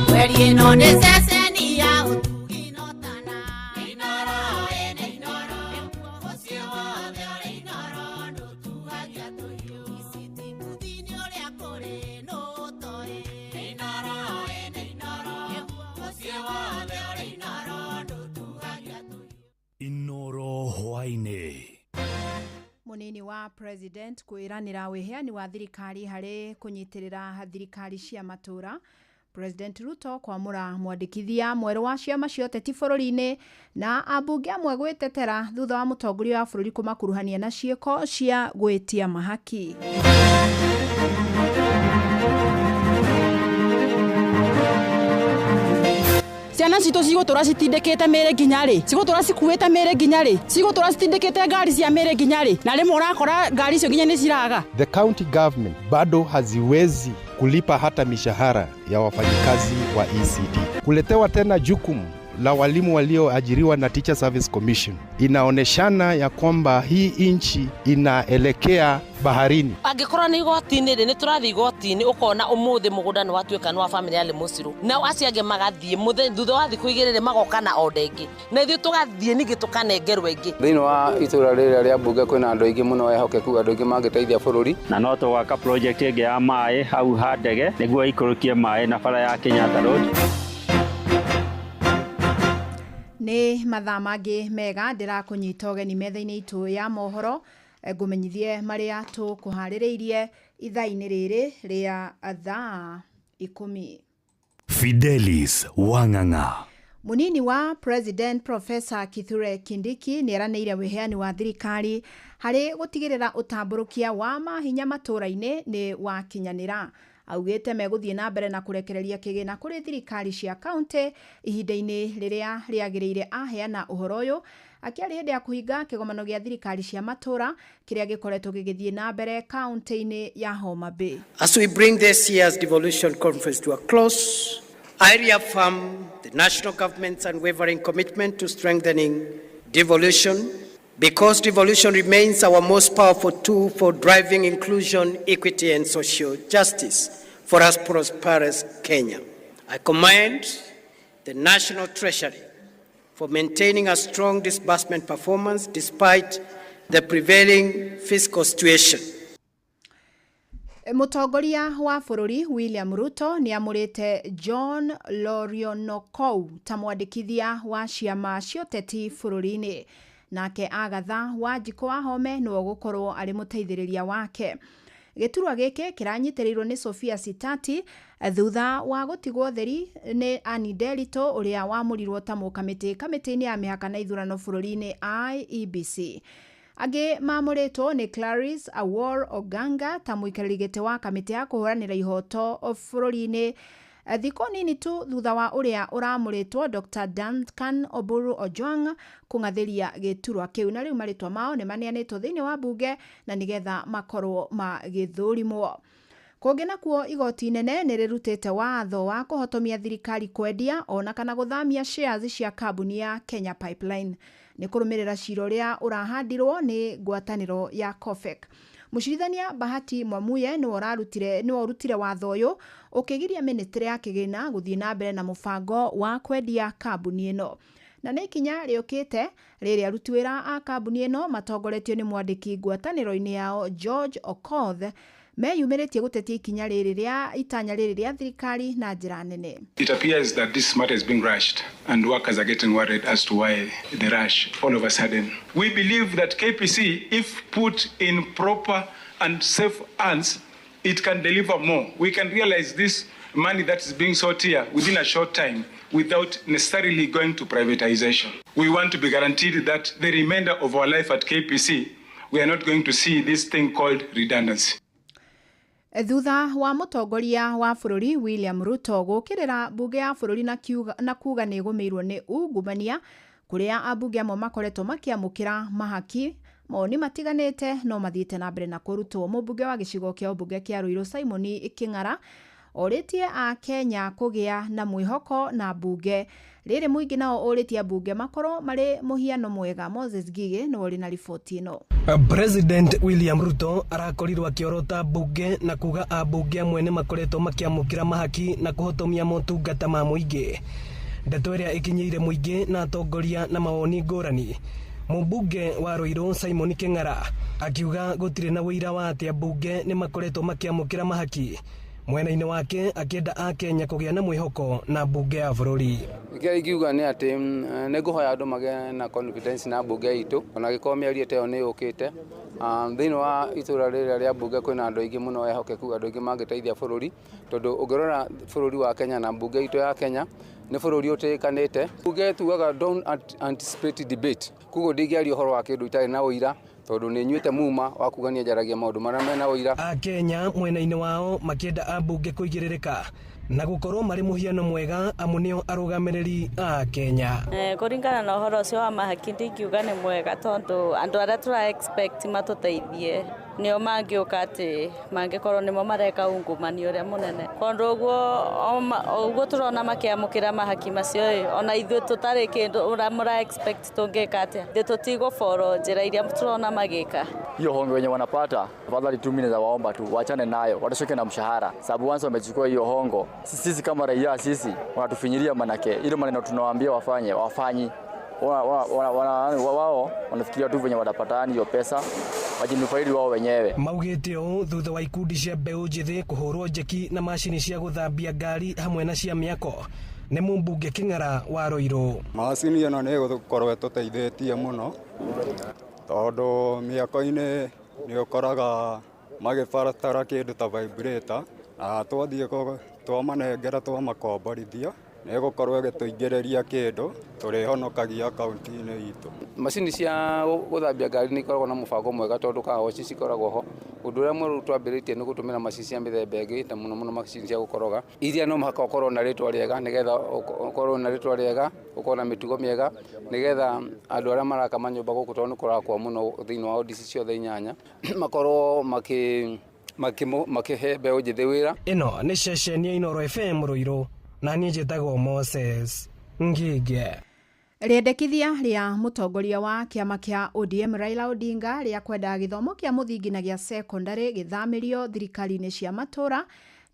Mweri ĩno nĩ ceceni ya ũtugi na ũtana. Inooro ĩnĩ Inooro, mũciĩ wothe ũrĩ Inooro, ndũtuhagia tũhiũ. Ici ti mbuthi nĩ ũrĩa kũrĩ, nũ ũtoĩ. Inooro ĩnĩ Inooro, mũciĩ wothe ũrĩ Inooro, ndũtuhagia tũhiũ. Inooro hwaĩ-inĩ. Munini wa president kwĩranĩra wĩheani wa thirikari harĩ kũnyitĩrĩra thirikari cia matũra. President Ruto kwamũra mwandĩkithia mwerũ wa ciama cia ũteti bũrũri-inĩ na ambunge amwe gwĩtetera thutha wa mũtongoria wa bũrũri kũmakuruhania na ciĩko cia gwĩtia mahaki. Ciana citũ cigũtũra citindĩkĩte mĩĩrĩ nginya rĩ? Cigũtũra cikuĩte mĩĩrĩ nginya rĩ? Cigũtũra citindĩkĩte ngari cia mĩĩrĩ nginya rĩ? Na rĩmwe ũrakora ngari icio nginya nĩ ciraga. The county government bado haziwezi kulipa hata mishahara ya wafanyikazi wa ECD. Kuletewa tena jukumu la walimu walioajiriwa na Teacher Service Commission inaoneshana ya kwamba hii nchi inaelekea baharini. Angĩkorwo nĩ igoti-inĩ rĩ, nĩ tũrathiĩ igoti-inĩ ũkona ũmũthĩ mũgũnda nĩ watuĩka nĩ wa bamĩrĩ ya Lĩmũcirũ, nao acio angĩ magathiĩ thutha wa thikũ igĩrĩ rĩ, magoka na order ĩngĩ, na ithuĩ tũgathiĩ ningĩ tũkanengerwo ĩngĩ. Thĩinĩ wa itũra rĩrĩa rĩa mbunge kwĩna andũ aingĩ mũno ehokeku, andũ aingĩ mangĩteithia bũrũri. Na no tũgwaka project ĩngĩ ya maĩ hau ha ndege nĩguo ikũrũkie maĩ na bara ya Kenyatta Road. Nĩ mathaa mangĩ mega ndĩrakũnyita ũgeni metha-inĩ itũ ya mohoro, ngũmenyithie marĩa tũkũharĩrĩirie ithaa-inĩ rĩrĩ rĩa thaa 10. Fidelis Wang'ang'a. Munini wa President Professor Kithure Kindiki nĩ eranĩire wĩheani wa thirikari harĩ gũtigĩrĩra ũtambũrũkia wa mahinya matũũra-inĩ nĩ wakinyanĩra. Augĩte megũthiĩ na mbere na kũrekereria kĩgĩna kũrĩ thirikari cia kaunti ihinda-inĩ rĩrĩa rĩagĩrĩire. Aheana ũhoro ũyũ akĩaria hĩndĩ ya kũhinga kĩgomano gĩa thirikari cia matũũra kĩrĩa gĩkoretwo gĩgĩthiĩ na mbere kaunti-inĩ ya Homa Bay. As we bring this year's devolution conference to a close, I reaffirm the national government's unwavering commitment to strengthening devolution, because devolution remains our most powerful tool for driving inclusion, equity, and social justice for a prosperous Kenya. I commend the National Treasury for maintaining a strong disbursement performance despite the prevailing fiscal situation. Mũtongoria wa bũrũri William Ruto nĩ amũrĩte John Lorionokou ta mwandĩkithia wa ciama cia ũteti bũrũri-inĩ. Nake Agatha Wanjikũ Wahome nĩwe ũgũkorwo arĩ mũteithĩrĩria wake. Gĩturwa gĩkĩ kĩranyitĩrĩirwo nĩ Sophia Sitati thutha wa gũtigwo theri nĩ Anne Nderitu ũrĩa wamũrirwo ta mũkamĩtĩ kamĩtĩ-inĩ ya mĩhaka na ithurano bũrũri-inĩ IEBC. Angĩ mamũrĩtwo nĩ Clarice Awor Oganga ta mũikarĩri gĩtĩ wa kamĩtĩ ya kũhũranĩra ihoto bũrũri-inĩ thikũ nini tu thutha wa ũrĩa ũramũrĩtwo Dr. Duncan Oburu Ojwang kũng'athĩria gĩturwa kĩu. Na rĩu marĩtwa mao nĩ maneanĩtwo thĩinĩ wa mbunge na nĩgetha makorwo magĩthũrimwo. Kũngĩ nakuo igoti inene nĩ rĩrutĩte watho wa kũhotomia thirikari kwendia ona kana gũthamia shares cia kambuni ya Kenya Pipeline. Nĩ kũrũmĩrĩra cira ũrĩa ũrahandirwo nĩ ngwatanĩro ya COFEC. Mũcirithania Bahati Mwamuye nĩwe ũrutire watho ũyũ ũkĩgiria ministry ya kĩgĩna gũthiĩ na mbere na mũbango wa kwendia kambuni ĩno. Na nĩ ikinya rĩũkĩte rĩrĩa aruti wĩra a kambuni ĩno matongoretio nĩ mwandĩki ngwatanĩro-inĩ yao George Okoth meyumĩrĩtie gũtetia ikinya rĩrĩ rĩa itanya rĩrĩ rĩa thirikari na njĩra nene. It appears that this matter is being rushed and workers are getting worried as to why the rush all of a sudden. We believe that KPC, if put in proper and safe hands, it can deliver more. We can realize this money that is being sought here within a short time without necessarily going to privatization. We want to be guaranteed that the remainder of our life at KPC, we are not going to see this thing called redundancy. Thutha wa mũtongoria wa bũrũri William Ruto gũkĩrĩra mbunge ya bũrũri na kuga nĩ ĩgũmĩirwo nĩ ungumania kũrĩa ambunge amwe makoretwo makĩamũkĩra mahaki mawoni matiganĩte no mathiĩte na mbere na kũrutwo. Mũmbunge wa gĩcigo kĩa ũmbunge kĩa Ruiru Simon Kĩng'ara orĩtie a Kenya kũgĩa na mwĩhoko na mbunge. Rĩrĩ mũingĩ nao ũrĩtie ambunge makorwo marĩ mũhiano mwega. Moses Ngigĩ nĩwe ũrĩ na riboti ĩno. President William Ruto arakorirwo akĩorota mbunge na kuga ambunge amwe nĩ makoretwo makĩamũkĩra mahaki na kũhotomia motungata ma mũingĩ. Ndeto ĩrĩa ĩkinyĩire mũingĩ na atongoria na mawoni ngũrani. Mũmbunge wa Ruiru Simon Kĩng'ara akiuga gũtirĩ na ũira wa atĩ ambunge nĩ makoretwo makĩamũkĩra mahaki. Mwena-inĩ wake akĩenda akenya kũgĩa na mwĩhoko na mbunge ya bũrũri. Kĩrĩa ingiuga nĩ atĩ nĩ ngũhoya andũ magĩe na confidence na mbunge itũ, ona gĩkorwo mĩario ta ĩyo nĩ yũkĩte. Thĩinĩ wa itũra rĩrĩa rĩa mbunge kwĩna andũ aingĩ mũno ehokeku, andũ aingĩ mangĩteithia bũrũri, tondũ ũngĩrora bũrũri wa Kenya na mbunge itũ ya Kenya nĩ bũrũri ũtĩĩkanĩte. Mbunge tugaga don't anticipate debate, koguo ndingĩaria ũhoro wa kĩndũ itarĩ na ũira, tondũ nĩ nyuĩte muma wa kuga niĩ njaragia maũndũ marĩa mena ũira. Akenya mwena-inĩ wao makĩenda ambunge kũigĩrĩrĩka na gũkorwo marĩ mũhiano mwega amu nĩo arũgamĩrĩri a Kenya. Kũringana na ũhoro ũcio wa mahaki ndingiuga nĩ mwega tondũ andũ arĩa tũra expect matũteithie Nĩo mangĩũka atĩ mangĩkorwo nĩmo mareka ungumania ũrĩa mũnene. Tondũ ũguo tũrona makĩamũkĩra mahaki macio ĩ, ona ithuĩ tũtarĩ kĩndũ ũrĩa mũra expect tũngĩka atĩa. Ithuĩ tũtigũboro njĩra iria tũrona magĩka. Hiyo hongo wenye wanapata, afadhali tu mimi naweza waomba tu waachane nayo, watashoke na mshahara, sababu once wamechukua hiyo hongo, sisi kama raia sisi wanatufinyilia, manake ile maneno tunawaambia wafanye wafanyi. Wao wanafikiria tu venye watapata hiyo pesa wajinufaidi wao wenyewe. Maugĩte ũũ thutha wa ikundi cia mbeũ njĩthĩ kũhũrwo njeki na macini cia gũthambia ngari hamwe na cia mĩako nĩ mũmbunge Kĩng'ara wa Ruiru. Macini ĩno nĩ ĩgũkorwo ĩtũteithĩtie mũno tondũ mĩako-inĩ nĩ ũkoraga magĩbatara kĩndũ ta vibrator na twathiĩ twamanengera twamakomborithia nĩ ĩgũkorwo ĩgĩtũingĩrĩria kĩndũ tũrĩhonokagia kaunti-inĩ itũ. Macini cia gũthambia ngari nĩ ikoragwo na mũbango mwega tondũ car wash cikoragwo ho. Ũndũ ũrĩa mwerũ twambĩrĩtie nĩ gũtũmĩra macini cia mĩthemba ĩngĩ ta mũno mũno macini cia gũkoroga iria no mũhaka ũkorwo na rĩtwa rĩega nĩgetha ũkorwo na rĩtwa rĩega, ũkorwo na mĩtugo mĩega nĩgetha andũ arĩa maraka manyũmba gũkũ tondũ nĩ kũrakwo mũno thĩinĩ wa wodi ici ciothe inyanya makorwo makĩhe mbeũ njĩthĩ wĩra. Ĩno nĩ ceceni ya Inooro FM Ruiru na niĩ njĩtagwo Moses Ngige. Rĩendekithia rĩa mũtongoria wa kĩama kĩa ODM Raila Odinga rĩa kwenda gĩthomo kĩa mũthingi na gĩa sekondarĩ gĩthamĩrio thirikari-inĩ cia matũũra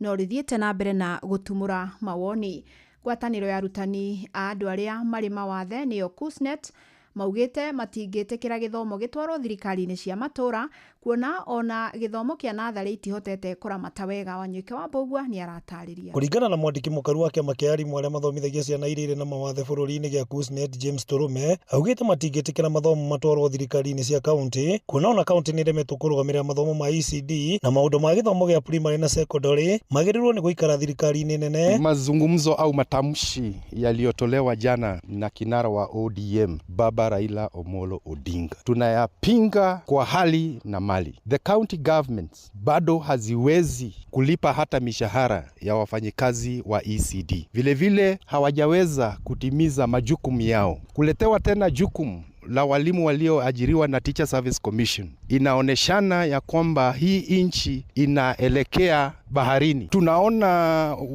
no rĩthiĩte na mbere na gũtumũra mawoni. Ngwatanĩro ya arutani a andũ arĩa marĩ mawathe nĩyo KUSNET maugĩte matingĩtĩkĩra gĩthomo gĩtwarwo thirikari-inĩ cia matũũra kuona ona gĩthomo kĩa natharĩ itihotete kũramata wega. Wanyoike wa Mbũgua nĩ aratarĩria. Kũringana na mwandĩki mũkaru wa kĩama kĩa arimũ arĩa mathomithagia ciana iria irĩ na mawathe bũrũri-inĩ gĩa KUSNET James Tũrũme augĩte matingĩtĩkĩra mathomo matwarwo thirikari-inĩ cia kaunti kuona ona kaunti nĩ iremetwo kũrũgamĩrĩra mathomo ma ECD na maũndũ ma gĩthomo gĩa primary na secondary magĩrĩirwo nĩ gũikara thirikari-inĩ nene. Mazungumzo au matamshi yaliyotolewa jana na kinara wa ODM Baba Raila Omolo Odinga tunayapinga kwa hali na mali. The county governments bado haziwezi kulipa hata mishahara ya wafanyikazi wa ECD. Vile vile hawajaweza kutimiza majukumu yao. Kuletewa tena jukumu la walimu walioajiriwa na Teacher Service Commission inaoneshana ya kwamba hii nchi inaelekea baharini. Tunaona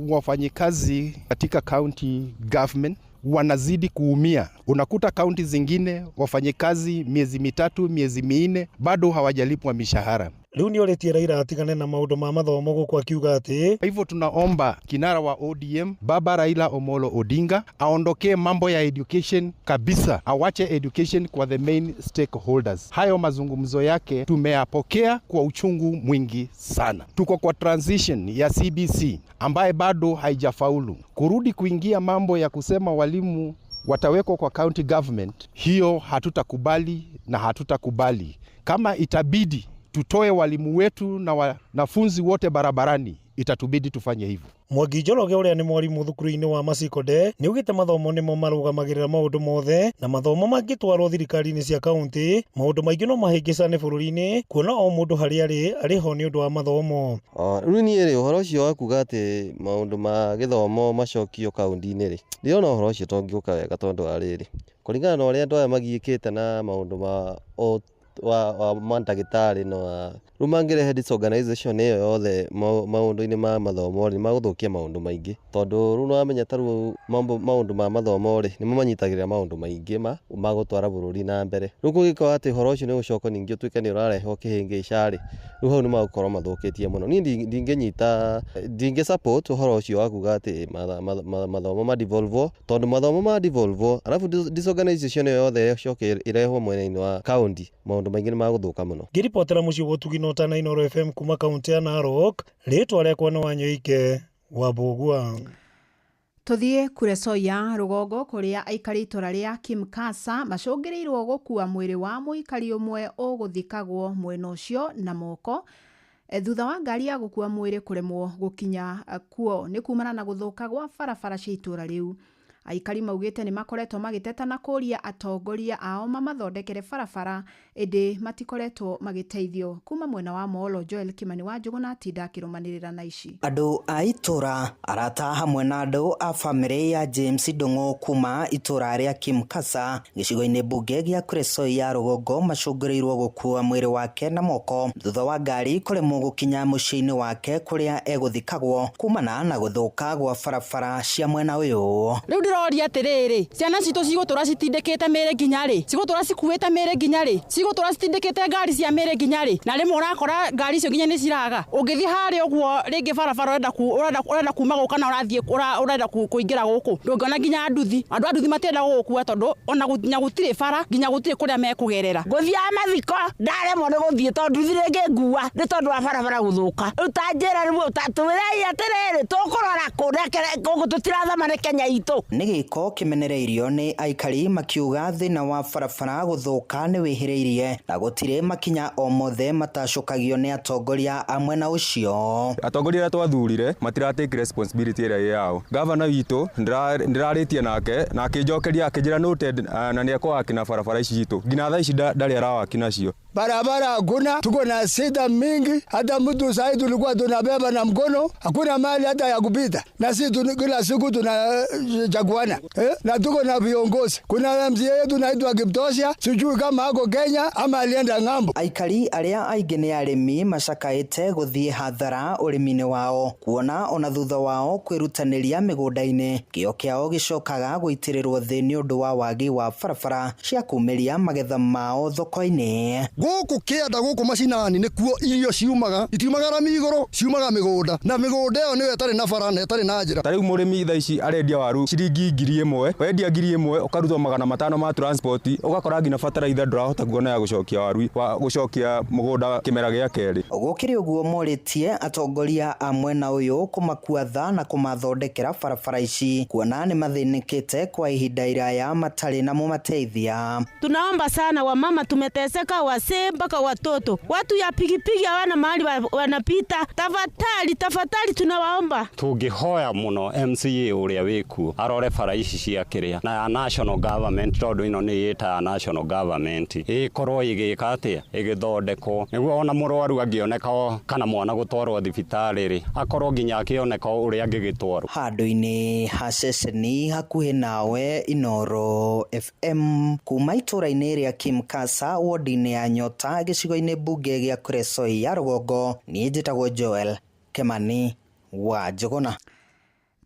wafanyikazi katika county government wanazidi kuumia. Unakuta kaunti zingine wafanyikazi miezi 3, miezi 4 bado hawajalipwa mishahara. Rĩu nĩ orĩtie Raila atigane na maũndũ ma mathomo gũkũ akiuga atĩ hivyo tunaomba kinara wa ODM Baba Raila Omolo Odinga aondokee mambo ya education kabisa, awache education kwa the main stakeholders. Hayo mazungumzo yake tumeyapokea kwa uchungu mwingi sana. Tuko kwa transition ya CBC ambaye bado haijafaulu. Kurudi kuingia mambo ya kusema walimu watawekwa kwa county government, hiyo hatutakubali na hatutakubali. Kama itabidi tutoe walimu wetu na wanafunzi wote barabarani, itatubidi tufanye hivyo. Mwangi Njoroge ũrĩa nĩ mwarimũ thukuru-inĩ wa Masikode nĩ augĩte mathomo nĩmo marũgamagĩrĩra maũndũ mothe na mathomo mangĩtwarwo thirikari-inĩ cia kaunti maũndũ maingĩ no mahĩngĩcane bũrũri-inĩ kuona o mũndũ harĩa arĩ arĩ ho nĩ ũndũ wa mathomo. Rĩu niĩ rĩ ũhoro ũcio wa kuga atĩ maũndũ ma gĩthomo macokio kaunti-inĩ rĩ, ndĩrona ũhoro ũcio tongĩũka wega tondũ wa rĩrĩ, kũringana na ũrĩa andũ aya magiĩkĩte na maũndũ ma wa mandagĩtarĩ na rĩu mangĩrehe disorganization ĩyo yothe maũndũ-inĩ ma mathomo rĩ, nĩmagũthũkia maũndũ maingĩ tondũ rĩu nĩwamenya ta rĩu maũndũ ma mathomo rĩ nĩmo manyitagĩrĩra maũndũ maingĩ ma gũtwara bũrũri na mbere. Rĩu kũngĩkorwo atĩ ũhoro ũcio nĩũgũcoka ningĩ ũtuĩke nĩ ũrarehwo kĩhĩngĩca rĩ, rĩu hau nĩmagũkorwo mathũkĩtie mũno. Niĩ ndingĩnyita, ndingĩ support ũhoro ũcio wa kuga atĩ mathomo ma devolve tondũ mathomo ma devolve alafu disorganization ĩyo yothe ĩcoke ĩrehwo mwena-inĩ wa kaunti, maũndũ maingĩ nĩmagũthũka mũno. Ngĩribotera mũciĩ wa ũtugi na ũtana Inooro FM kuma kaunti ya Narok, rĩtwa rĩakwa nĩ Wanyoike wa Mbũgua. Tũthiĩ Kuresoya rũgongo kũrĩa aikari itũra rĩa Kimkasa macũngĩrĩirwo gũkua mwĩrĩ wa mũikari ũmwe ũgũthikagwo mwena ũcio na moko thutha wa ngari ya gũkua mwĩrĩ kũremwo gũkinya kuo nĩ kumana na gũthũka gwa barabara cia itũra rĩu. Aikari maugĩte nĩ makoretwo magĩteta na kũũria atongoria ao mamathondekere barabara ĩndĩ matikoretwo magĩteithio. Kuma mwena wa Molo, Joel Kimani wa Njũgũna atinda akĩrũmanĩrĩra na ici. Andũ a itũra arata hamwe na andũ a bamĩrĩ ya James Ndung'u kuma itũra rĩa Kimkasa gĩcigo-inĩ mbunge gĩa Kuresoi ya rũgongo macũngĩrĩirwo gũkua mwĩrĩ wake na moko thutha wa ngari kũremwo gũkinya mũciĩ-inĩ wake kũrĩa egũthikagwo kumana na gũthũka gwa barabara cia mwena ũyũ. Rĩu ndĩroria atĩrĩrĩ, ciana citũ cigũtũra citindĩkĩte mĩĩrĩ nginya rĩ? Cigũtũra cikuĩte mĩĩrĩ nginya rĩ? Cigũtũra citindĩkĩte ngari cia mĩĩrĩ nginya rĩ? Na rĩmwe ũrakora ngari icio nginya nĩ ciraga. Ũngĩthiĩ harĩa ũguo rĩngĩ barabara ũrenda kuma gũkũ kana ũrathiĩ ũrenda kũingĩra gũkũ, ndũngĩona nginya nduthi. Andũ a nduthi matienda gũgũkua tondũ ona nginya gũtirĩ bara, nginya gũtirĩ kũrĩa mekũgerera. Ngũthiaga mathiko ndaremwo nĩ gũthiĩ tondũ nduthi rĩngĩ ngua nĩ tondũ wa barabara gũthũka. Rĩu ta njĩra rĩu ta twĩrei atĩrĩrĩ, tũkũrora kũ gũkũ tũtirathama nĩ Kenya itũ. Nĩ gĩko kĩmenereirio nĩ aikari makiuga thĩna wa barabara gũthũka nĩ wĩhĩrĩirie na gũtirĩ makinya o mothe matacũkagio nĩ atongoria a mwena ũcio. Atongoria arĩa twathurire matira take responsibility ĩrĩa ĩ yao. Gavana witũ ndĩrarĩtie nake na akĩnjokeria akĩnjĩra noted na nĩ ekũwaki na barabara ici citũ. Nginya thaa ici ndarĩ arawaki nacio. Barabara hakuna, tuko na shida mingi. Hata mtu sahi tulikuwa tunabeba na mkono, hakuna mali hata ya kupita, na sisi kila siku tunachaguana na tuko na viongozi. Kuna MCA yetu naitwa Kiptosha, sijui kama ako Kenya ama alienda ng'ambo. Aikari arĩa aingĩ nĩ arĩmi macakaĩte gũthiĩ hathara ũrĩmi-inĩ wao kuona ona thutha wao kwĩrutanĩria mĩgũnda-inĩ kĩo kĩao gĩcokaga gũitĩrĩrwo thĩ nĩ ũndũ wa wagi wa barabara cia kumĩria magetha mao thoko-inĩ. Gũkũ kĩanda gũkũ macinani nĩkuo irio ciumaga, itiumaga rami igũrũ, ciumaga mĩgũnda, na mĩgũnda ĩyo nĩyo ĩtarĩ na bara na ĩtarĩ na njĩra. Ta rĩu mũrĩmi thaa ici arendia waru ciringi 1000, wendia 1000 ũkarutwo 500 ma transport, ũgakora nginya bataraitha ndũrahota kuona ya gũcokia waru, gũcokia mũgũnda kĩmera gĩa kerĩ. Gũkĩrĩ ũguo morĩtie atongoria a mwena ũyũ kũmakua tha na kũmathondekera barabara ici kuona nĩ mathĩnĩkĩte kwa ihinda iraya matarĩ na mũmateithia. Tunaomba sana wamama, tumeteseka, wasee mpaka watoto, watu ya pikipiki hawana mahali wanapita. Tafadhali, tafadhali tunawaomba. Tũngĩhoya mũno MCA ũrĩa wĩkuo arore bara ici cia kĩrĩa na ya national government, tondũ ĩno nĩ ĩta ya national government ĩkorwo ĩgĩka atĩa, ĩgĩthondekwo nĩguo ona mũrwaru angĩoneka kana mwana gũtwarwo thibitarĩ rĩ, akorwo nginya akĩoneka ũrĩa angĩgĩtwarwo. Handũ-inĩ ha ceceni hakuhĩ nawe Inooro FM kuma itũra-inĩ rĩa Kimkasa wodi-inĩ ya Nyota gĩcigo-inĩ mbunge gĩa Kuresoi ya rũgongo, niĩ njĩtagwo Joel Kimani wa Njũgũna.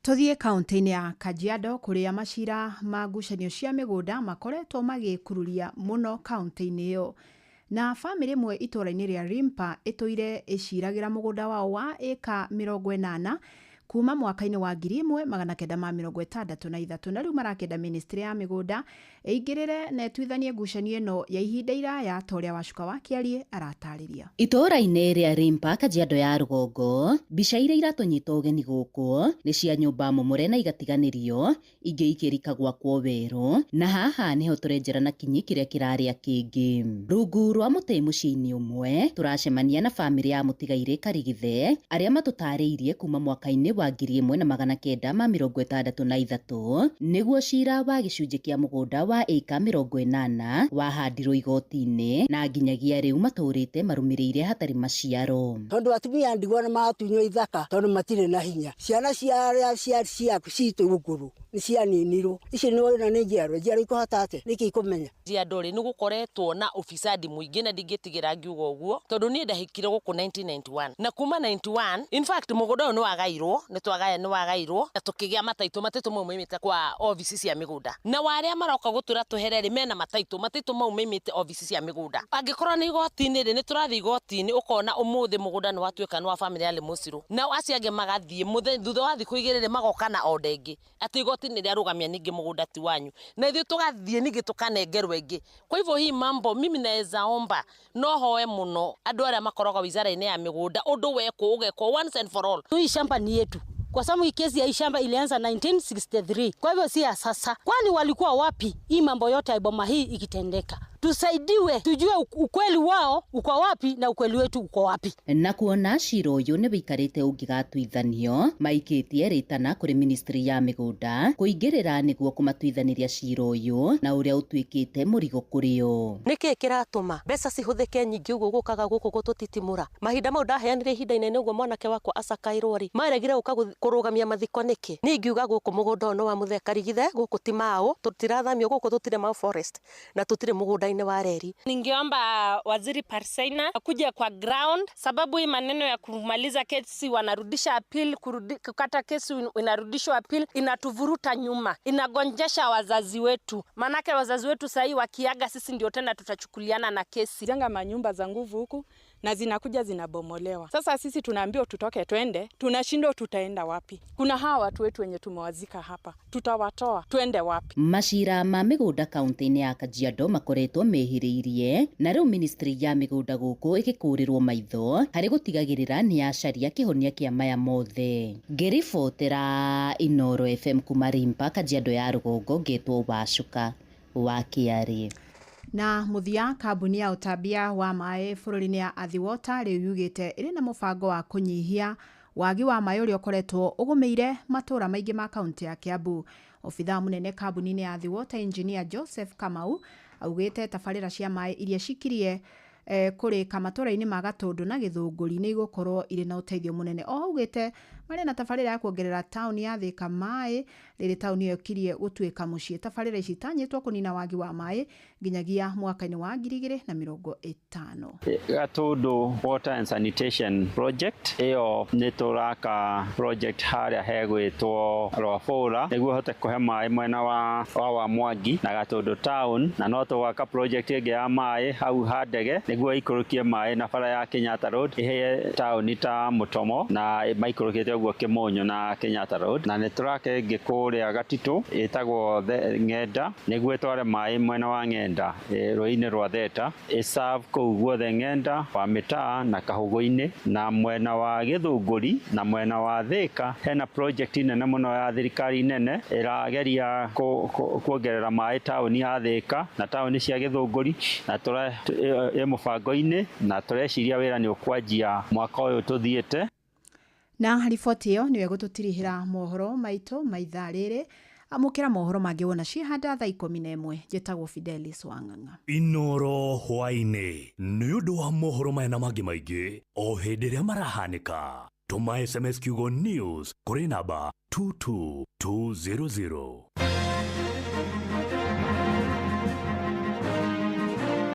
Tũthiĩ kaunti-inĩ ya Kajiado kũrĩa macira ma ngucanio cia mĩgũnda makoretwo magĩkururia mũno kaunti-inĩ ĩyo. Na bamĩrĩ ĩmwe itũra-inĩ rĩa Rimpa ĩtũire ĩciragĩra mũgũnda wao wa ĩka 80 kuma mwaka-inĩ wa 1963 na rĩu marakĩenda ministry ya mĩgũnda ĩingĩrĩre na ĩtuithanie ngucanio ĩno ya ihinda iraya ta ũrĩa Wacuka wa Kĩarie aratarĩria. Itũũra-inĩ rĩa Rimpa Kajiado ya rũgongo, mbica iria iratũnyita ũgeni gũkũ nĩ cia nyũmba momore na igatiganĩrio, ingĩ ikĩrika gwakwo werũ, na haha nĩho tũrenjera na kinyi kĩrĩa kĩrarĩa kĩngĩ. Rungu rwa mũtĩ mũciĩ-inĩ ũmwe tũracemania na bamĩrĩ ya mũtigairĩ Karigithe arĩa matũtarĩirie kuma mwaka-inĩ wa 1963 nĩguo cira wa gĩcunjĩ kĩa mũgũnda wa ĩka 80 wahandirwo igoti-inĩ na nginyagia rĩu matũrĩte marũmĩrĩire hatarĩ maciaro. Tondũ atumia ndigwa nĩ matunywo ithaka tondũ matirĩ na hinya, ciana cia arĩa cia citũ gũkũrũ nĩ cianinirwo, ici nĩ wona nĩ njiarwa njiarwa ikũhota atĩa, nĩkĩ ikũmenya. Kajiado rĩ nĩ gũkoretwo na ufisadi mũingĩ na ndingĩtigĩra ngiuga ũguo tondũ niĩ ndahikire gũkũ 1991 na kuma 91 in fact mũgũnda ũyũ nĩ wagairwo, nĩ wagairwo na tũkĩgĩa mataitũ, mataitũ mau maimĩte kwa obici cia mĩgũnda, na warĩa maroka gũtwĩra tũhere rĩ mena mataitũ, mataitũ mau maimĩte obici cia mĩgũnda. Angĩkorwo nĩ igoti-inĩ rĩ nĩ tũrathiĩ igoti-inĩ ũkona ũmũthĩ mũgũnda nĩ watuĩka nĩ wa bamĩrĩ ya Lemosiru, nao acio angĩ magathiĩ thutha wa thikũ igĩrĩ rĩ magoka na order ĩngĩ atĩ igoti nĩ rĩarũgamia ningĩ mũgũnda ti wanyu, na ithuĩ tũgathiĩ ningĩ tũkanengerwo ĩngĩ. Kwa hivyo hii mambo mimi naweza omba no hoe mũno andũ arĩa makoragwo wizara-inĩ ya mĩgũnda ũndũ wekwo ũgekwo once and for all. Hii shamba ni yetu kwa sababu hii kesi ya hii shamba ilianza 1963, kwa hivyo si ya sasa. Kwani walikuwa wapi hii mambo yote ya boma hii ikitendeka? Tusaidiwe tujue ukweli wao uko wapi na ukweli wetu uko wapi. Na kuona cira ũyũ nĩ wĩikarĩte ũngĩgatuithanio, maikĩtie rĩtana kũrĩ ministry ya mĩgũnda kũingĩrĩra nĩguo kũmatuithanĩria cira ũyũ na ũrĩa ũtuĩkĩte mũrigo kũrĩ o. Nĩkĩ kĩratũma mbeca cihũthĩke nyingĩ ũguo gũkaga gũkũ gũtũtitimũra? Mahinda mau ndaheanire ihinda inene ũguo mwanake wakwa acakairwo rĩ, maregire gũka kũrũgamia mathiko nĩkĩ? Niĩ ingiuga gũkũ mũgũnda ũyũ nĩ wa Mũthee Karigithe, gũkũ ti Mau, tũtirathamio gũkũ, tũtirĩ Mau forest na tũtirĩ mũgũnda-inĩ wa reri. Ningeomba Waziri Parseina akuje kwa ground, sababu hii maneno ya kumaliza kesi wanarudisha appeal, kukata kesi inarudishwa appeal, inatuvuruta nyuma, inagonjesha wazazi wetu. Manake wazazi wetu sahii wakiaga, sisi ndio tena tutachukuliana na kesi. Jenga manyumba za nguvu huku na zinakuja zinabomolewa. Sasa sisi tunaambiwa tutoke twende, tunashindwa tutaenda wapi? Kuna hawa watu wetu wenye tumewazika hapa, tutawatoa twende wapi? Macira ma mĩgũnda kaunti-inĩ ya Kajiado makoretwo mehĩrĩirie na rĩu ministry ya mĩgũnda gũkũ ĩgĩkũrĩrwo maitho harĩ gũtigagĩrĩra nĩ yacaria kĩhonia kĩa maya mothe. Ngĩribotera Inooro FM kuma Rimba, Kajiado ya rũgongo, ngetwo Wacuka wa Kĩarĩ. Na mũthia, kambuni ya ũtambia wa maĩ bũrũri-inĩ ya Athi Water rĩu yugĩte ĩrĩ na mũbango wa kũnyihia wagi wa maĩ ũrĩa ũkoretwo ũgũmĩire matũũra maingĩ ma kaunti ya Kiambu. Obithaa mũnene kambuni-inĩ ya Athi Water Engineer Joseph Kamau augĩte tabarĩra cia maĩ iria cikirie kũrĩka matũũra-inĩ ma Gatũndũ na Gĩthũngũri nĩ igũkorwo irĩ na ũteithio mũnene. O augĩte marĩ na tabarĩra ya kuongerera taũni ya Thika maĩ rĩrĩ taũni ĩyo ĩkirie gũtuĩka mũciĩ. Tabarĩra ici itanyĩtwo kũnina wagi wa maĩ nginyagia mwaka-inĩ wa 2050. Gatũndũ Water and Sanitation Project ĩyo nĩ tũraka project harĩa hegwĩtwo Rwabũra nĩguo hote kũhe maĩ mwena wa Mwangi na Gatũndũ town, na no tũgwaka project ĩngĩ ya maĩ hau ha ndege nĩguo ĩikũrũkie maĩ na bara ya Kenyatta Road ĩhe taũni ta Mũtomo na maikũrũkĩte ũguo Kĩmũnyũ na Kenyatta Road, na nĩ tũraka ĩngĩ kũrĩa Gatitũ ĩtagwo Ng'enda nĩguo ĩtware maĩ mwena wa Ng'enda rũĩ-inĩ rwa Theta, ĩserve kũu guothe Ng'enda wa Mĩtaa na Kahũgũ-inĩ, na mwena wa Gĩthũngũri na mwena wa Thika hena project nene mũno ya thirikari nene ĩrageria kuongerera maĩ taũni ya Thika na taũni cia Gĩthũngũri, na ĩ mũbango-inĩ na tũreciria wĩra nĩ ũkwanjia mwaka ũyũ tũthiĩte. Na riboti ĩyo nĩyo ĩgũtũtirihĩra mohoro maitũ ma ithaa rĩrĩ. Amũkĩra mohoro mangĩ wona ciĩhanda thaa 11. Njĩtagwo Fidelis Wang'ang'a. Inooro hwaĩ-inĩ nĩ ũndũ wa mohoro maya na mangĩ maingĩ o hĩndĩ ĩrĩa marahanĩka. Tũma SMS kiugo news kũrĩ namba 22200.